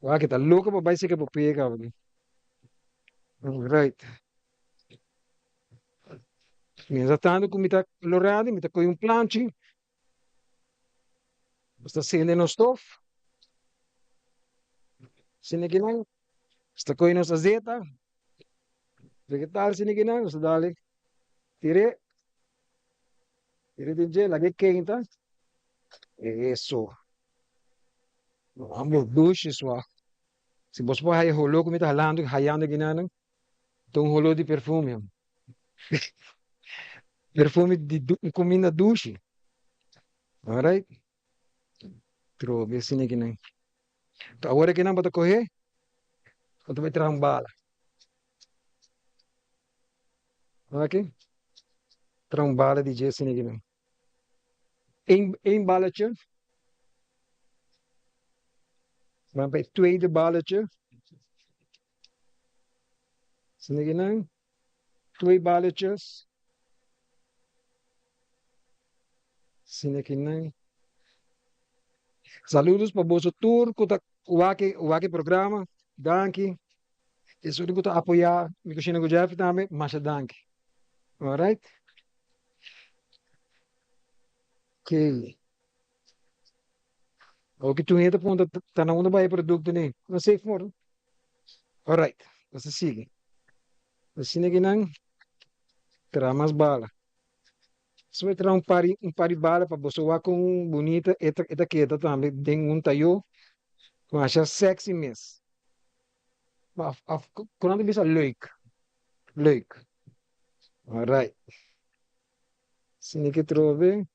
Wak e ta loko pa bai seka bo p'e kaba aki. Alright. Mientras tanto ku mi ta lorando, mi ta kohe un planchi. Nos ta sende nos stof. Sende kinan. Nos ta kohe nos azeta. Vegetal sende kinan. Nos ta dale tir'é. Tir'é den dje, lag'é keinta. Eso. Amo dushi sua. Si boso por haya holó ku mi ta halando, hayando kinanan. Ta un holó di perfume. Perfume di un kuminda dushi. Alright. Trobe asina kinan. Ta awor e kinan bo ta kohe, bo ta bai traha un bala. Aki. Traha un bala di dje asina kinan. Eén, één balletje. Dan bij het tweede balletje. Asina Twee balletjes. Asina kinan. Saludos pa boso tur ku ta wak e wak e programa. Danki. Esun ku ta apoyá Mi Kushina ku Jeffrey tambe, masha danki. Alright. Oké. Oké, tur hende ta puntra ta na unda bai e produkto ni? Na Safe More. Alright, nos ta sigui. Asina ki nan traha mas bala. So e traha un par un par di bala pa boso wak kon bunita e ta e ta keda tambe den un tayó. Masha sexy mes. Of of kon nan ta bisa leuk. Leuk. Alright. Asina ki trobe.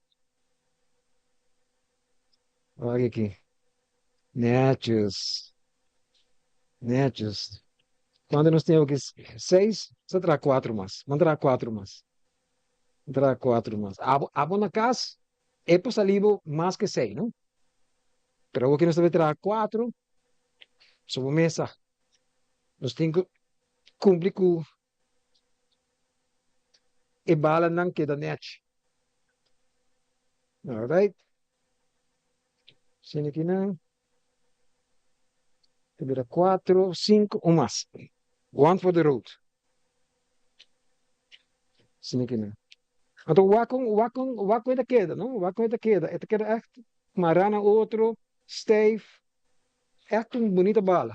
Wak aki. Netjes. Netjes. Cuanto nos tin aki? Seis? Sa traha cuatro mas. Ban traha cuatro mas. Ban traha cuatro mas. Abo, abo na cas, e por sali bo mas ke seis, no? Pero awo ki nos ta bay traha cuatro, so bo mesa. Nos tin cu cumpli cu e balanan keda nèchi. Alright. Asina aki nan. Ta bira cuatro, cinco, un mas. One for the road. Asina aki nan. Anto wak kon, wak kon, wak kon e ta keda, no? Wak kon e ta keda. E ta keda ègt mará na otro, stijf. Ègt un bunita bala.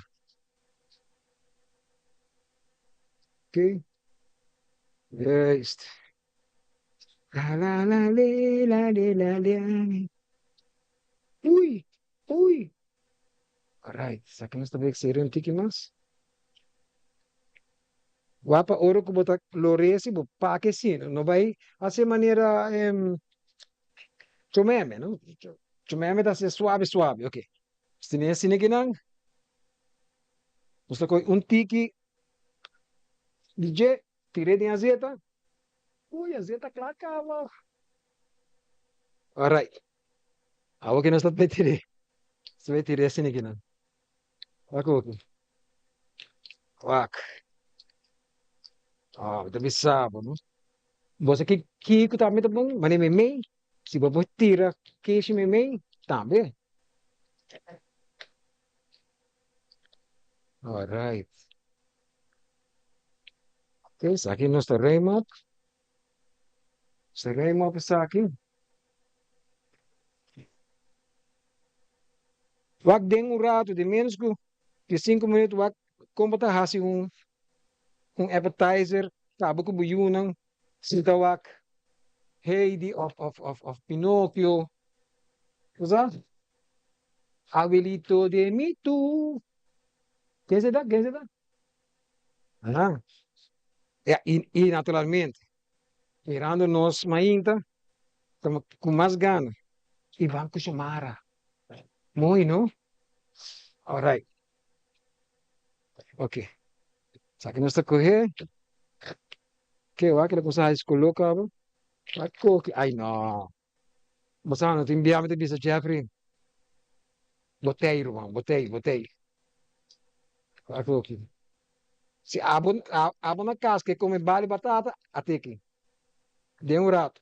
Ok. Juist. La la la le la le la le. Ui, ui. Alright, esaki nos ta bay seria un tiki mas. Wak pa ora ku bo ta loresi bo pake asina, no bay hasi manera chomeme, no? Chomeme ta hasi suave suave, ok. Nos tene asina kinan, nos ta kohe un tiki di dje, tir'é den azeta, ui azeta kla kaba. Alright, awor ke nos ta bay tir'é, nos ta bay tir'é asina kinan. Wak oki. Wak. Oh, mi ta bisa bo, no? Bo sa ki kiko tambe ta bon? Mane meimei. Si bo por tira keshi meimei, tambe. Alright. Ok, esaki nos ta ruim op. Nos ta ruim op esaki. Wak den un ratu di menos ku di sinku minuut wak kon bo ta hasi un un appetizer kaba ku bo yunan sinta wak Heidi of of of of Pinocchio bo sa Abuelito de mi tu ken se ta ken se ta aha ya i i naturalmente mirando nos mainta ta ku mas gana i ban ku Xiomara Mooi no? Alright. Ok. Esaki nos ta kohe. Ke wak lo kusa hasi koló kaba. Wak koki. Ai no. Bo sa no tin bia mi ta bisa Jeffrey. Botei ruman, botei, botei. Wak koki. Si abo, abo na kas ke kome bali batata, ateki. Den un rato.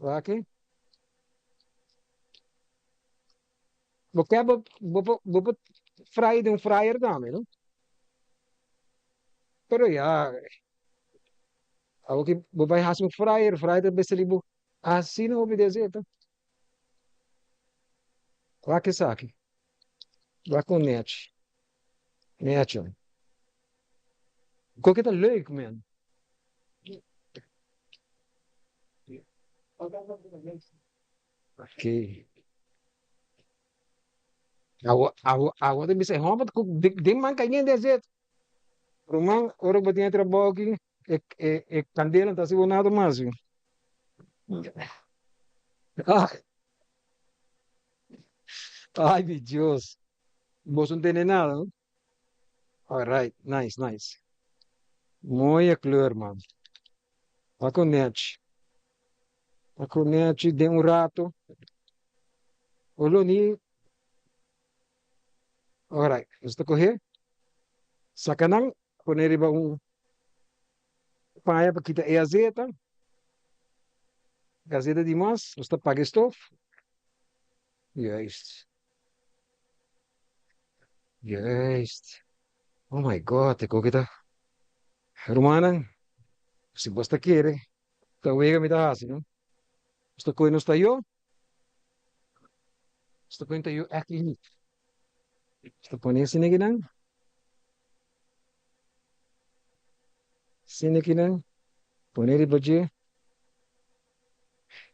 Wak. Bo ke bo bo por bo por fry den un fryer tambe no. Pero ya awo ki bo bai hasi un fryer, fryer ta bisa di bo asina hopi di esei ta. Wak esaki, wak un nechi, nechi. Koke ta leuk man. Ok. Awo, awo, awo ta bisa e homber ku den man kayente a zet. Ruman, ora bo tin e trabou aki, e, e, e kandela no ta hasi bo nada mas. yu. Ah. Ay, mi Dios. Boso no tende nada, no? Alright, nice, nice. Mooie kleur, man. Wak un nechi. Wak un nechi den un rato. Olo ni. Alright, nos ta kohe. Saka nan, pone riba un paña pa kita e azeta. E azeta di mas, nos ta paga e stof. Juist. Juist. Oh my God, e koki ta. Rumannan, si bos ta kere, ta wega mi ta hasi, no? Nos ta kohe nos tayo. Nos ta kohe tayo ègt lihé. Nos ta pone asina kinan. Asina kinan. Pone riba dje.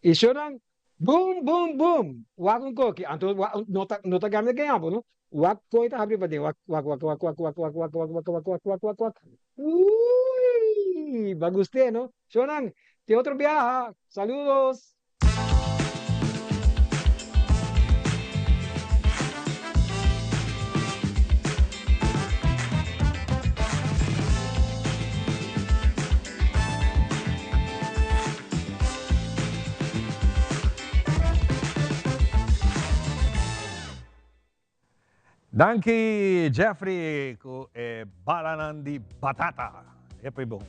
I shonan, Boom, boom, boom! Wak un koki. Anto no ta no ta gana gaña bo no. Wak koe ta habri paden. Wak, wak, wak, wak, wak, wak, wak, wak, wak, wak, wak, wak, wak, wak, wak. Uii! Ba gust'é no. Shownan, te otro biaha. Saludos! Danki Jeffrey ku e balanan di batata. Hepi bon.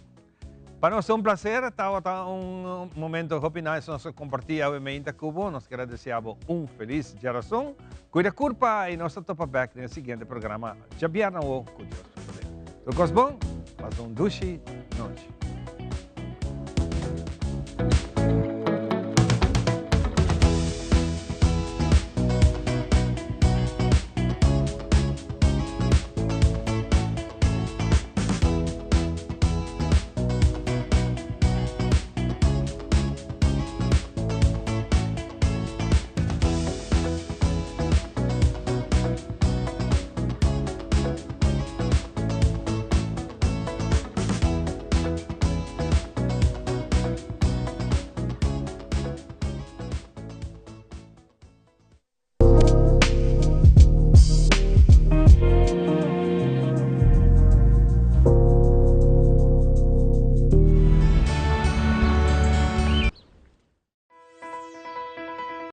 Pa nos ta un placer, tabata un momento hopi nice nos a comparti awe meinta cu bo. Nos kier a desea bo un feliz djarason. Cuida curpa y nos ta topa bek den e siguiente programa djabièrnè awo cu Dios su poder. Tur cos bon, pasa un dushi nochi.